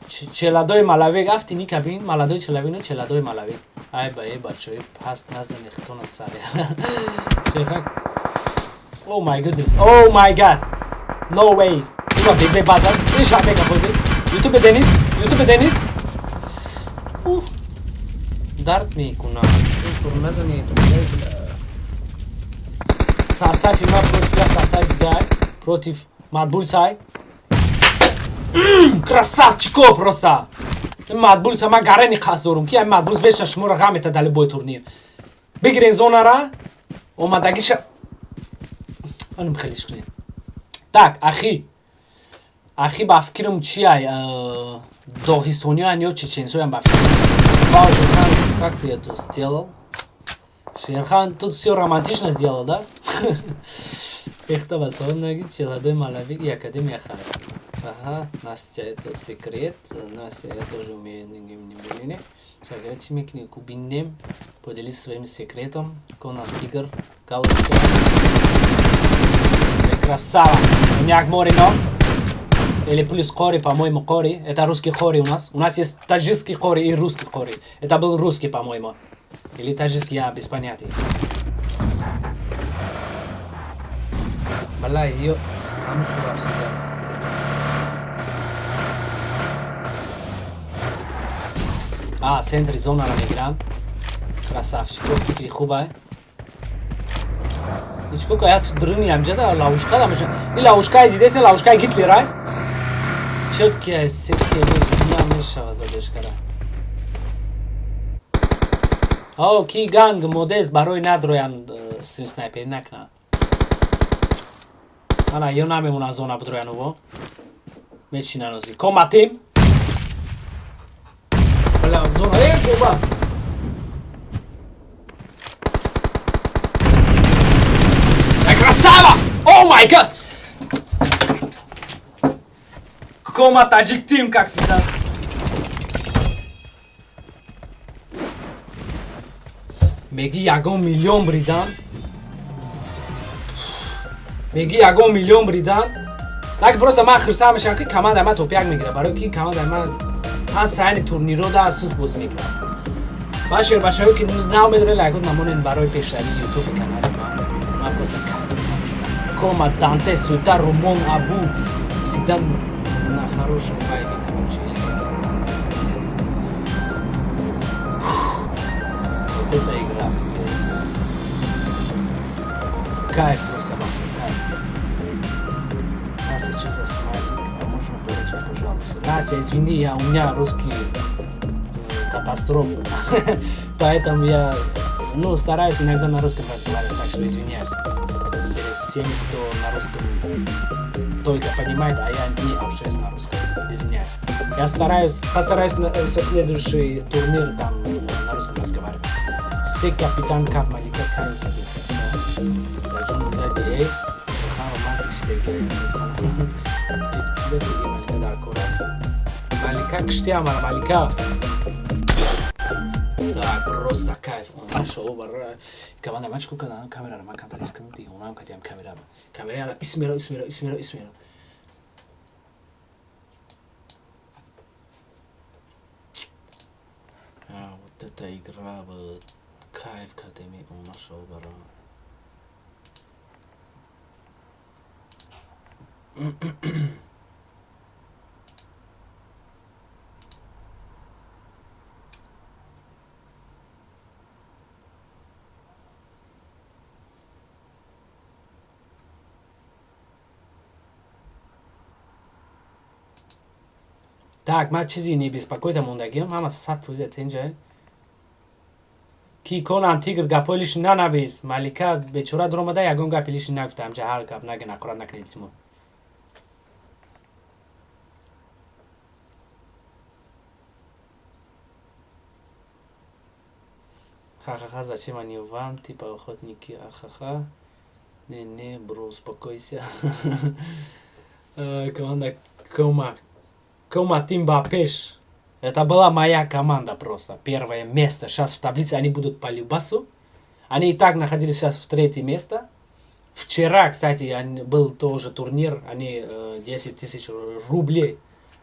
Челадои малавек афти никабин, маладои человек, но челадои малавек. Ай ба э бачаи паст назани хитона саре. Шерхан. Oh my goodness. Oh my God. No way. Ива безе базар. Иша мега бози. YouTube Денис, YouTube Денис. Уф. Дард мекунам. Тур назани ту. Сасафи ма против я сасафи гай против Мадбулсай. Красавчико просто. Мадбулса ма гарени қасд дорум ки ами Мадбулс вечно шуморо ғам мета дали бой турнир. Бигирен зонара омадагиша анам хелиш кунед. Так, ахи. Ахи ба фикрам чи ай доғистониён ё чеченсоян ба фикрам. Вау, Шерхан, как ты это сделал? Шерхан тут все романтично сделал, да? Эхта басон наги челадой малавик и академия хан. Ага, Настя, это секрет. Настя, я тоже умею не. Шагрет чимекни кубиннем. Поделись своим секретом. Конан Тигр, галочка. Красава. Няк Морино. Или плюс Кори, по-моему, Кори. Это русский Кори у нас. У нас есть таджикский Кори и русский Кори. Это был русский, по-моему. Или таджикский, я без понятия. Бля, ее... А ну сюда, сюда. А, центри зона мегиран. Красавчик. Фикри хубай. Ичко каят дрыни амҷада ловушка да меша. И ловушка дидесе ловушка Гитлер ай. Чёткия сетки мешава задешкара. О, ки ганг модез барои надроян стрим снайпери накна. Ана ё намемона зона бидрояново. Мечинанози. Коматим. Бля, зона, э, боба. Красава! Oh my God! Кома Таджик Тим, как всегда. Меги ягон миллион бридан. Меги ягон миллион бридан. Так просто ман хирсам мешавам ки команда ман топяк мегирад. Барои ки команда ман панҷ саяни турниро да сус боз мекунад. Ман шербачаҳое ки нав медонед, лайкот намонед барои пешравии YouTube канали ман. Ман просто Кома, Данте, Суета, Румон, Абу. Всегда на хорошем вайбе, короче. Вот эта игра, пипец. Кайф просто, кайф. Настя, что за смайлик? А можно по-русски, пожалуйста? Настя, извини, у меня русский катастрофа. Поэтому я, ну, стараюсь иногда на русском разговаривать, так что извиняюсь всеми, кто на русском только понимает, а я не общаюсь на русском. Извиняюсь. Я постараюсь со следующий турнир там на русском разговаривать. Се капитан Кап Малика Кайм забился. Эй, романтик Малика кштиамара Малика. Так, просто кайф. Шоу бар. Команда мачку кана камера ма камера исканти, онам катям камера. Камера исмера исмера исмера исмера. А, вот эта игра вот кайф катеми она шоу бар. Так, ман чизи не беспокойта мондагиам, ҳама 100% тенҷа. Ки Конан Тигр гапои лиши нанавис, Малика бечора дуромада ягон гапи лиши нагуфта, ҳамҷа ҳар гап нага нақорат накунед илтимо. Ха-ха-ха, зачем они вам, типа охотники, ахаха. Не-не, бро, успокойся. Команда Кома. Кома Тимба Пеш. Это была моя команда просто. Первое место. Сейчас в таблице они будут по любасу. Они и так находились сейчас в третьем место. Вчера, кстати, был тоже турнир, они 10 тысяч рублей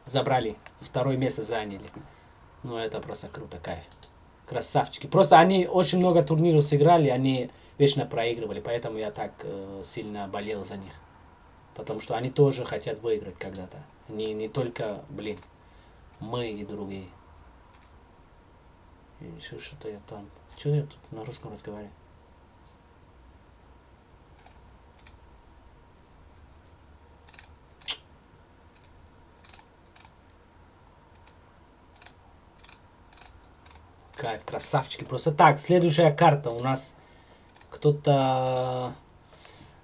забрали, второе место заняли. Ну, это просто круто, кайф. Красавчики. Просто они очень много турниров сыграли, они вечно проигрывали, поэтому я так сильно болел за них. Потому что они тоже хотят выиграть когда-то. Не только, блин, мы и другие. И еще что-то я там. Что я тут на русском разговариваю? Кайф, красавчики. Просто так, следующая карта у нас кто-то.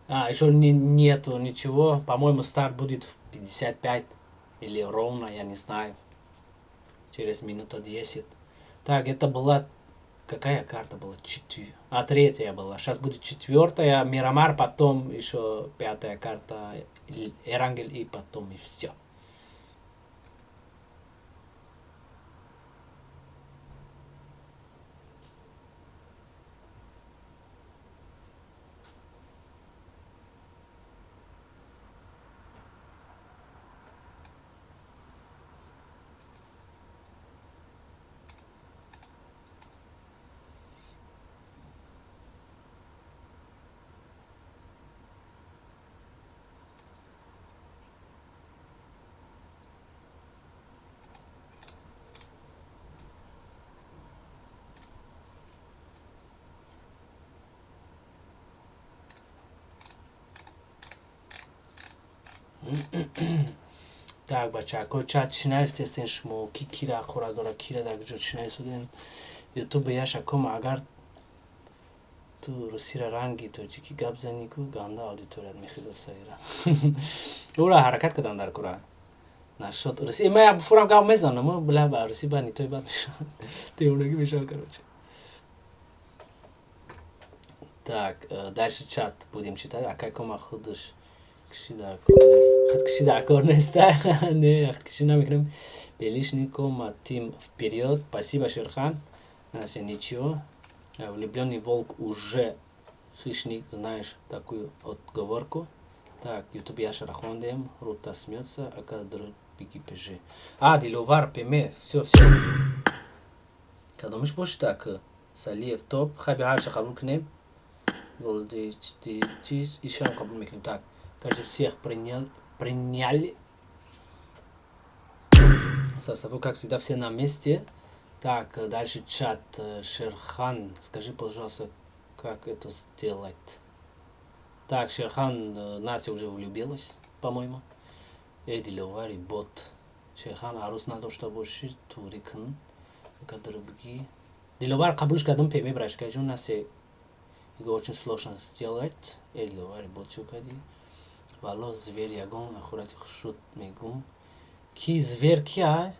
А, еще не, нету ничего. По-моему, старт будет в 55 или ровно, я не знаю. Через минуту 10. Так, это была. Какая карта была? А, третья была. Сейчас будет четвертая, Мирамар, потом еще пятая карта Эрангель и потом и все. Так, бачако, чат чӣ навистестен шумо? Ки кира хӯра дора, кира дар куҷо чӣ нависоден? Ютуба яша кома, агар ту русира ранги тоҷикӣ гап занӣ ку, ганда аудиторият мехеза сайра. Ура ҳаракат кадан дар кура. Нашод руси. Ма я фурам гап мезанам, бла ба руси ба нитой бад мешавад. Девонагӣ мешавад, короче. Так, дальше чат будем читать. Акай кома худаш киши дар кор нест. Худкишӣ дар кор нест. Не, худкишӣ намекунем. Белишни кома тим вперед. Спасибо, Шерхан. Настя, ничего. Влюбленный волк уже хищник, знаешь такую отговорку. Так, YouTube Яшара хондем, Рута смеется, ака беги пежи. А, Диловар, пеме, все, все. Кадомиш боши так, Салиев топ, хаби ҳарша қабул кунем. Голди, ишам қабул мекунем. Так, кажется, всех принял, приняли. Сосово, как всегда, все на месте. Так, дальше чат. Шерхан, скажи, пожалуйста, как это сделать? Так, Шерхан, Настя уже влюбилась, по-моему. Эди Левари, бот. Шерхан, арус надошта боши, турикн. Кадрбги. Диловар қабулш кардам пеме брашка ҷун Настя. Его очень сложно сделать. Эди Левари, бот чё кади? Вало, зверь ягон, ахурати хушуд мегум. Ки зверь ки а?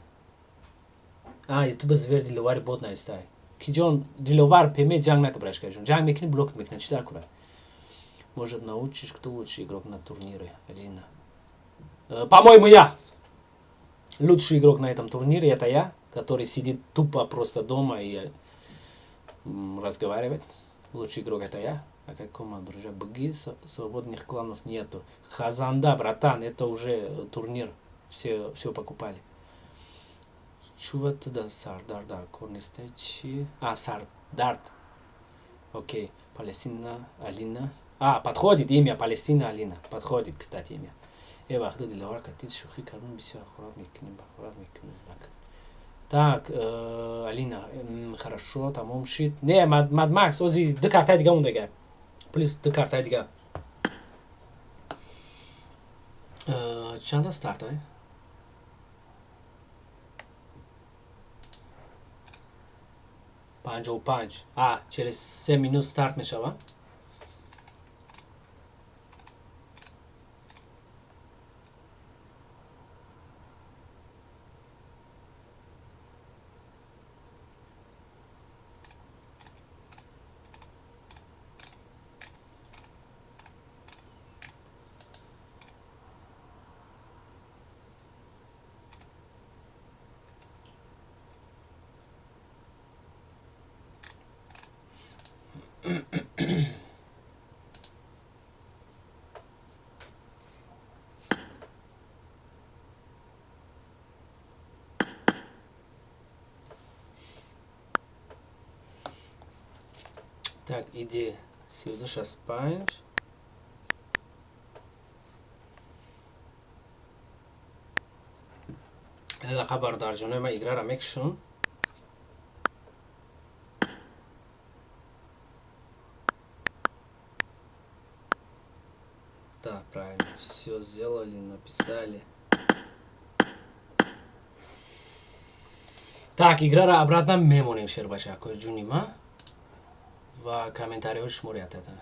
А, ютуба зверь Диловари бот навистай. Ки ҷон Диловар пеме ҷанг нака брашка ҷун. Ҷанг мекунӣ, блок мекунӣ, чӣ дар кура? Может, научишь, кто лучший игрок на турнире, Алина? По-моему, я. Лучший игрок на этом турнире это я, который сидит тупо просто дома и разговаривает. Лучший игрок это я. А какому, друзья, быги свободных кланов нету. Хазанда, братан, это уже турнир. Все, все покупали. Чува туда Сардар дар корнистечи. А, Сардарт. Окей. Палестина, Алина. А, подходит имя Палестина, Алина. Подходит, кстати, имя. Вахдо Диловар катит шухи кардум бисёр ахурат мекунем, бахурат мекунем. Так, Алина, хорошо, тамом шид. Не, Мад Макс, ози ду картай дига мондага. Плюс ду картай дига. Чанда старт, ай? 55. А, через 7 минут старт мешава. Так, иди 32 65. Дақа, бародарҷонои ман, играра мекушам. Да, правильно. Все сделали, написали. Так, играра обратно мемонем, шербачакои ҷуни ма, ва комментариҳои шуморо ятата.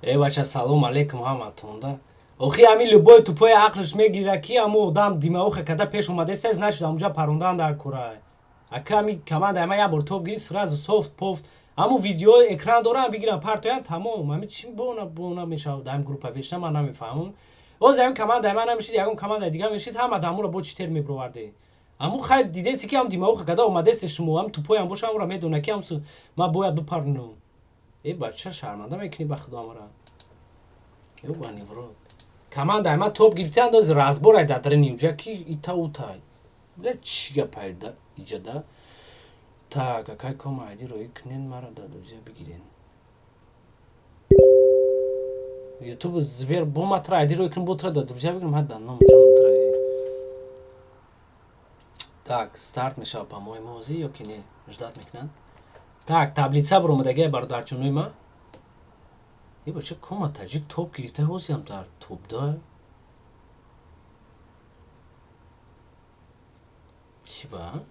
Э, бача, салом алейкум ҳаматонда. Охи, ҳамин любой тупой ақлш мегира, ки ҳамо одам димауха када пеш омадеса, значит, ҳамуҷа парондан дар кора. Ака, ҳами команда ама як бор топ гирифт, сразу софт пофт. Ҳамун видео экран дорам, бигирам, партоян, тамом. Ҳами чи бона бона мешавад ҳами группа вечно, ман намефаҳмам. Оз ҳамин команда ма намешид, ягон командаи дига мешид, ҳама ҳамуро бо читер мебироварде. Ҳамун хайр дидеси, ки ҳам димауха када омадеси шумо, ҳам тупоям боша, ҳамуро медона, ки ҳамсу ман бояд бипарнам. Э, бача, шарманда мекунӣ, ба худо амара. Ёбани в рот. Команда ма топ гирифта, андоз разбор ай дадрини уҷа, ки ита утай. Бля, чӣ гапай да иҷада? Так, акай кома, айди роӣ кунен, мара да друзья бигирен. YouTube звер бо матра айди роӣ кун, ботра да друзья бигирем, ҳадда ном ҷон тра. Так, старт мешава, по-моему, ҳозир ё ки не, ждать мекунанд. Так, таблица баромадагия, бародарҷонои ма. Е, бача, кома таҷик топ гирифта, ҳозиам дар топда. Чӣ ба?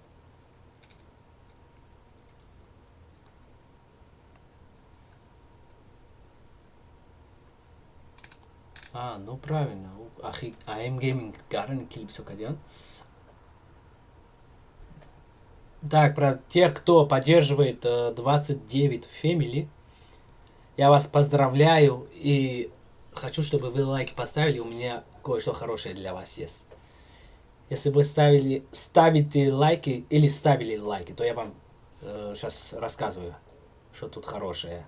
А, ну правильно. Ахи, АМ Gaming гарани килипсо кадиан. Так, про тех, кто поддерживает 29 Family, я вас поздравляю и хочу, чтобы вы лайки поставили. У меня кое-что хорошее для вас есть. Если вы ставите лайки или ставили лайки, то я вам сейчас рассказываю, что тут хорошее.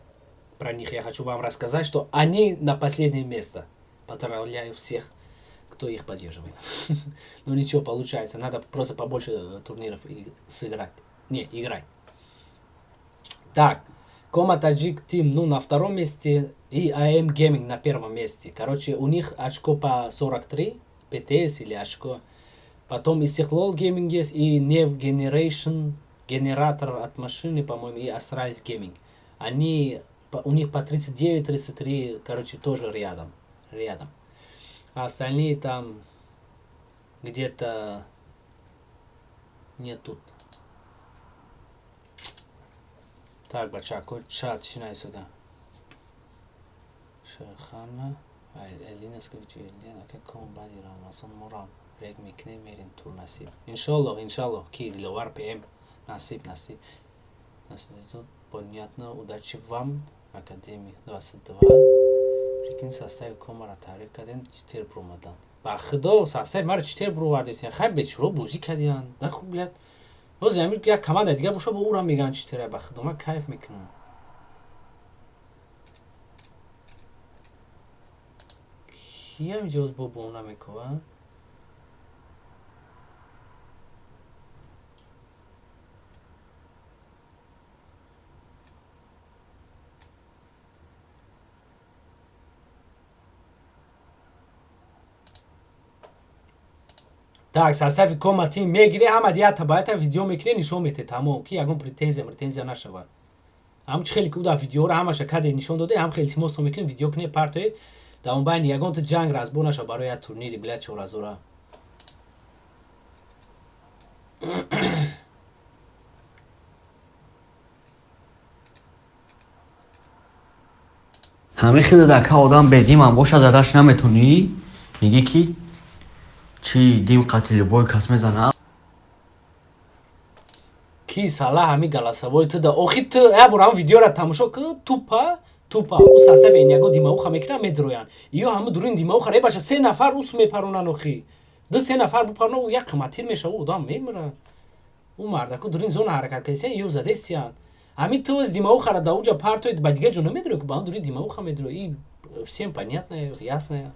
Про них я хочу вам рассказать, что они на последнее место. Поздравляю всех, кто их поддерживает. Ну ничего, получается, надо просто побольше турниров и сыграть. Не, играть. Так, Кома Таджик Тим, ну, на втором месте и АМ Gaming на первом месте. Короче, у них очко по 43, ПТС или очко. Потом Истиклол Gaming есть, и Nev Generation, генератор от машины, по-моему, и Astralis Gaming. Они, у них по 39, 33, короче, тоже рядом. Рядом. А остальные там где-то не тут. Так, бачако, чат, шинай сюда. Шерхана, Элина, скажите, Элина, как бади Рамазан мурам. Рек мекне мерин тур насиб. Иншаллах, иншаллах, ки Диловар ПМ. Насиб, насиб. Насиб, тут понятно, удачи вам, Академик 22. Прикинь, состави комара таъриф кардем, читер бромадан. Ба худо, состави маро читер бровардесен. Хай бечуро бозӣ кардиян. Да хуб, блядь. Боз ҳамин як команда дига боша, бо ура меган читера. Ба худо, ман кайф мекунам. Киам ҷоз бо бона мекова? Так, состави кома тим мегири, ҳама дията баята видео мекунӣ, нишон мете, тамом, ки ягон претензия претензия нашавад. Ҳам чи хеле ки уда видеоро ҳамаша каде нишон доде, ҳам хеле илтимос мекунем, видео кунед, партое. Дар он байни ягонта ҷанг разбор наша барои як турнири, бля, чоразора. Ҳамин хеле дака одам бедимам боша, задаш наметонӣ, мегӣ ки чи дим қати любой кас мезана. Ки сала ҳами голосовой ту да охи, ту як бор ҳам видеора тамошо ки, тупа тупа ӯ сасаф эняго димауха мекунад, медроянд ё ҳаму дурин димауха ре баша, се нафар ус мепаронанд, охи ду се нафар бупарона, ӯ як қиматир мешава, одам мемира. Ӯ мардаку дурин зона ҳаракат кардисиян ё задесиянд. Ҳамин ту оз димаухара да уҷа партоед, ба дигар ҷо намедрои, ки ба он дури димауха медрои. И всем понятно, ясно.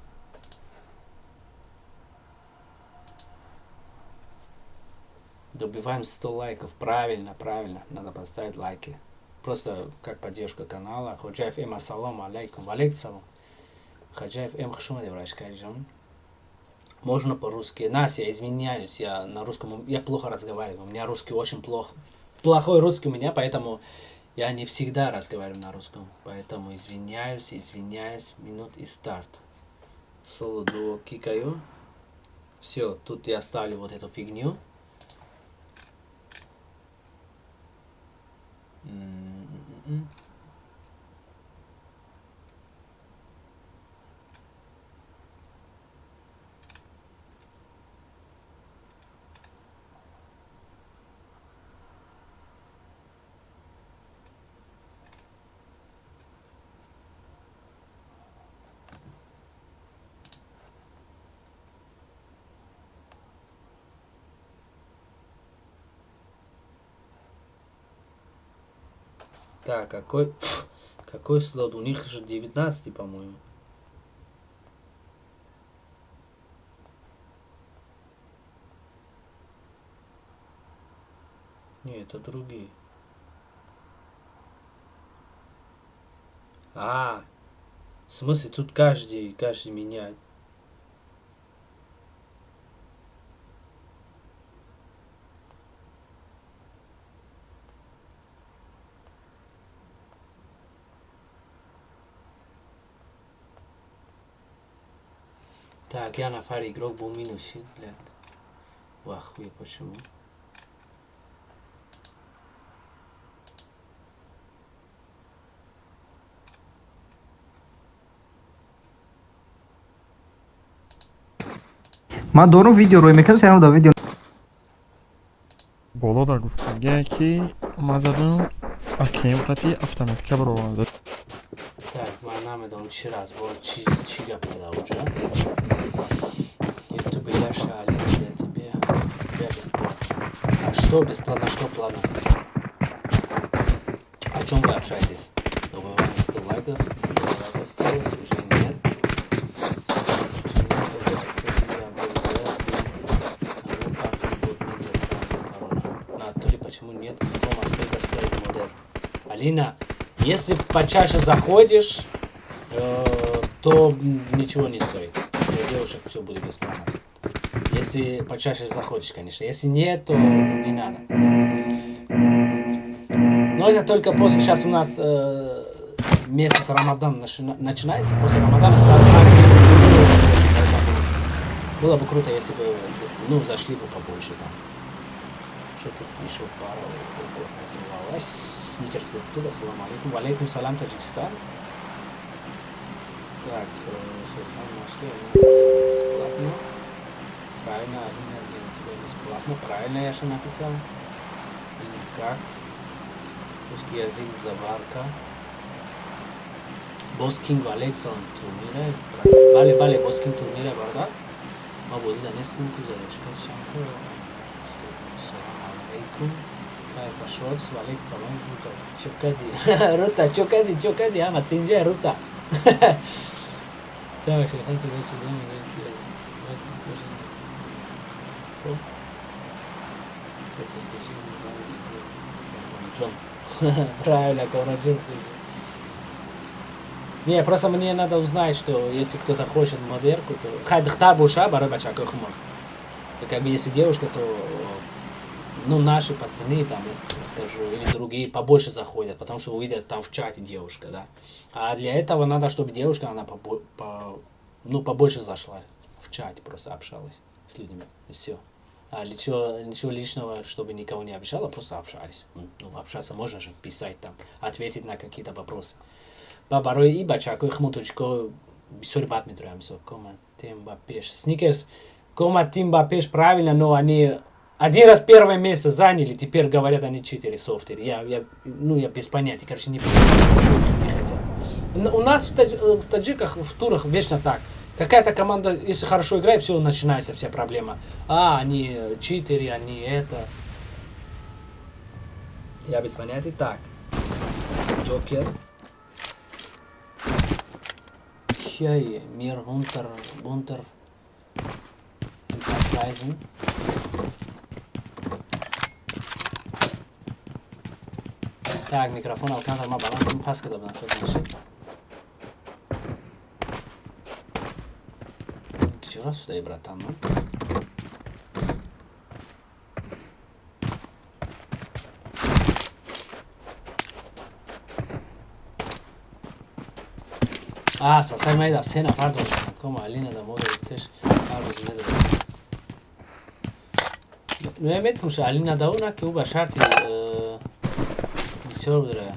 Добиваем 100 лайков. Правильно, правильно. Надо поставить лайки. Просто как поддержка канала. Ходжаев М, ассалому алейкум. Валейкум салом. Ходжаев М, хуш омадед, братишка. Можно по-русски? Настя, я извиняюсь, я на русском, я плохо разговариваю. У меня русский очень плох. Плохой русский у меня, поэтому я не всегда разговариваю на русском. Поэтому извиняюсь, извиняюсь. Минут и старт. Соло дуо кикаю. Все, тут я ставлю вот эту фигню. М-м-м. Так, какой слот? У них же 19, по-моему. Не, это другие. А, в смысле, тут каждый меняет. Так, я на фаре игрок был минусе, блядь. В ахуе, почему? Ман дорум видео рӯй мекардам, серам да видео. Боло да гуфтагие ки ман задам акм қати автоматика бароварда. Так, ман намедонам чӣ разбор, чӣ гап да уже. Ютуб Яша Али для тебя бесплатно. А что бесплатно, что платно? О чем вы общаетесь? Добавляем 100 лайков. Лайк осталось, уже нет. Натуре почему нет? Дома сколько стоит модель? Алина, если почаще заходишь, то ничего не стоит. Для девушек все будет бесплатно. Если почаще заходишь, конечно. Если нет, то не надо. Но это только после. Сейчас у нас месяц Рамадан начинается. После Рамадана там также поэтому было бы круто, если бы, ну, зашли бы побольше там. Что тут еще пара называлась? Сникерс оттуда, салам алейкум. Валейкум салам, Таджикистан. Так, Султан нашли, они бесплатно. Правильно, Алина, для тебя бесплатно. Правильно я же написал. Или как? Русский язык, заварка. Боскинг Александр турнире. Бале, бале, Боскинг турнире, барда. Ма бозӣ да нестем ку заречка чанка. Салам алейкум. Кайфа шортс, валейк салам, Рута. Чокади. Рута, чокади, чокади, ама тинже Рута. Так, шайхан туда-сюда, Фу. Просто скажи, Джон. Правильно, Ковраджон скажи. Не, просто мне надо узнать, что если кто-то хочет модерку, то... Хай духтар боша, барои бачакои хумор. Как бы если девушка, то Ну, наши пацаны, там, я скажу, или другие побольше заходят, потому что увидят там в чате девушка, да. А для этого надо, чтобы девушка, она ну, побольше зашла в чате, просто общалась с людьми, и все. А ничего, ничего личного, чтобы никого не обижала, просто общались. Ну, общаться можно же, писать там, ответить на какие-то вопросы. Ба барои и бачакои хмо тоҷико бисёри бад медроям, мисол, Кома Тим ба пеш. Сникерс, Кома Тим ба пеш, правильно, но они один раз первое место заняли, теперь говорят, они читеры, софтеры. Я, ну, я без понятия, короче, не понимаю, что люди хотят. У нас в таджиках, в турах вечно так. Какая-то команда, если хорошо играет, все, начинается вся проблема. А, они читеры, они это. Я без понятия. Так. Джокер. Хей, Мир, Бунтер, Бунтер. Enterprise. Так, микрофон Алкантар ма баланд пас када будам, шояд нашид. Чё сюда, братан, ну? А, сасай майда, се нафар доштан. Кома Алина да модер теш ҳар рӯз медорад. Ну, я метам, шо Алина дауна, ки ӯ ба шарти бисёр будра.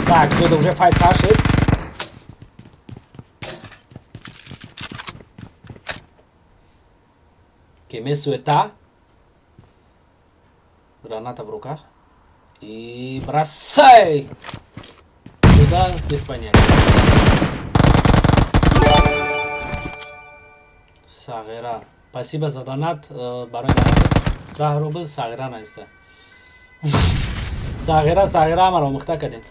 Так, что-то уже fight сар шид. Кеме суета. Граната в руках. И бросай! Куда? Без понятия. Сағира. Спасибо за донат. Барои донат. 10 рубл Сағира наиста. Сағира, Сағира маро омӯхта кардем.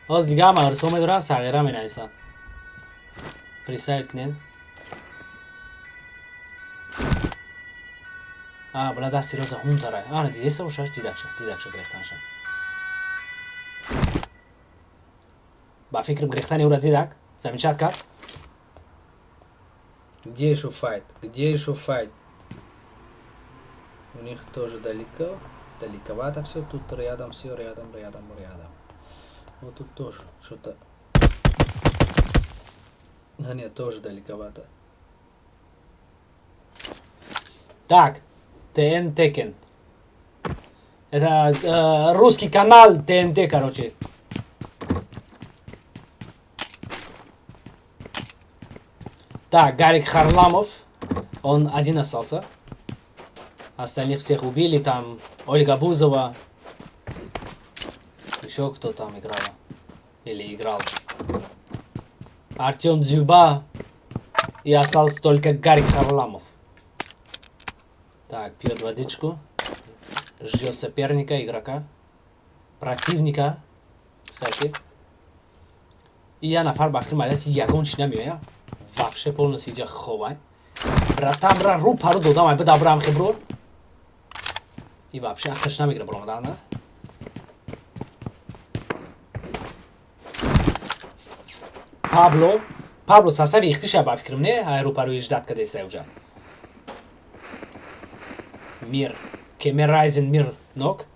Ҳоз дига ҳама арсо медоранд, Сағира менависанд. Представить кунед. А, бла, дасти роза ҳунтарай. Ана дидеса ушаш, дидакша, дидакша гирехтанша. Ба фикрам гирехтани ӯра дидак, замечать кард. Где еще fight? Где еще fight? У них тоже далеко, далековато все. Тут рядом, все рядом, рядом, рядом. Вот тут тоже что-то. А нет, тоже далековато. Так, ТН Текен. Это русский канал ТНТ, короче. Так, Гарик Харламов. Он один остался. Остальных всех убили. Там Ольга Бузова. Еще кто там играл? Или играл? Артем Дзюба. И остался только Гарик Харламов. Так, пьет водичку. Ждет соперника, игрока. Противника. Кстати. И я нафар ба фикр мадаси ягон чи намеоя. Вообще полностью иҷа ховай. Братан, бра, ру пару додам, ай бада брам хебро. И вообще ахташ намегира баромадан, да? Пабло, Пабло состави ихтиша ба фикрам, не? Ай ру пару ждать кадеса уҷа. Мир. Кемерайзен Мир knock.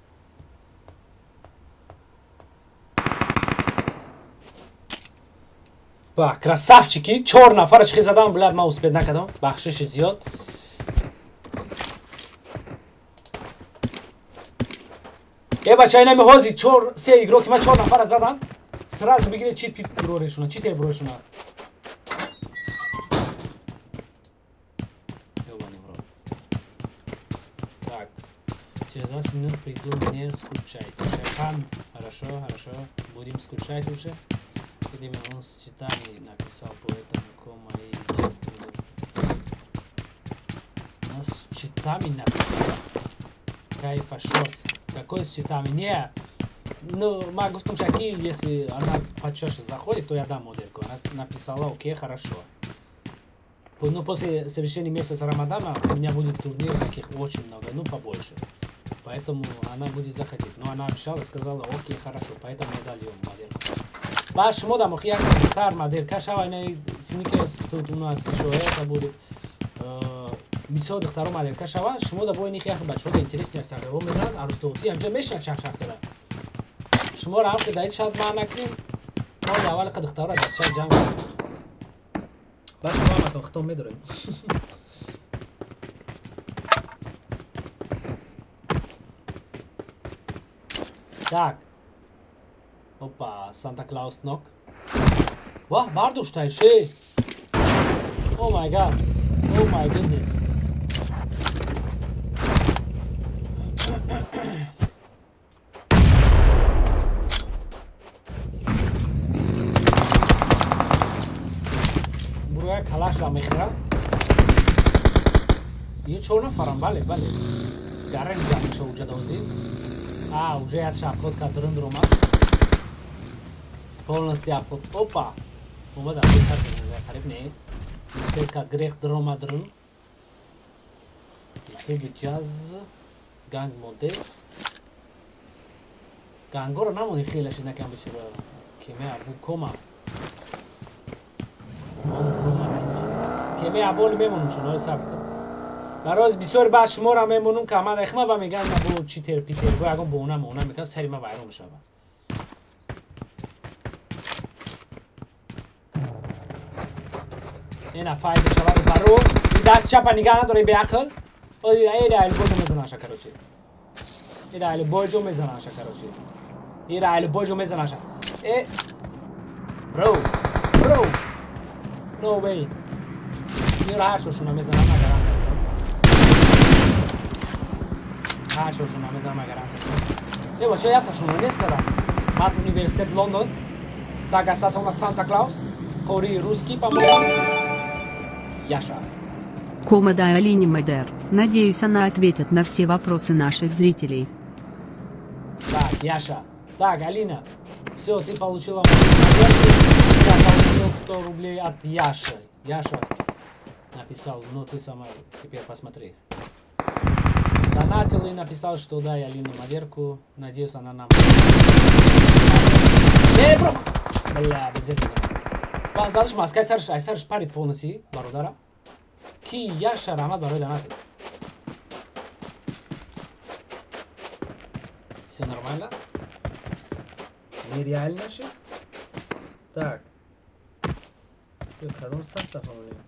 Ба, красавчики, чор нафар чихи задан, блядь, ма успеть накардам. Бахшиши зиёд. Э, бача, инами ҳози чор, се игроки ма чор нафара задан. Сразу бигиред чит пит бурорешуна, читер бурорешуна. Ёбаный в рот. Так, через 20 минут приду, не скучайте. Шайхан, хорошо, хорошо, будем скучать уже. Видимо, он с читами написал, поэтому кома и У нас с читами написал. Кайфа шорс. Какой с читами? Не. Ну, могу в том шаке, если она почаще заходит, то я дам модельку. Она написала, окей, хорошо. Ну, после совершения месяца Рамадана у меня будет турнир таких очень много, ну, побольше. Поэтому она будет заходить. Но она обещала, сказала, окей, хорошо, поэтому я дал ее модельку. Баъд шумо дам охи як духтар моделька шава, ина сникерс тут у нас ещё это будет. Бисёр духтаро моделька шава, шумо да бо ини як бачаҳо интересный ҳастанд, ро мезананд, арустоти ҳамҷа мешинад чақ-чақ кара. Шуморо ҳам ки дар чат ман накунем, мо аввал қа духтаро дар чат ҷамъ кунем. Баъд шумо ҳаматон хитом медорем. Так. Опа, Санта Клаус нок. Ва, бардоштай ши. Oh my God. Oh my goodness. Буроя калашла мехӯрам. Ё чор нафарам, бале, бале. Гарен ҷамъ меша уҷа дозӣ. А, уже як шабход кард, ранд омад. Полностью обход. Опа! Омад або сар қариб не. Успел кард, грех дромад рун. Ютуби джаз. Ганг модест. Гангоро намони хеле шид накам бечора. Кеме абу кома. Он кома тима. Кеме аболи мемонум шуно, ҳоли сабр кун. Барои бисёр баъд шуморо мемонум, ки амад эхма ба меган абу читер питер бо ягон боона моона мекунад, сари ма вайрон мешавад. Ина файд мешавад баро. Ин даст чапа нигаҳ надора, беақл. Ира элбоҷо мезанаша, короче. Ира элбоҷо мезанаша, короче. Ира элбоҷо мезанаша. Э бро, бро. No way. Ира ҳаршошуна мезанам, агарам. Ҳаршошуна мезанам, агарам. Э бача, якташуна нест кардам. Мат университет Лондон. Так остался у нас Санта Клаус. Кори русский, по-моему. Яша. Кома да Алине Мадер. Надеюсь, она ответит на все вопросы наших зрителей. Так, Яша. Так, Алина. Все, ты получила мою. Я получил 100 рублей от Яши. Яша написал, ну ты сама теперь посмотри. Донатил и написал, что дай Алину модерку. Надеюсь, она нам... Не, бро! Бля, без этого. Задаш маскай сарш, ай сарш парит полностью, бародара. Ки Яша раҳмат барои донатит. Все нормально? Нереально шид? Так. Ё кадом состав омадем?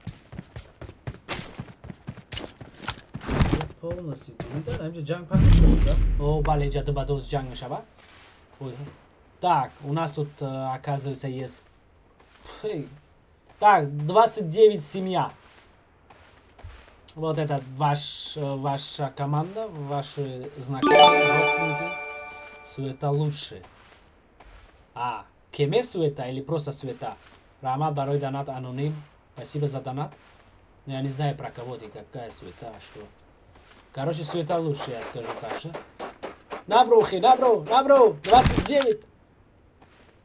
Полностью дуридан, ҳамҷа ҷанг пахш мешавад. О, бале, инҷа ду ба доз ҷанг мешавад. Так, у нас тут, оказывается, есть... Так, 29 семья. Вот это ваша команда, ваши знакомые, родственники. Суета лучше. А, кеме суета или просто суета? Раҳмат барои донат, аноним. Спасибо за донат. Но я не знаю, про кого ты, какая суета, что. Короче, суета лучше, я скажу так же. На, брухи, на, бро, на, бро, 29.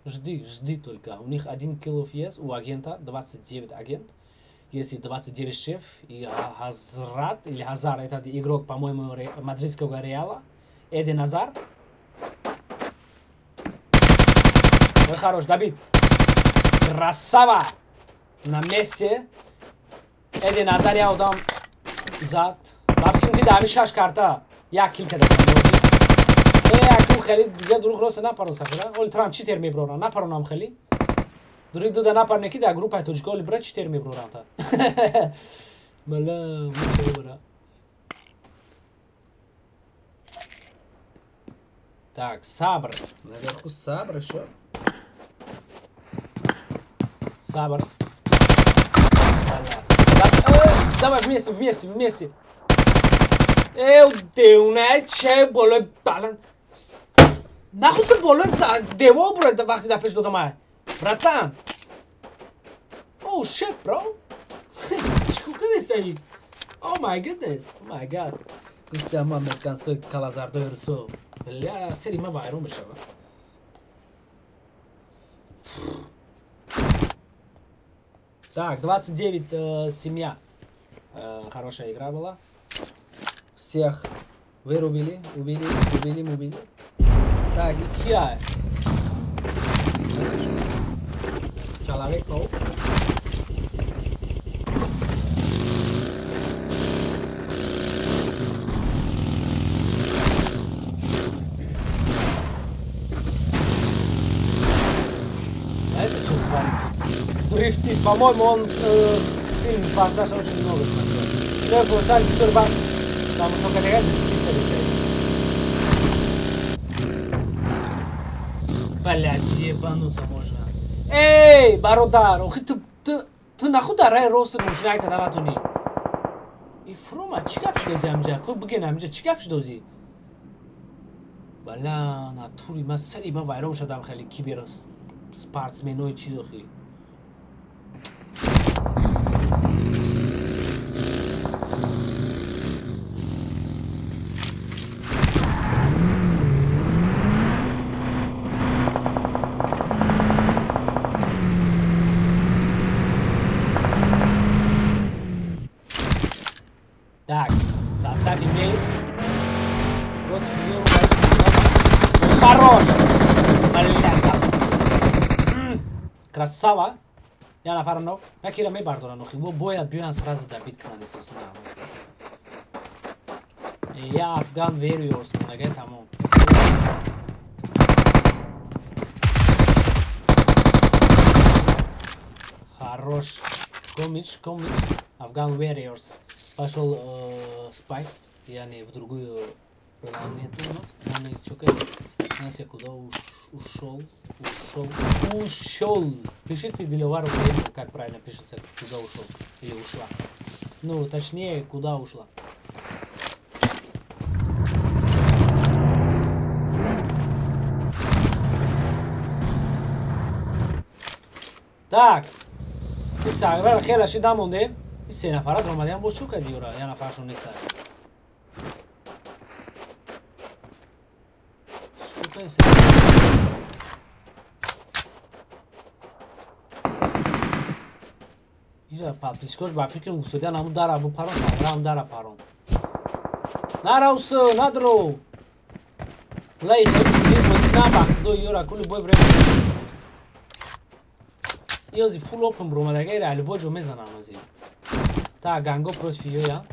Жди, жди только. У них 1 килов есть, у агента 29 агент. Если 29 шеф и Хазрат или Хазар, это игрок, по-моему, мадридского Реала. Эден Азар. Ой, хорош, добит. Красава! На месте. Эден Азар я удам зад. Бабкин ки дами шаш карта. Як кил када. Э, аку хели дига дуруғ рост напарон сахира. Оли трам читер меброран, напаронам хели. Дури дуда напарне ки дар группаи тоҷико оли бра читер меброран та. Бала, мушо бра. Так, сабр. Наверху сабр еще. Сабр. Давай вместе, вместе, вместе. Эй, девона, че болой балан. Нахуй ты болой дево бро, вақти дар пеш додам ай. Братан. Oh shit, bro. Чикор кардесаи? Oh my goodness. Oh my God. Гуфтам американсои калазардои русо. Бля, сери ма вайрон мешава. Так, 29 семья. Хорошая игра была. Всех вырубили, убили, убили, убили. Так, и Киа. Человек паук. А это что творит тут? Дрифтит. По-моему, он фильм «Форсаж» очень много смотрел. Кино «Форсаж» бисёр вақт тамошо карда, дрифтит кардисай. Блять, ебануться можно. Эй, бародар, охи ту нахуй дар раи рост мошинай карда натонӣ? И фрума чӣ гап шудози ҳаминҷа? Ко биген, ҳаминҷа чӣ гап шудози? Бала, натури ман сари ман вайрон шудам, хеле кибер спортсменои чиз охи. Так, состав имеется. Против нее пароль. Блядь. Красава. Я нафар нок. Накира мебардоран охи. Во бояд биёян, сразу добить кунанд эҳсосам. Я Афган Warriors нагай, тамом. Хорош. Комич, комич. Афган Warriors. Пошел спать. Я не в другую планету у нас. Он и чё, Настя, куда уж ушел? Ушел. Ушел. Пишите Диловару, как правильно пишется, куда ушел или ушла. Ну, точнее, куда ушла. Так. Сагра хела шида монде. Се нафара дромадиам, боз чӯ кади юра? Я нафаршон неста. Сколько се? Ира подписчикош ба фикрам гусодиан ҳамун дара бу парон, сагра ҳам дара парон. Наравсу, надро. Лай хеле бозӣ на ба худо юра кули бой время. Ёзи full open бромадага, ира любой ҷо мезанам ози. Так, Ганго против Йоя.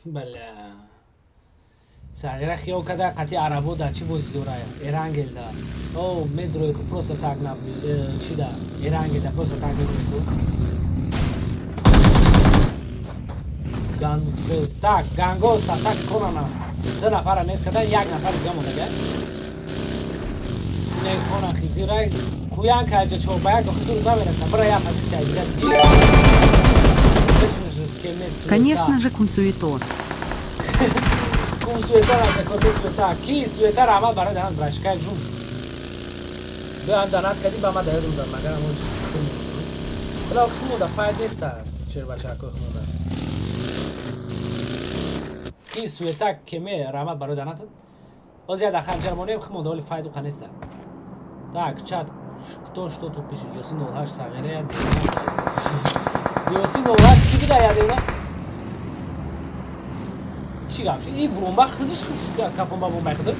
Бля. Сағира хиёл када қати арабо да чӣ бозӣ дора? Эрангел да. О, медрои ку просто так на чӣ да? Эрангел да просто так медрои ку. Ган фрез. Так, Ганго сасак конана. Ду нафара нест када, як нафар дига мондага. Не кона хизирай. Куян каҷа чор ба як хизур намераса. Бира як позиция дига. Конечно же, кумсуето. Кум суета на коме суета. Ки суета, раҳмат барои данат, брачкай ҷун. Биён, данат кади ба ма да ёдум зад, магар мо хила химонда файд неста, шербачакои химонда. Ки суета кеме, раҳмат барои данатат. Оз як даха ҳамчара монем, химонда оли файду қа неста. Так, чат, кто что тут пишет? Ёсин 08 сағира я девона. Ёсин 08 ки буда я девона? Чӣ гап шуд? И бомба худиш худиш кафонба бомбай худиш.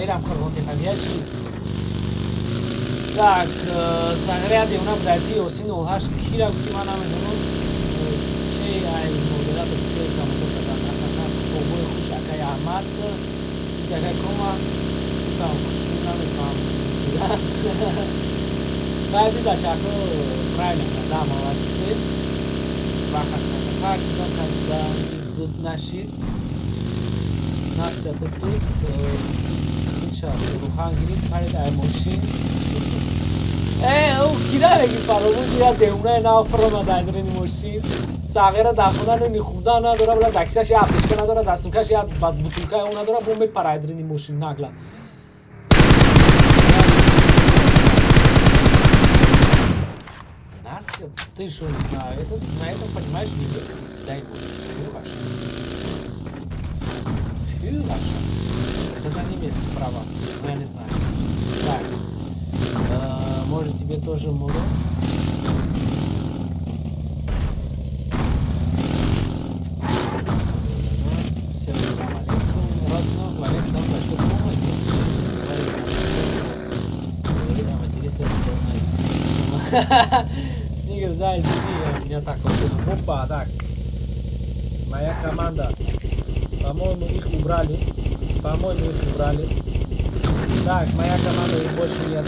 Ирам қирғонтепа чӣ? Так, сағира девона будайти Ёсин 08 кира гуфти, ман намедонам. Че ай модератор фел тамошо кардан. Бобои хуш, акай Аҳмад, акай Кома, там хушу намефаҳмам. Баъди бачако правильно, да, молодцы. Ваха-ха-ха, куда когда буд нашид. Настя, ты тут? Худша, рухан гирифт, парид ай мошин. Э, ӯ кира меги фаромӯш, я девонаи нав фиромад айдрини мошин. Сағира дар хона нуни хӯрдан надора, бла таксияш я аптечка надора, дастумкаш я бутылкаи ӯ надора, бо мепара айдрини мошин нагла. Настя, ты что, на этом понимаешь немецкий? Дай бог, Führerschein. Führerschein. Это на немецкий права, но я не знаю. Так, может, тебе тоже муру? Всем салам алейкум. Росно, валейкум салам, а что думаете? Говорит, а материться Сникерс, да, извини, у меня так вот. Опа, так. Моя команда. По-моему, их убрали. По-моему, их убрали. Так, моя команда, их больше нет.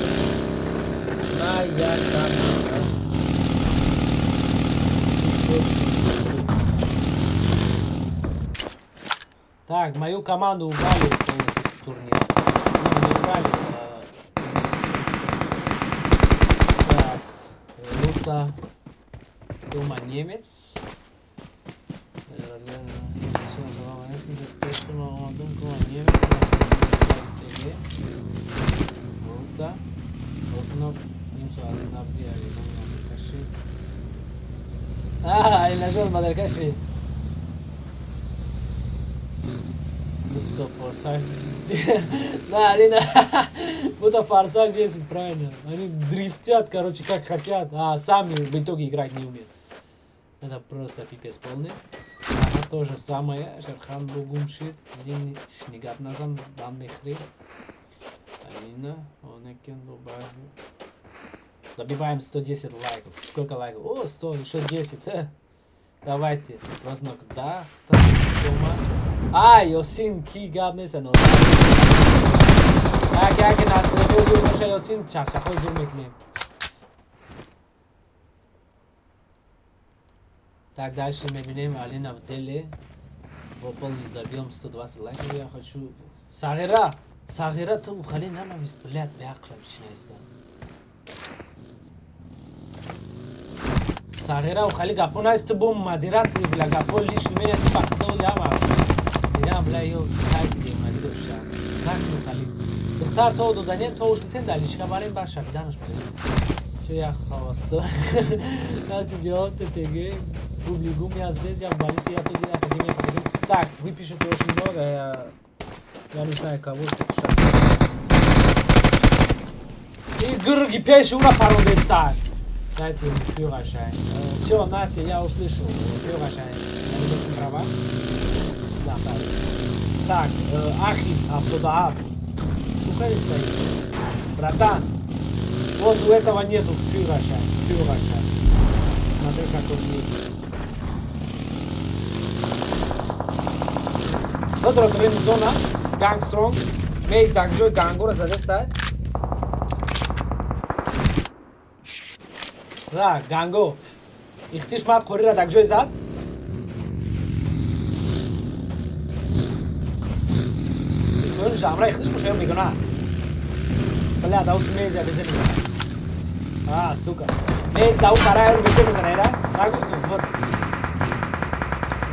Моя команда. Их больше нет. Так, мою команду убрали полностью с турнира. Ну, не убрали. Так, Лута. Дома немец. Лута. А, Будто форсаж. Да, Алина, будто форсаж 10, правильно. Они дрифтят, короче, как хотят, а сами в итоге играть не умеют. Это просто пипец полный. Ага, то же самое. Шерхан Бугумшит. Лин Назан, Бан Мехри. Алина, Онекен, Дубай. Добиваем 110 лайков. Сколько лайков? О, 100, еще 10. Давайте. Разнок. Да, дома. А, Ёсин, ки гап нест. Яке яке насребо зур боша, Ёсин, чахчахо зур мекунем. Так, дальше мебинем Алина в деле. Выполнить, добьем 120 лайков. Я хочу... Сағира! Сағира, ту хали нанавис, блядь, беақлам чинаиста. Сағира, хали гапо наист, бо модератори, бля, гапо лишний менаси, бахто яма. Дигам, бля, ё сайти девонаги дошта. Накну хали. Духтар то додане, то уж битен даличка барем, бар шабиданаш барем. Чё я хавасто? Наси ҷавоб ТТГ. Публигум, я здесь, я в больнице, я тут, я академия, академия. Так, вы пишете очень много, я не знаю, кого тут сейчас. И гырги пеши, ура, пару. Дайте ему Führerschein. Все, Настя, я услышал. Führerschein. На немецком права. Да, правильно. Так, Ахим, Автодаав. Сколько здесь стоит? Братан, вот у этого нету Führerschein. Führerschein. Смотри, как он едет. Додрот Ремзона, Гангстронг, Мейс Дангжой, Гангура задеста. Да, Ганго. Ихтиш мат қорира дагжой зад. Кон жамра ихтиш мушаё мегона. Бля, даус мейза безе мегона. А, сука. Мейз дау караё безе мезана, ира? Нагуфтум, вот.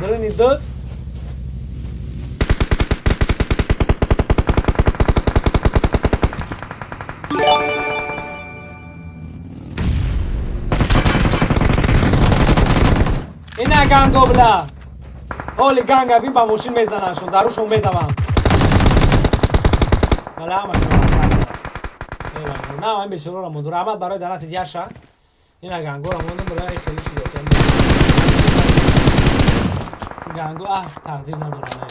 Дрыни д. Ина ганго, бля. Ҳоли ганга бин, ба мошин мезанашон, дарушон медавам. Вале ҳамашон на ин бечораро монду. Раҳмат барои донати яша. Ина гангоро мондум, бля, хеле шуд. Ганго, а, тақдир надорам.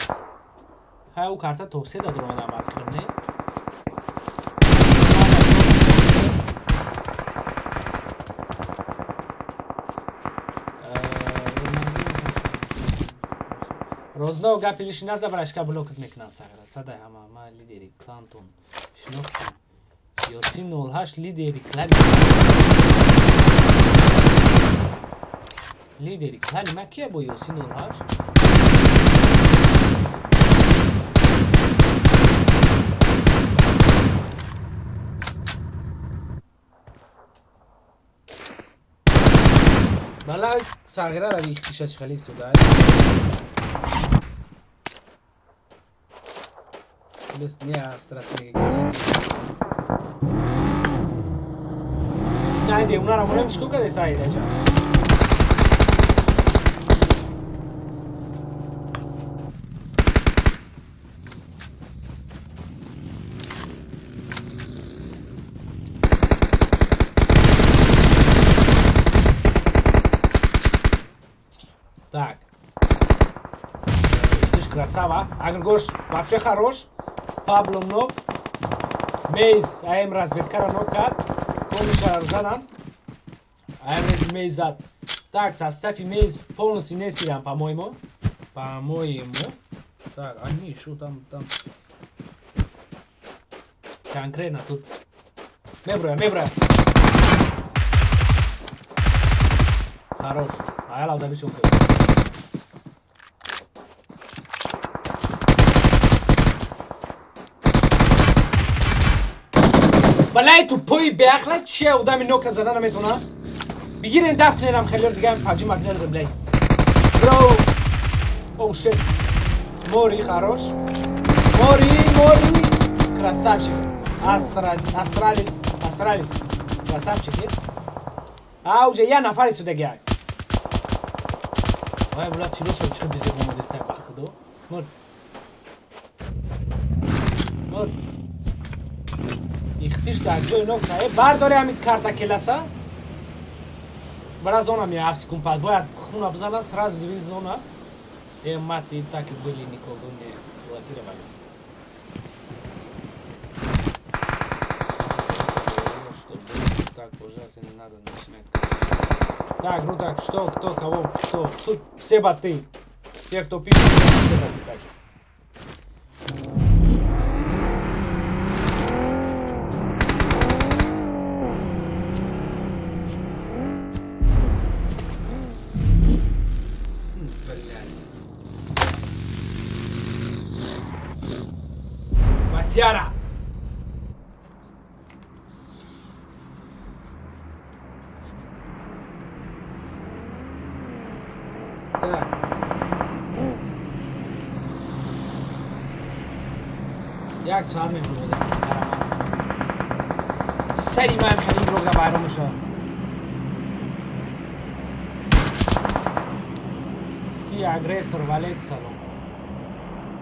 Ҳай, ӯ карта топ-се да дуромадам, ба фикрам, не? Розно гапи лиши назабрашка, блокат мекунанд сағира. Садай ҳама, ма лидери клантон. Шинохтам. Ёсин 08 лидери клани. Лидери клани ма кия бо Ёсин 08? Бала сағира ра ихтиша чхали судай. Плюс не астрас не. Девунара монем чико каде саида ҷа? Так. Ты ж красава. Агргош вообще хорош. Пабло нок. Мейс, АМ разведкара нок кард. Комиша задан. АМ Мейс зад. Так, составе Мейс полностью не сидам, по-моему. По-моему. Так, они что там. Конкретно тут. Меброя, меброя. Хорош. Аяла забишь. Балай, тупой беақла, че одами нока зада наметона? Бигирен, даф куненам, хелёр дига PUBG мобил надорем, блядь. Бро. Oh shit. Мори хорош. Мори, мори. Красавчик. Астра, Астралис, Астралис. Красавчик, а уже я нафари судаги. Вай, бла, чиро шуд, чиро бизе омадистай, ба худо. Мор. Мор. Ихтиш дар ҷои нок э бардори ҳамин карта келаса. Бара зона ми 7 секунд пад. Бояд хуна бизана, сразу двиг зона. Э, мати, так и были, никого не блокировали. Что было так ужасно, не надо начинать. Так, ну так, что, кто, кого, кто. Тут все боты. Те, кто пишет, все боты также. Блядь. Батяра! Так. Як соат мепурвозам ки караман. Сари ман хеле игрок байрон мешавад. Си агрессор, валек салом.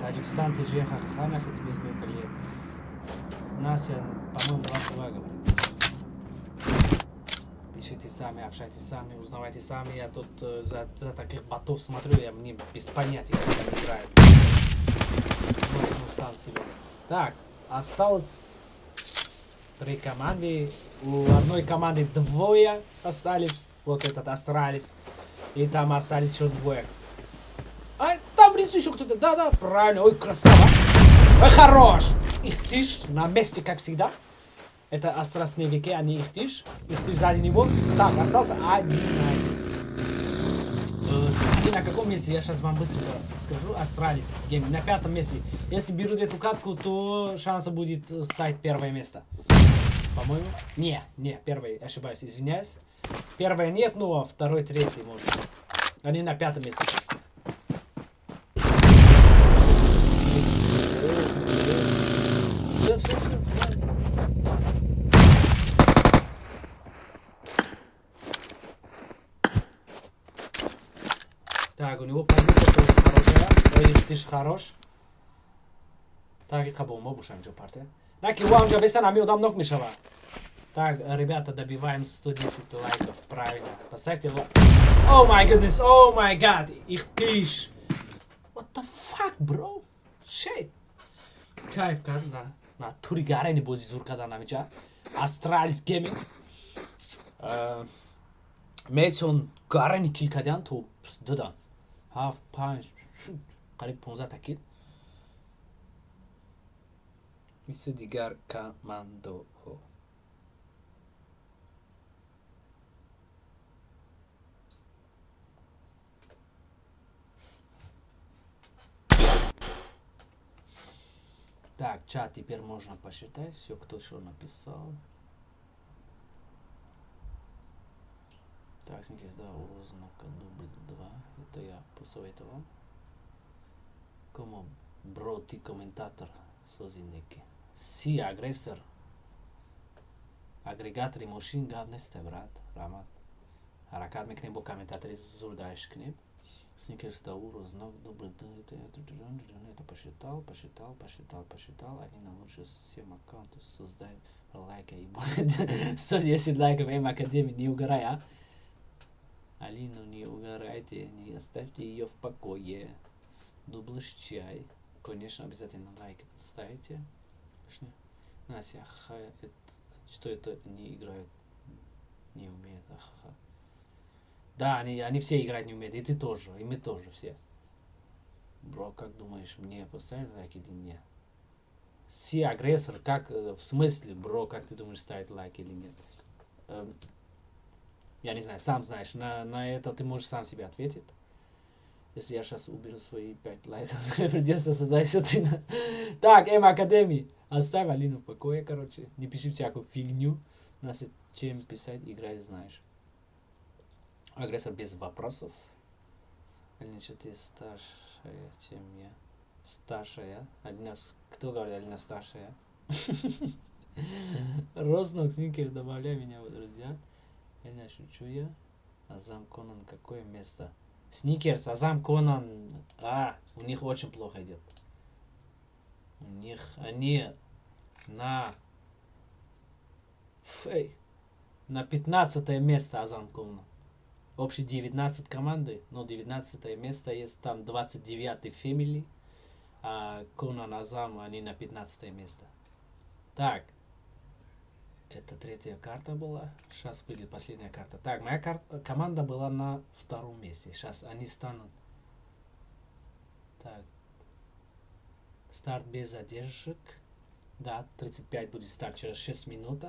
Таджикистан, ТЖ, ха-ха-ха, Настя, тебе сколько лет? Настя, по-моему, 22 говорит. Пишите сами, общайтесь сами, узнавайте сами. Я тут за таких ботов смотрю, я мне без понятия, как они играют. Ну, сам себе. Так, осталось три команды. У одной команды двое остались. Вот этот Астралис. И там остались еще двое. А, там внизу еще кто-то. Да-да, правильно. Ой, красава. Ой, хорош. Их ты ж на месте, как всегда. Это Астра снеговики, они их тиш. Их тиш сзади него. Так, остался один на один. Они на каком месте? Я сейчас вам быстро скажу. Астралис Гейминг на пятом месте. Если берут эту катку, то шанса будет стать первое место. По-моему. Не, не, первый, ошибаюсь, извиняюсь. Первое нет, ну а второй, третий может. Они на пятом месте сейчас. Все, все, все. Так, у него позиция тоже хорошая. Ой, ты ж хорош. Так, и бомба бушам ҷо партия. Наки ва бесан ами одам нок мешава. Так, ребята, добиваем 110 лайков, правильно. Поставьте лайк. Oh my goodness, oh my god. Их ты ж. What the fuck, bro? Shit. Кайф кард на тури гарени бози зур кардан ҳамиҷа. Astralis Gaming. Месон гарени kill кардиан то додан. Ҳафт, панҷ, қариб 15 та kill. Мисли дигар командоҳо. Так, чат теперь можно посчитать. Все, кто что написал. Так, Сникерс, да, Урознока, дубль 2. Это я посоветовал. Кому, бро, ты комментатор, созинеки. Си, агрессор. Агрегатори мошин гап несте, брат. Рамат. Ҳаракат мекунем, бо комментатори зур дальше кунем. Сникерс, да, Урознок, дубль 2. Это посчитал, посчитал, посчитал, посчитал. Они на лучше 7 аккаунтов создают лайка и будет 110 лайков М Академии. Не угорай, а? Алину не угорайте, не оставьте ее в покое. Дублыш чай. Конечно, обязательно лайк ставите. Настя, ха, это, что это не играют? Не умеют, ахаха. Да, они все играть не умеют, и ты тоже, и мы тоже все. Бро, как думаешь, мне поставить лайк или нет? Си агрессор, как, в смысле, бро, как ты думаешь, ставить лайк или нет? Я не знаю, сам знаешь, на это ты можешь сам себе ответить. Если я сейчас уберу свои 5 лайков, мне придется создать все. Так, М Академии, оставь Алину в покое, короче, не пиши всякую фигню. Нас чем писать, играть знаешь. Агрессор без вопросов. Алина, что ты старшая, чем я? Старшая? Алина, кто говорит, Алина старшая? Рознок, Сникер, добавляй меня, друзья. Алина, шучу я. Азам Конан, какое место? Сникерс, Азам Конан. А, у них очень плохо идет. У них, они на... Фэй, на 15 место Азам Конан. Общий 19 команды, но 19 место есть там 29-й Family, а Конан Азам, они на 15 место. Так, это третья карта была, сейчас выйдет последняя карта. Так, моя команда была на втором месте, сейчас они станут. Так, старт без задержек, да, 35 будет старт через 6 минут.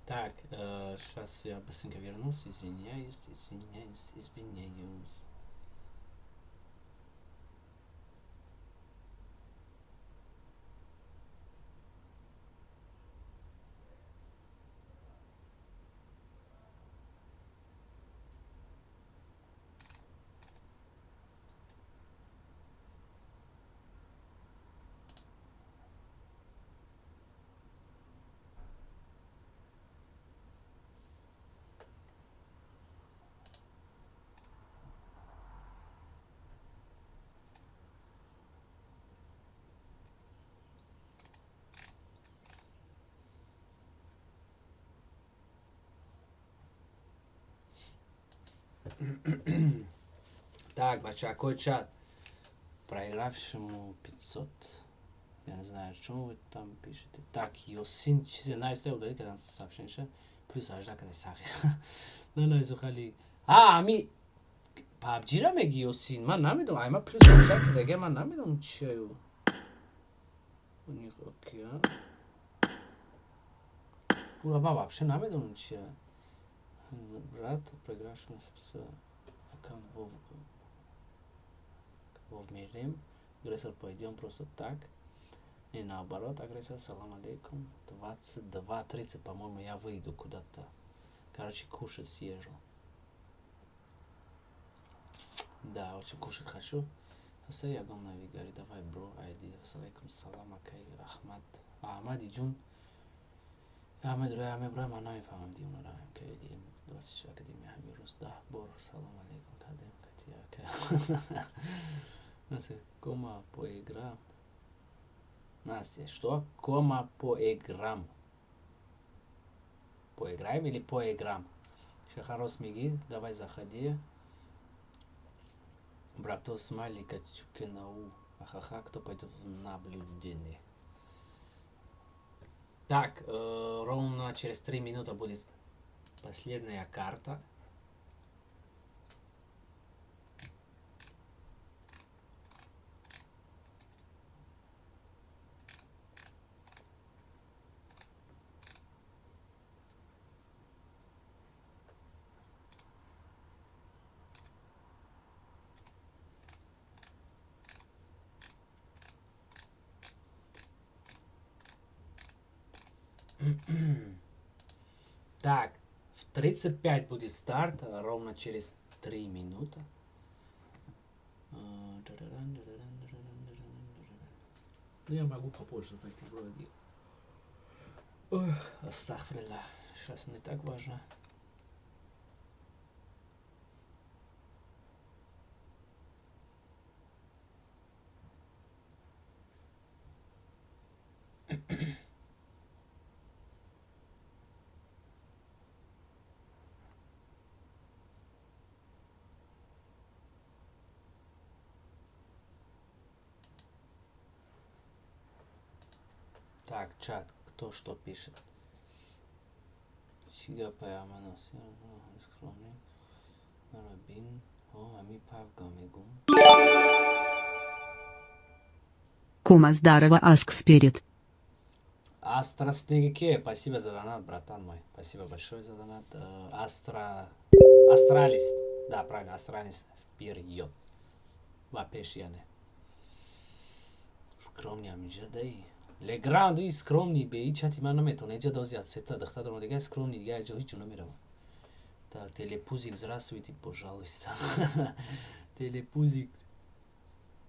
Так, сейчас я быстренько вернусь, извиняюсь, извиняюсь, извиняюсь. Так, бача, чат? Проигравшему 500. Я не знаю, что вы там пишете. Так, Йосин, чизе найсте удалить, когда сообщение. Плюс ажда, когда сахи. На найсухали. А, ами PUBG-ра меги Йосин. Ман намедум. Айма плюс ажда, когда ман намедум чаю. У них окей. Ура, ма вообще намедум чаю. Брат, проигравшему с аккаунт Вов Мирем. Агрессор, пойдем просто так. И наоборот, агрессор, салам алейкум. 22:30, по-моему, я выйду куда-то. Короче, кушать съезжу. Да, очень кушать хочу. Асаягом навигари, давай, бро, айди. Алейкум салам, акай, Ахмад. Ахмад, иджун. Ахмад, рая, бро, ман намефаҳмам димона раем, кайли, 24 академия, ҳамин рӯз 10 бор. Салом алейкум, кадем, катия, акай. Настя, кома поиграем. Настя, что? Кома поиграем. Поиграем или поиграем? Шахарос Миги, давай заходи. Братос Малика Чукенау. Ахаха, кто пойдет в наблюдение? Так, ровно через 3 минуты будет последняя карта. Так, в 35 будет старт, ровно через 3 минуты. Ну, я могу попозже зайти вроде. Ох, астагфируллах. Сейчас не так важно. Так, чат, кто что пишет? Сига паямано скромный. Рабин. О, ами павга мегум. Кома здорово, аск вперед. Астра Снегике, спасибо за донат, братан мой. Спасибо большое за донат. Астра... Астралис. Да, правильно, Астралис вперед. Ба пеш яне. Скромный амиҷа дай. Легранд и скромный бе ҳеҷ чати ман наметавонад. Эҷа дози аз сета духта дорам дига скромный дига ҷо ҳеҷ ҷо намеравам. Так, телепузик, здравствуйте, пожалуйста. Телепузик.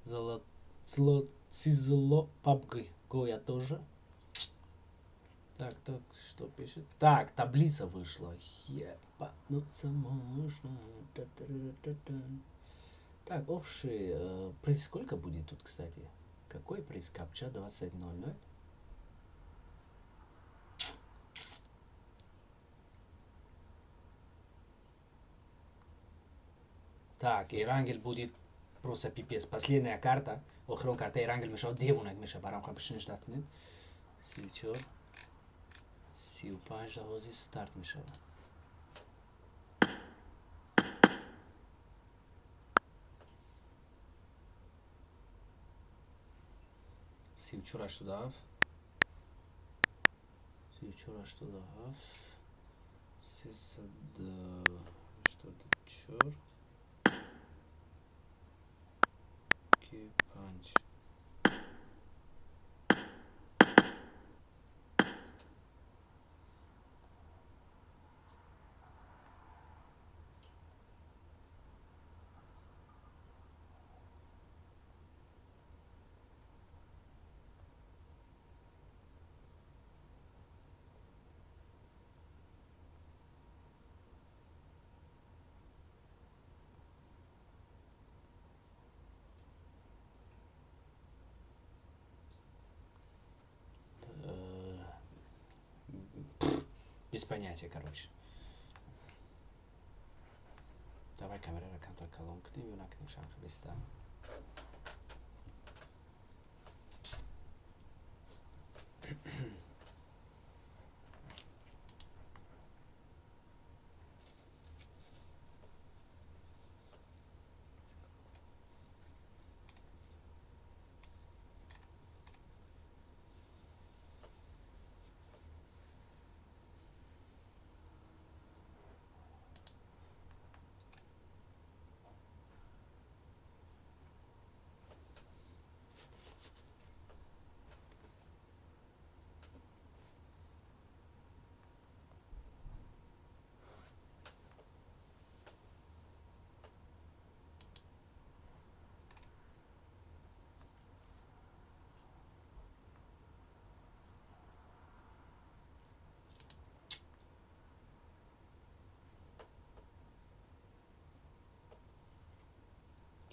Золот... Зло... Папгы. Го я тоже. Так, так, что пишет? Так, таблица вышла. Ебануться можно. Та-та-та-та-та. Так, общий приз сколько будет тут, кстати? Какой приз? Капча 20.00. Так, Ирангел будет просто пипец. Последняя карта. Охирон карта Ирангел мешал. Девунак меша. Барам хабшин ждать, нет? 34. 35 ҳозир старт мешавад. 34 87, 34 87, 384 ки панҷ. Без понятия, короче. Давай камера камтар калон кунем ё накунем шанха беста.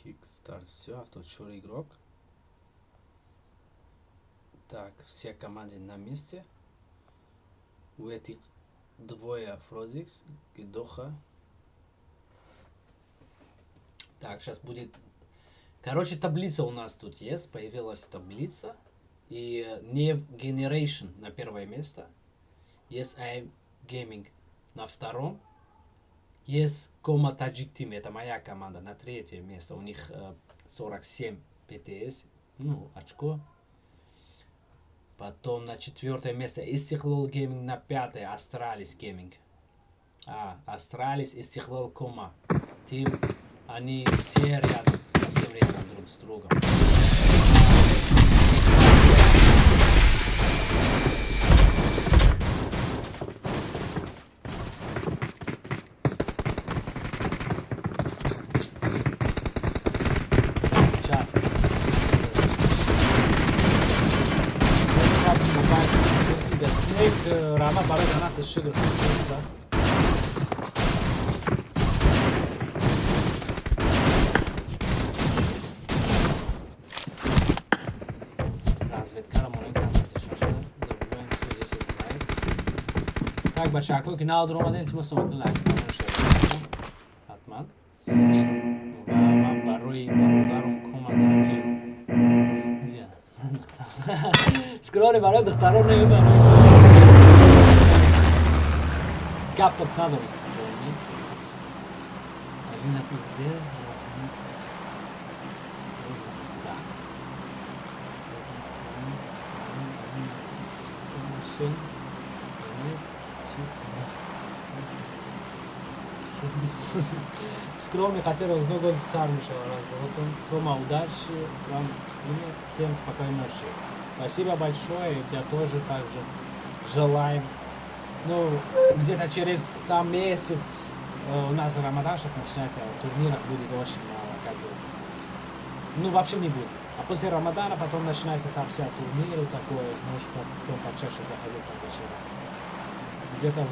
Кикстарт, все, авточур игрок. Так, все команды на месте. У этих двое Фрозикс и Доха. Так, сейчас будет... Короче, таблица у нас тут есть. Появилась таблица. И New Generation на первое место. Есть AM Gaming на втором. Есть Кома Таджик Team, это моя команда, на третье место. У них 47 PTS, ну, очко. Потом на четвертое место Истиклол Gaming, на пятое Астралис Gaming. А, Астралис, Истиклол, Кома Team, они все рядом, совсем рядом друг с другом. Раҳмат барои донаташ, шукр. Разведкара монем, там. Так, бачаҳако, ки нав омадем, илтимос кунед, лайк ҳатман. Ва ман барои бародарам комадам. Скролли барои духтарон не, барои гапат надорист. Алина, ты здесь возник. Да. Машин. Скромный хотел много сар мешава разговоротон. Кома, удачи вам в стриме. Всем спокойной ночи. Спасибо большое. И тебя тоже также желаем. Ну, где-то через там месяц у нас Рамадан сейчас начинается, турниров будет очень мало, как бы. Ну, вообще не будет. А после Рамадана потом начинается там вся турниры такое, можешь потом почаще заходить по вечерам. Где-то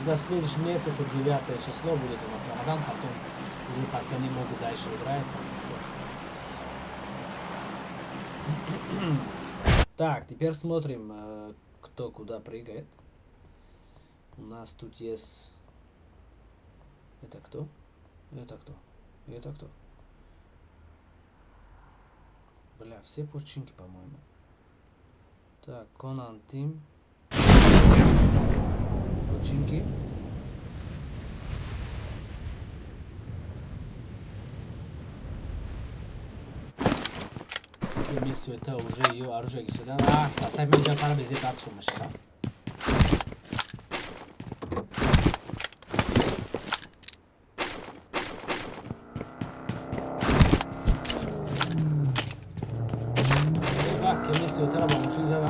до следующего месяца, 9 число будет у нас Рамадан, потом уже пацаны могут дальше играть. Там, такое. Так, теперь смотрим, кто куда прыгает. У нас тут есть... Это кто? Это кто? Это кто? Бля, все починки, по-моему. Так, Конан Тим. Починки. Ки суета уже ее оружие сюда. А, сасай мен пара безе патшу мешава. Ки суетара ба мошин зада.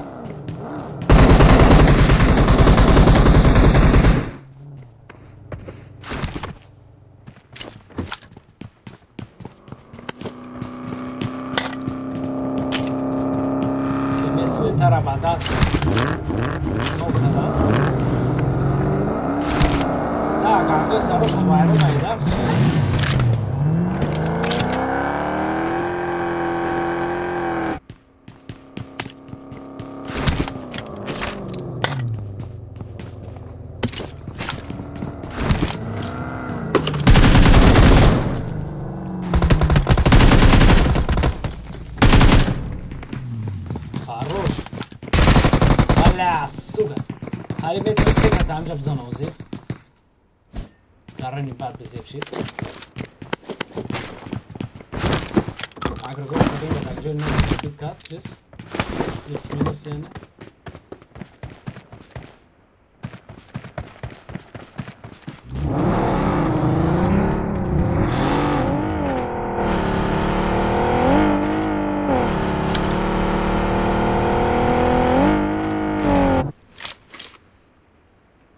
Ки суетара ба даст нок када. Да, ганго сарошон вайрон айда. Хорош. Бля, сука. Ҳали метавонӣ се каса ҳамҷа бизана озир. Дарани бад безеб шид. Агрегат кадем дар ҷои набид кард, плюс. Плюс минус яъне.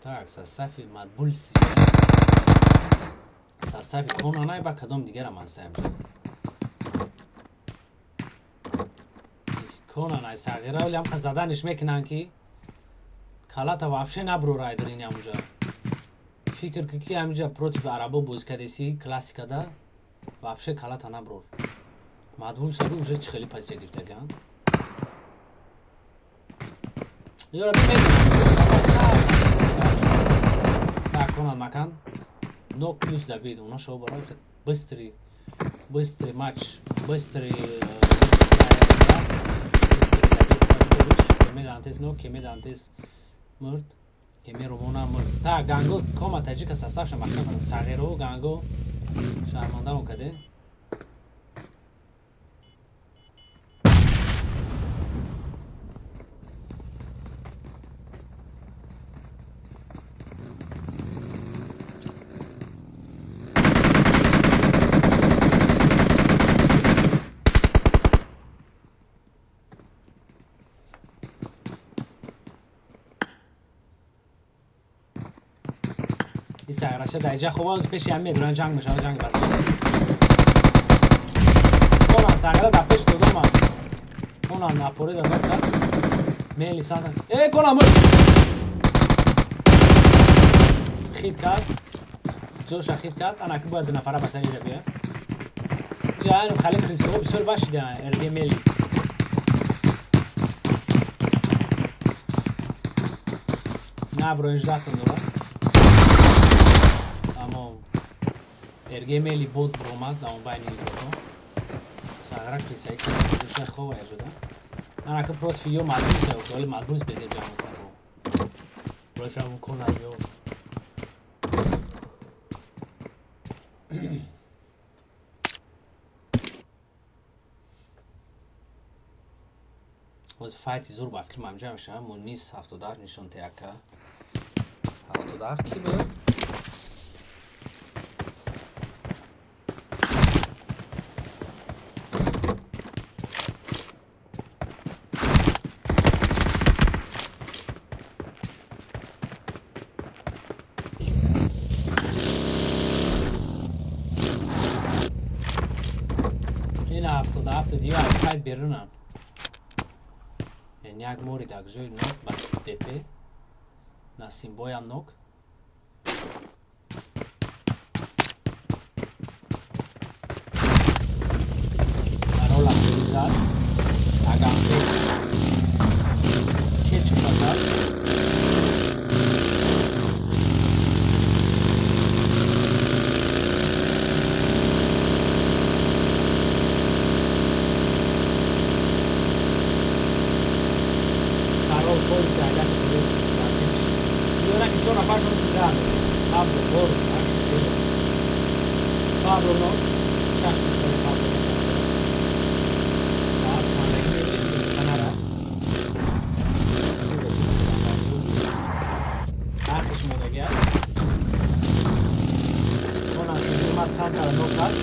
Так, сосафи Мадбулси. Сосафи Конанай ба кадом дигарам ҳастам. Конанай сағира вале ҳам заданиш мекунанд, ки калата вообще наброра айдрини ҳамуҷа. Фикр ки ки ҳамиҷа против арабо бозӣ кардеси классикада вообще калата наброр. Мадбул саби уже чӣ хеле позиция гирифтаган. Ёра бимекунанд. Так, Конан Макан. Но плюс Давид. У нашего барои быстрый, быстрый матч, быстрый, быстрая игра. Быстрый Давид. Кеме Дантес, но Кеме Дантес мурд. Кеме Ромона мурд. Так, Ганго кома таҷика состав маҳкам сағиро Ганго шармандаон каде. ин сағираша дар иҷа хоб оз пеши ҳам медуран, ҷанг мешава, ҷанг бас. Конан сағира дар пеш додома. Конан напори додам кард. Мели сана. Э, Конан мурд. Хит кард, ҷоша хит кард. Ана ки бояд ду нафара ба сари ира бия. Ҷа хали крисиҳо бисёр башида РГ Мели. На, бро, ждатон дора. Тамом. РГ Мели бот бромад на байни игрокҳо. Сагра крисаи ҷоша хова яжуда. Ана ки против ё Мадбус, ё Мадбус безеб ҷамъ мекунад. Бошам кона ё. Ҳозир файти зур ба фикр мамҷа мешавам. Мунис 77 нишон теяка. 77 ки буд? Ина 77 диё аз файт берунанд. Яъне як мори дар ҷои нок ба ДП. Насимбоям нок. Парола зад. Агамбек. Кетчупа зад. Парол полиси агаша Ora che c'è una faccia sul grande. Pablo, Boris, anche zero. Pablo no. Чашку школе Пабло. Ахиш модагия. Она ма Сантара нокат.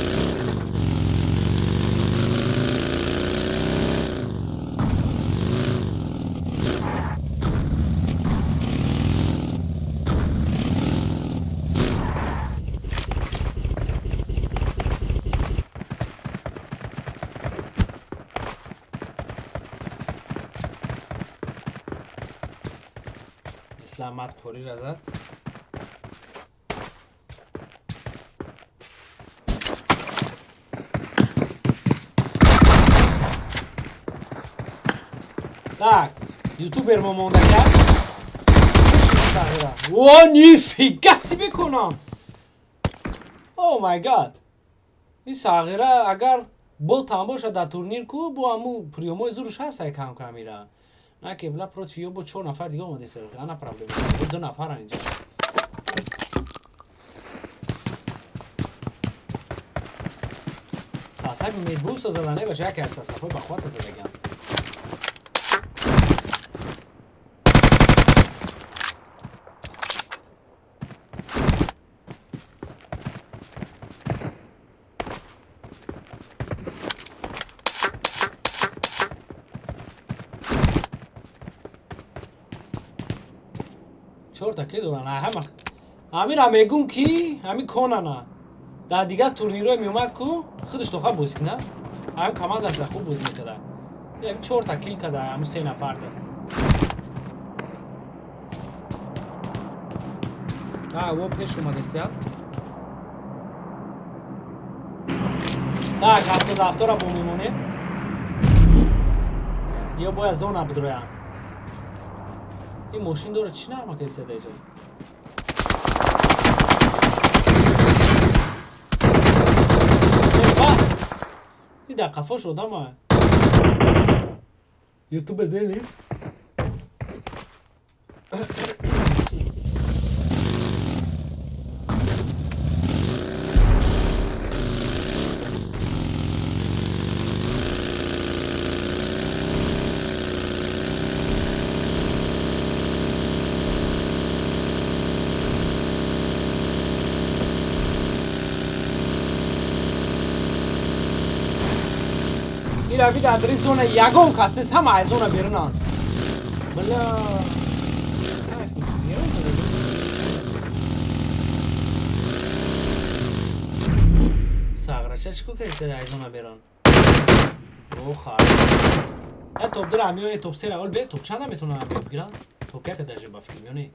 Исламат қорира зад. Так, ютубер мо монда кард. О, нифига себе кунам! Oh my God! Ин сағира агар ботам бошад дар турнир ку бо ҳаму приёмои зуруш ҳаст кам кам ира. На ки бла против ё бо чор нафар дига омадеса. Ана проблема. Ду нафаран инҷа. Сасаки медбуса зада не баша, яке аз састафои бахвата задагиам. Чорта ки доран ҳама. Ҳамира мегум ки ҳами конана. Дар дигар турнирҳо меомад ку худаш тоха бозӣ кина. Ҳам командаш да хуб бозӣ мекарда. Ҳами чорта кил када ҳами се нафар да. А, во пеш омадесият. Так, 77-ро бо мемонем. Ё бояд зона бидроянд. Ин мошин дорад чӣ нағма кардиса дар иҷо? Ин дар қафош одама. Ютубер делис. Ирави дар дари зона ягон кас нест, ҳама аз зона берунанд. Бля. Кайф мекунӣ. Сағрача чӣ кардиса аз зона берун? О, хар. Я топ дора ами топ сера, ол бе топ чанда метавонам бигирам? Топ яка даже ба фикр мёне.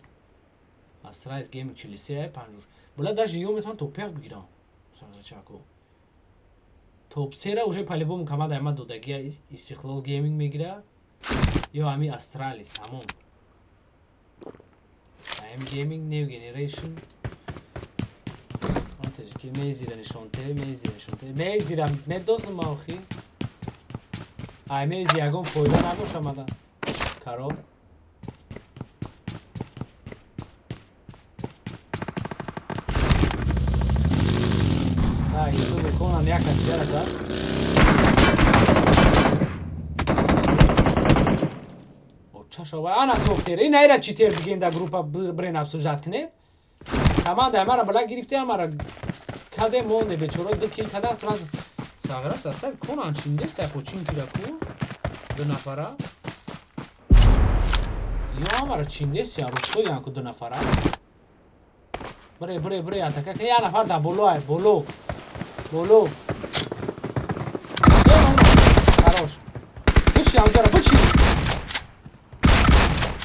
Астралис Гейминг 43, 50. Бла, даже ё метавонад топ 1 бигирам. Сағирчако. Топ 3 уже по-любому команда ма додагия, Истиқлол Гейминг мегира ё ами Астралис, тамом. Ам Гейминг, New Generation. Ки мезира нишонте, мезира нишонте. Мезира, медозм ма охи. Ай мези ягон фоида набоша мада. Карол. Ютуб конан як кас дигар зад. Чашова, ана софтер. Ин айра читер бигем, да группа брен обсуждать кунем. Команда амара бала гирифте, амара каде монде, бечора ду кил када сразу. Сағира сасав конан чиндест, ай почин кира ку. Ду нафара. Ё амара чиндест, я русто янку ду нафара. Бре, бре, бре, атака. Я нафар да боло ай, боло. Боло. Хорош. Бычи, амҷара, бычи.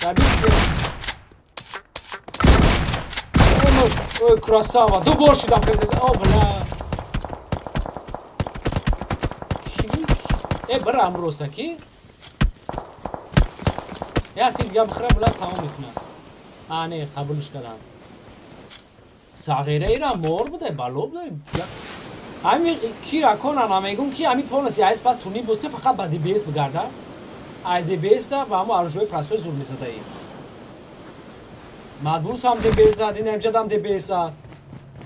Забить. Ой, красава. Ду бор шидам кардес. О, бля. Э, бира амроса ки? Я тил га бихра, бля, тамом мекунам. А, не, қабулш кардам. Сағира ира мор будай, бало будай. Ами кира кона намегум ки ами полностью айс ба турнир боз ки фақат ба ДБС бигарда. Ай ДБС да ба ҳамо аржои простой зур мезадаи. Мадбурс ҳам ДБС зад, ин амҷадам ДБС зад.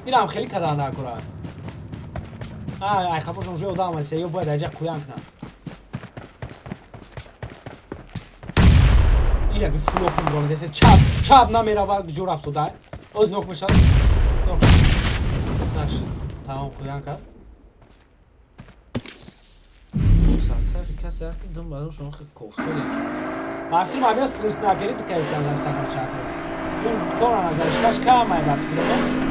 Инам хеле кадан дар кора. Ай хафошон уже одам аст, ё бояд аҷа қуян кунам. Ина би флопум рондасе, чап, чап намерава, ҷо рафт содай. Оз нок мешавад. Нок. Нашид. Тамом, қуян кард. Сасафи касе аст ки дум бадум шумо хеле кофтолиам шуд. Ба фикрам абиё стрим снайпери тикаисанд ҳам сафарчако. Ун кора назаришкаш камай ба фикрам.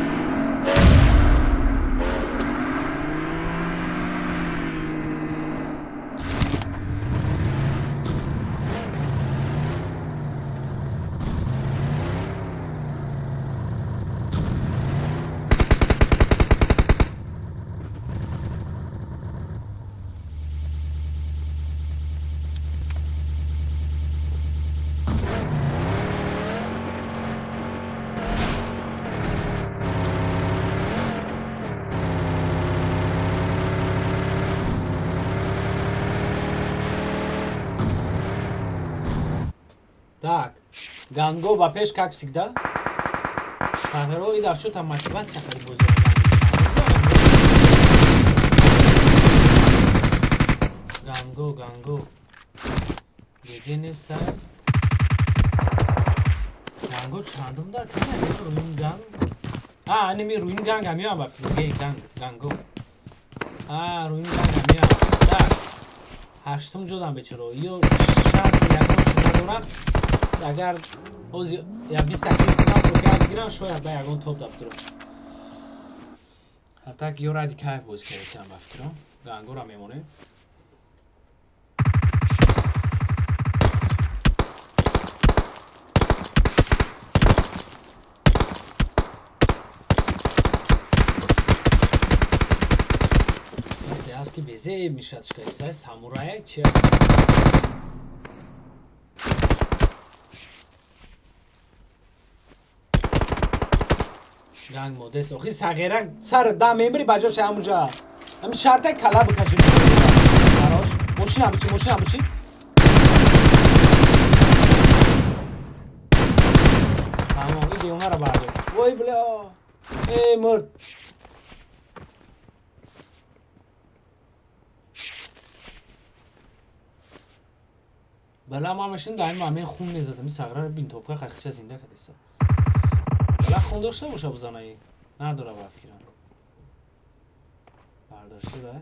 Так, Ганго ба пеш, как всегда. Сағиро и даф чӯта мотиватсия хари бозӣ. Ганго, Ганго. Геге неста. Ганго чандум да кана руин ганг. А, аними руин ганг амиам ба фикр. Ге ганг, Ганго. А, руин ганг амиам. Так. Ҳаштум ҷодам бечоро. Ё шанси ягон чиз надорам. Агар ҳози я 20 кил кунам, топ бигирам, шояд ба ягон топ да бидурам. А так ё ради кайф бозӣ кардесиам ба фикрам. Гангора мемонем. Касе ҳаст ки безеб мешад шикаста, самурая чи? Ганг модес. Охи сағира сар да мемри ба ҷоша ҳамуҷа. Ҳами шарта кала бикаши. Хорош. Мошина бичи, мошина бичи. Тамом, иди онара бардор. Вой бля. Эй, мурд. Бала ма мошин даим ма хун мезадам. Сағира бинтовка хахча зинда кадеста. Бала хун дошта боша бузанаи. Надора ба фикрам. Бардошта да.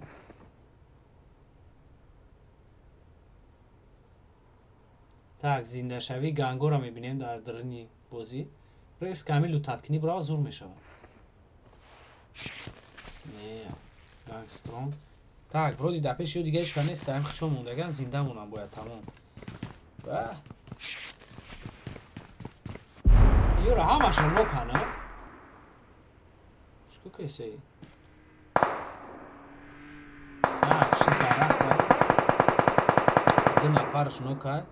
Так, зиндашавии Гангора мебинем дар даруни бозӣ. Рейс ками лутаткунӣ бирава, зур мешавад. Не, Ганг стронг. Так, вроде дар пеши ё дига ҳеч кас нест, ҳам хичон мондаган, зинда монам бояд, тамом. Ба. Юра, ҳамашон нокана. Сколько есей? А, пиши дарахт. Ду нафарш нока.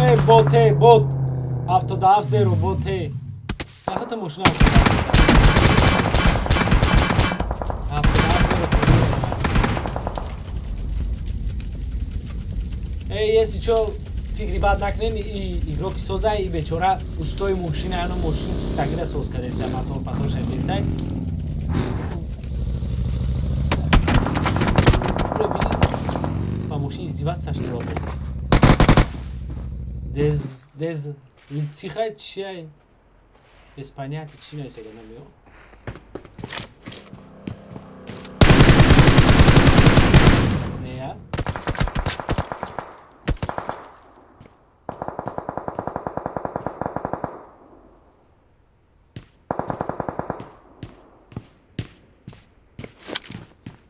Эй, бот, эй, бот. 77 0 бот, эй. Нахата мошина. 77 0. Эй, если чо, фикри бад накунен, и игроки созай, и бечора устои мошина, ано мошин сухтагира соз кадеса, мотор патор шадесай. Ба мошин издеваться что робот. Дез, дез, лицихай чиай. Без понятия, чи нависага намео. Не,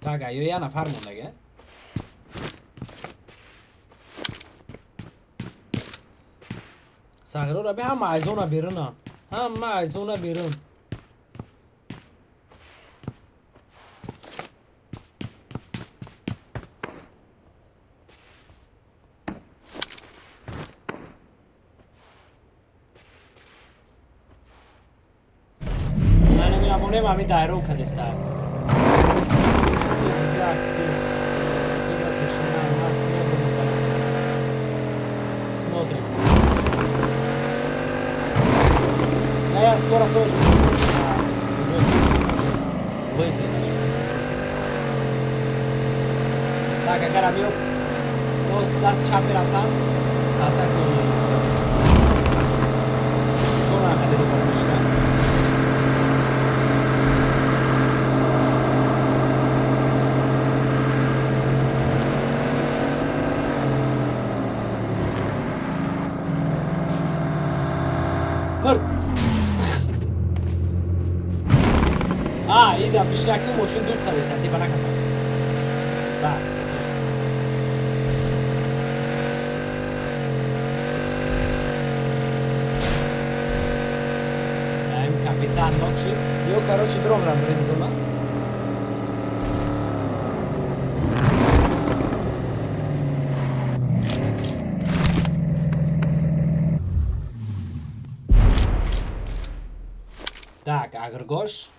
Так, а ё я нафар мондага. Сағирора би ҳама айзона берунан. Ҳама айзона берун. Ман намонем ҳами дайрон кадеста. Смотрим. Да я скоро тоже уже выйду. Так, агар абиё боз даст чап мерафтам, сасак тора қадиро мешна. Мурд. А, ида, бишнакни мошин дур кадеса, типа накафа. Так, окей. Аим капитан нокши. Ё, короче, дром рам рензона. Так, агргош.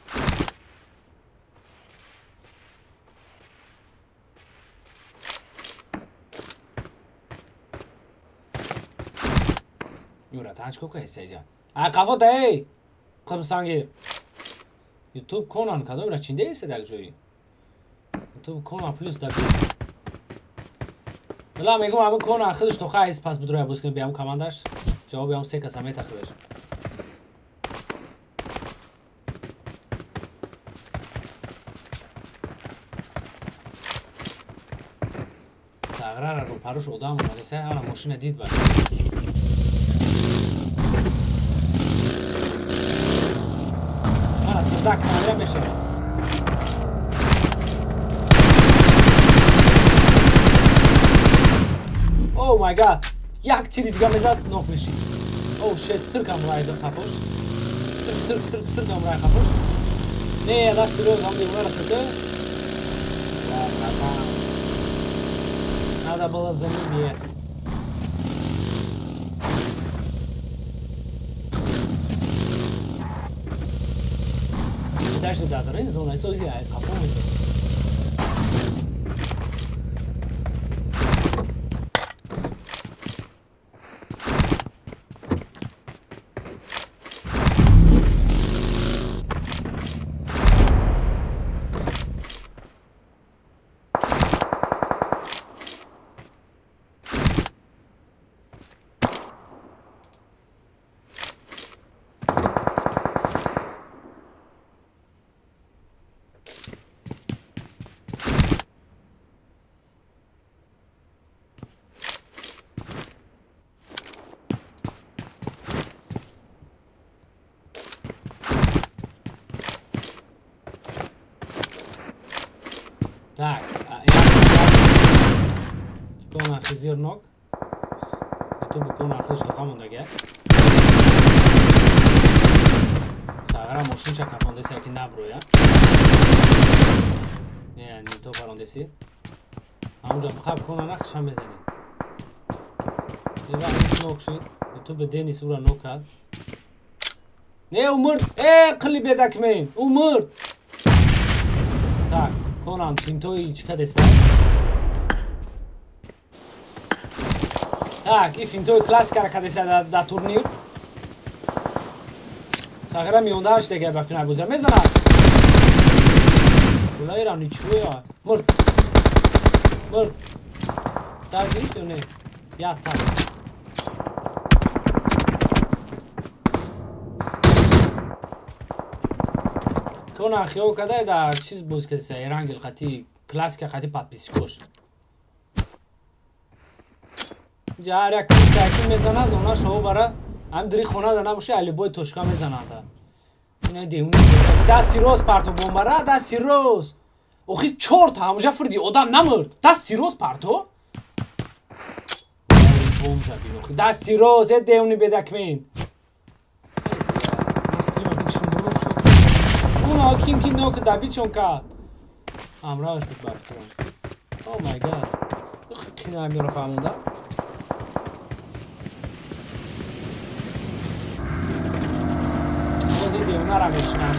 Юра, тачко кайсайжа. А қафо да эй! Қымсангир. YouTube конан кадом ра чинде эсе даг ҷои? YouTube кона плюс да би. Ла мегум ҳамин кона худаш то хайс пас бидроя боз кунем биям командаш. Ҷавоби ҳам се каса метахибеш. Сағрара рӯпаруш одам омадеса, ана мошина дид ба. Ана сирдак камера мешавад. О май гад! Як тири дига мезад, нок мешид. О шет, сиркам райда хафош. Сирк, сирк, сирк, сиркам рай хафош. Не, да серьезно, он девона сирка. Да, братан. Надо было за ним ехать. Даже да, зона, если кафе. Так, кона хизир нок. Ютуб кона хиш дохамондага. Сагара мошинша кафондеси яки наброя. Не, не то парондеси. Ҳамунҷа бихаб кона нахша мезанӣ. Ева нок шид. Ютуб Денис ура нок кард. Не, ӯ мурд. Э, қили бедакмен. Ӯ мурд. Так, конан финтои чӣ кадеста? Так, и финтои классикара кадеста дар турнир. Тағира миондааш дега бахтуна буза мезанад. Кулайра ничего. Мурд. Мурд. Так, гирифт ё не? Я так. Кона хиёл кадай да чиз боз кадеса Эрангел қати классика қати подписчикош. Инҷа ҳар як кисаки мезанад, она шово бара ҳам дири хона да набоши, алибой точка мезанад. Ина девуни дасти рост парто бомбара, дасти рост. Охи чорта ҳамуҷа фурди одам намурд. Дасти рост парто. Бомжа бин охи. Дасти рост, э девуни бедакмен. Уна ким ки нок дабичон кард. Ҳамроҳаш буд ба фикрам. О май гад. Кина ҳаминро фаҳмонда. Боз ин девонара мешинам.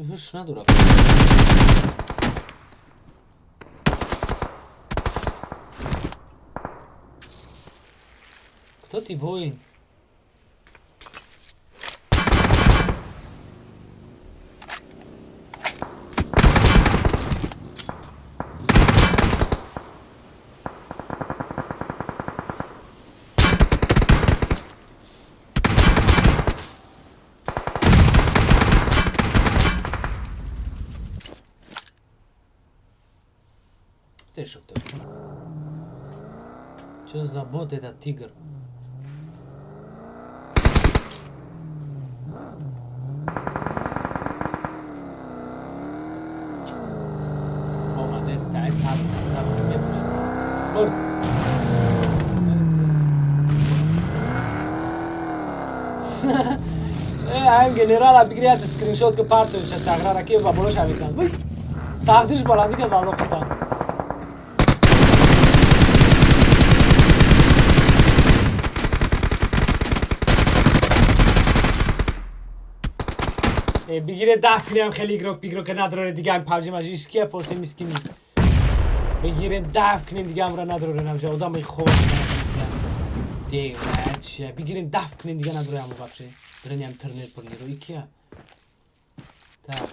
Ҳуш надорад. Кто ты, воин? Что за бот этот тигр? Мурд. Ҳам генерала бигирят скриншот ки партоиша сағрара ки ба болош ҳамикан. Тақдирш баландӣ кард валло қасам. Бигире даф кунем хеле игрок бигро ки надроре дига ҳам PUBG маж ишкия форсе мискини. Бигире даф кунем дига ҳамра надроре намша одам хоб девача бигирем даф кунем дига надроре ҳаму вообще. Дреням турнир пурниро икия. Так.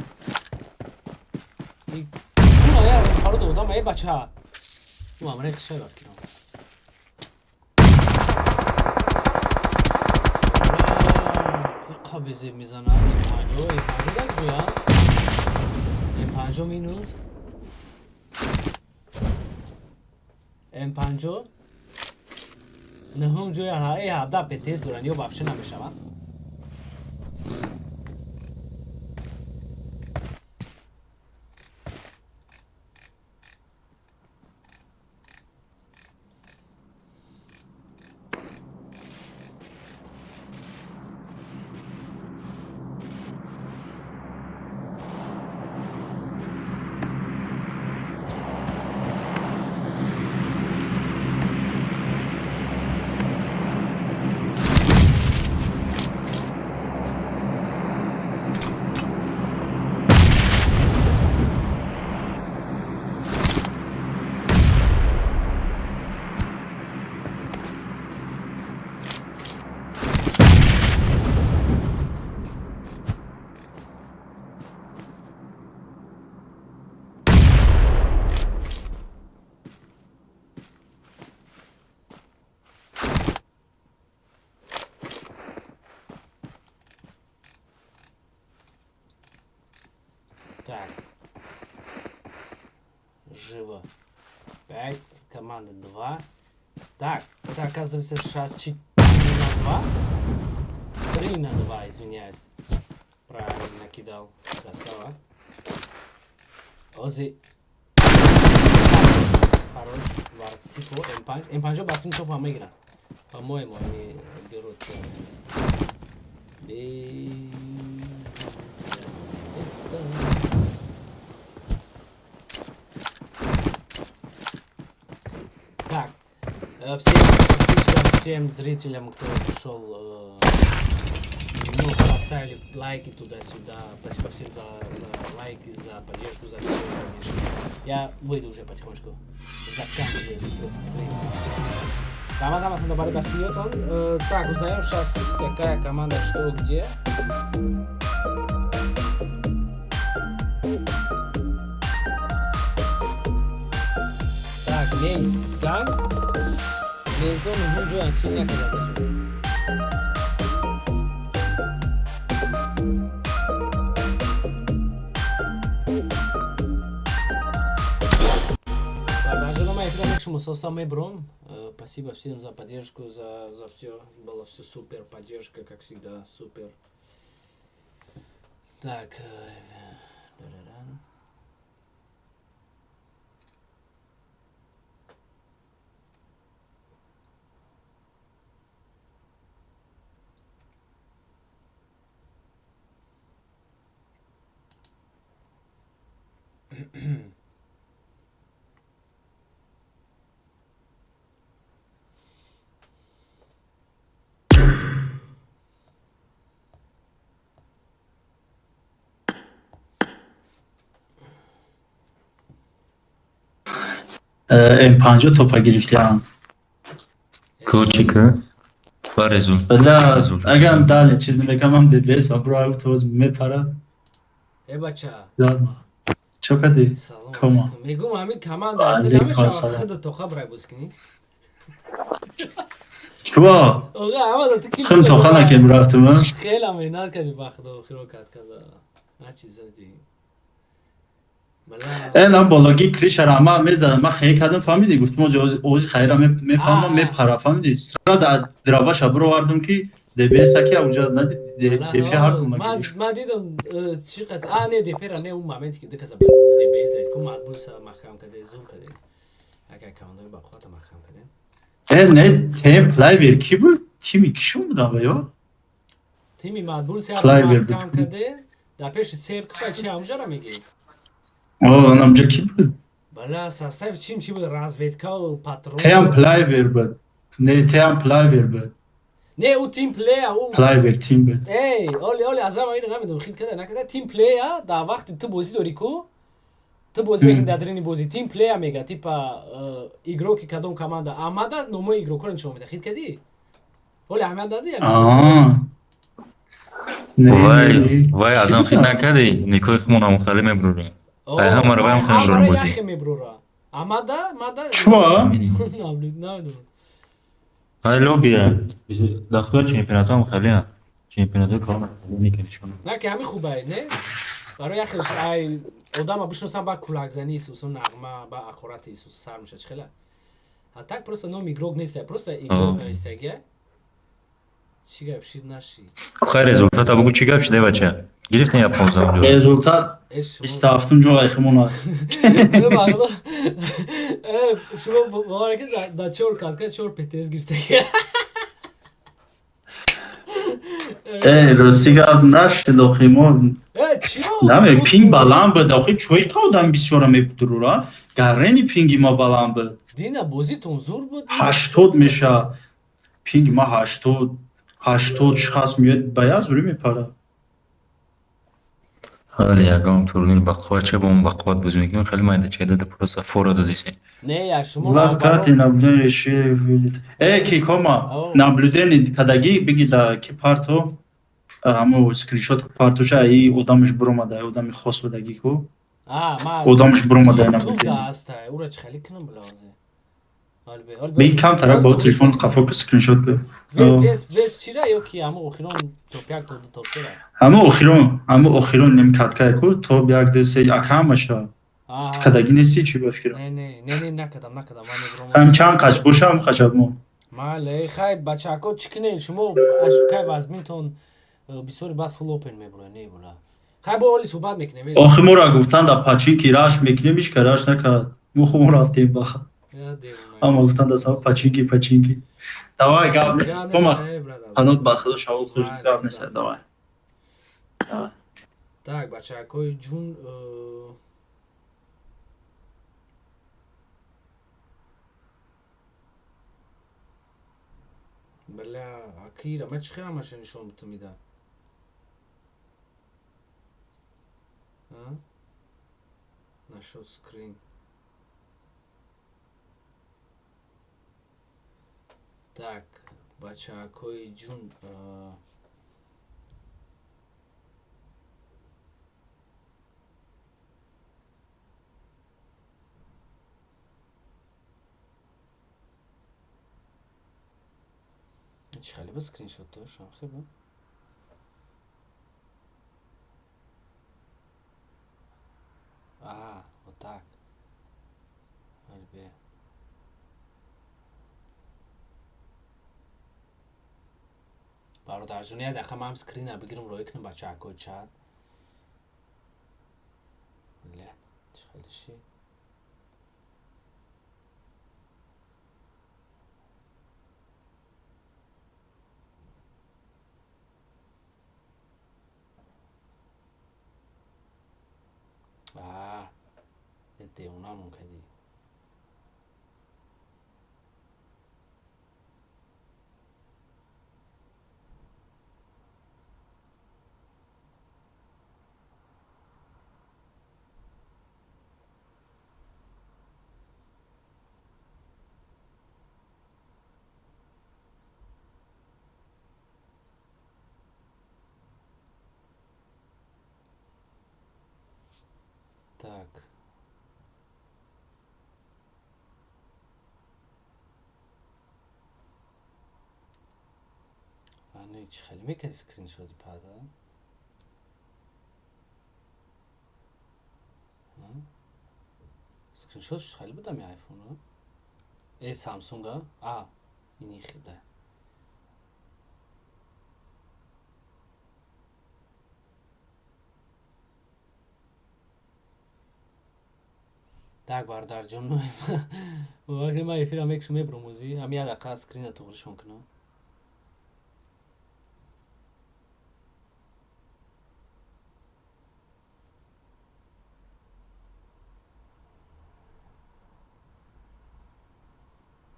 Уна я фарод одам эй бача. У амре хшай бакино. Қабезе мезанад Е5, Е5 дар ҷоя Е5 минус М5 нӯҳум ҷоя Е17 ПТС доранд ё вообще намешаванд. Так. Живо. 5. Команда 2. Так, это оказывается сейчас 4 на 2. 3 на 2, извиняюсь. Правильно кидал. Красава. Ози. Хорош. Варсико, М5. М5 бахтин топ ҳам мегиранд. По-моему, они берут первое место. Место. Так, всем подписчикам, всем зрителям, кто пришел, ну, поставили лайки туда-сюда. Спасибо всем за лайки, за поддержку, за все, конечно. Я выйду уже потихонечку. Заканчиваю стрим. Дама, дама, барои дастгириётон. Так, узнаем сейчас, какая команда, что, где. Так, Мейз, Ганг. Мейзо нуҳум ҷоян, кил накарда даже. Бародарҷоно, ман эфира мекшум, соса мебром. Спасибо всем за поддержку, за все. Было все супер, поддержка, как всегда, супер. Так. Да-да-да. М5 топа гирифтиам. Кочика. Ба результат. Бля, агарам дале чиз намекамам ДБС ва бро тоз мепара. Э, бача. Чо кади? Салом. Кома. Алейкум. Мегум, ҳамин команда Алейкум намешава салом. худ тоқа брай боз кунӣ. Чуа? Оға, ҳамада ту кил. Хим тоқа накем рафтум. Хеле меҳнат кардӣ, ба худо, хиро кард када. Ҳар чиз задӣ. Бала. Э, нам болаги кришара ма мезадам, ма хей кардам, фаҳмидӣ, гуфтум ози ози хайра мефаҳмам, мепара, фаҳмидӣ. Сразу драваша бировардам ки ДБС аки ауҷа нади ДП ҳар Ман ман дидам чӣ қад а не ДП-ра не, он моменте ки дикаса ба ДБС зад ку мақбул са маҳкам каде, зур каде. Агар командаи ба қуввата маҳкам каде. Э, не, тем плайвер ки буд? Тими кишон будам ва ё? Тими мақбул се Плайвер буд. маҳкам каде. Дар пеши церква чи ҳамҷара мегӣ? О, анамҷа ки буд? Бала, состав чим чи буд? Разведка патрон. Теам плайвер буд. Не, теам плайвер буд. Не, ӯ тим плея, ӯ Плайвер тим буд. Эй, оли оли азам ина намедонам хит када накада тим плея дар вақти ту бозӣ дорӣ ку ту бозӣ мекунӣ, дар дарини бозӣ тим плея мега, типа игроки кадом команда амада, номои игрокро нишон меда, хит кадӣ? Оли аҳамият дадӣ? Аа. Не, Вай, не. вай, азам хит накарди, никои хумона мухали мебрура. Ай, ҳамаро вай ҳам ҳамаро бозӣ. Яхе меброра. Амада, мада. Чуа? Намедонам. Ай, лобия. Дар худ чемпионатҳо ҳам халия. Чемпионатҳо калон мекунишон. На ки ҳами хубай, не? Барои яхеш ай одама бишносам, ба кулакзани Исусу, нағма ба ахорати Исус сар мешад чӣ хела. А так просто ном игрок нест, просто игрок навистагия. Чӣ гап шид нашид? Хай, результата бугу, чӣ гап шиде, бача? Гирифтем я 15 ҷо. Результат 27 ҷо айхимон аст. Шумо бовар ки да чор катка чор ПТС гирифтагия. Э, рости гап нашид охимо. Э, чиро? Наме, пинг баланд буд, охи чӯи та одам бисёра мебудрура. Гарени пинги ма баланд буд. Дина бозитон зур буд. 80 меша. Пинги ма 80, 80 60 меояд, ба як зури мепара. Ҳали ягон турнир ба қувват ча бо ба қувват бозӣ мекунем, хеле майда чайда да просто фора додиси. Не, я шумо Глаз карты наблюдение ши. Э, ки кома наблюдение кадаги биги да ки парто ҳамо скриншот партоша и одамаш буромада, одами хос будаги ку. А, ма Одамаш буромада YouTube наблюдение. да аста. Ура чӣ хеле кунам билозе. Би кам тараф бо телефон қафо скриншот бе. Вес вес чира ё ки ҳамо охирон топ як то ду топ сера? Ҳамо охирон ним каткай ку топ як ду се як ҳамаша. Кадаги нести чи ба фикрам. Не, не, не, не, накадам, накадам. Ман мебурам. Ҳам чанд қач бошам қачаб мо. Майли, хай, бачако, чӣ кунед шумо? Ашкай вазминтон бисёри баъд full open мебурад, не була. Хай, бо оли суҳбат мекунем. Охи моро гуфтан да пачинки раш мекунем, ҳеч ка раш накард. Мо хуб рафтем баха. Ама гуфтан да сабаб пачинки, пачинки. Давай, гап нест. Кома, ҳанут ба худо шавол хуш, гап нест, давай. Давай. Так, бачакои ҷун, бля, акира ма чӣ ҳамаша нишон биту мида? Нашуд скрин. Так, бачакои ҷун, чӣ хеле буд скриншотош? Хеб. А, вот так. Альбе. Бародарҷон, як дақиқа ман скрина бигирам, роӣ кунам бачаакои чат. Ле, чӣ хеле ши? А, девонамон кардӣ. Так. Ани чӣ хеле мекарди скриншоти пада? Скриншот чӣ хеле будам айфона? Э, Самсунга? А, ини хеле. Так, бародарҷон, ман эфира мекушам, мебурам ӯзи. Ҳами як дақиқа скрина туғришон кунам.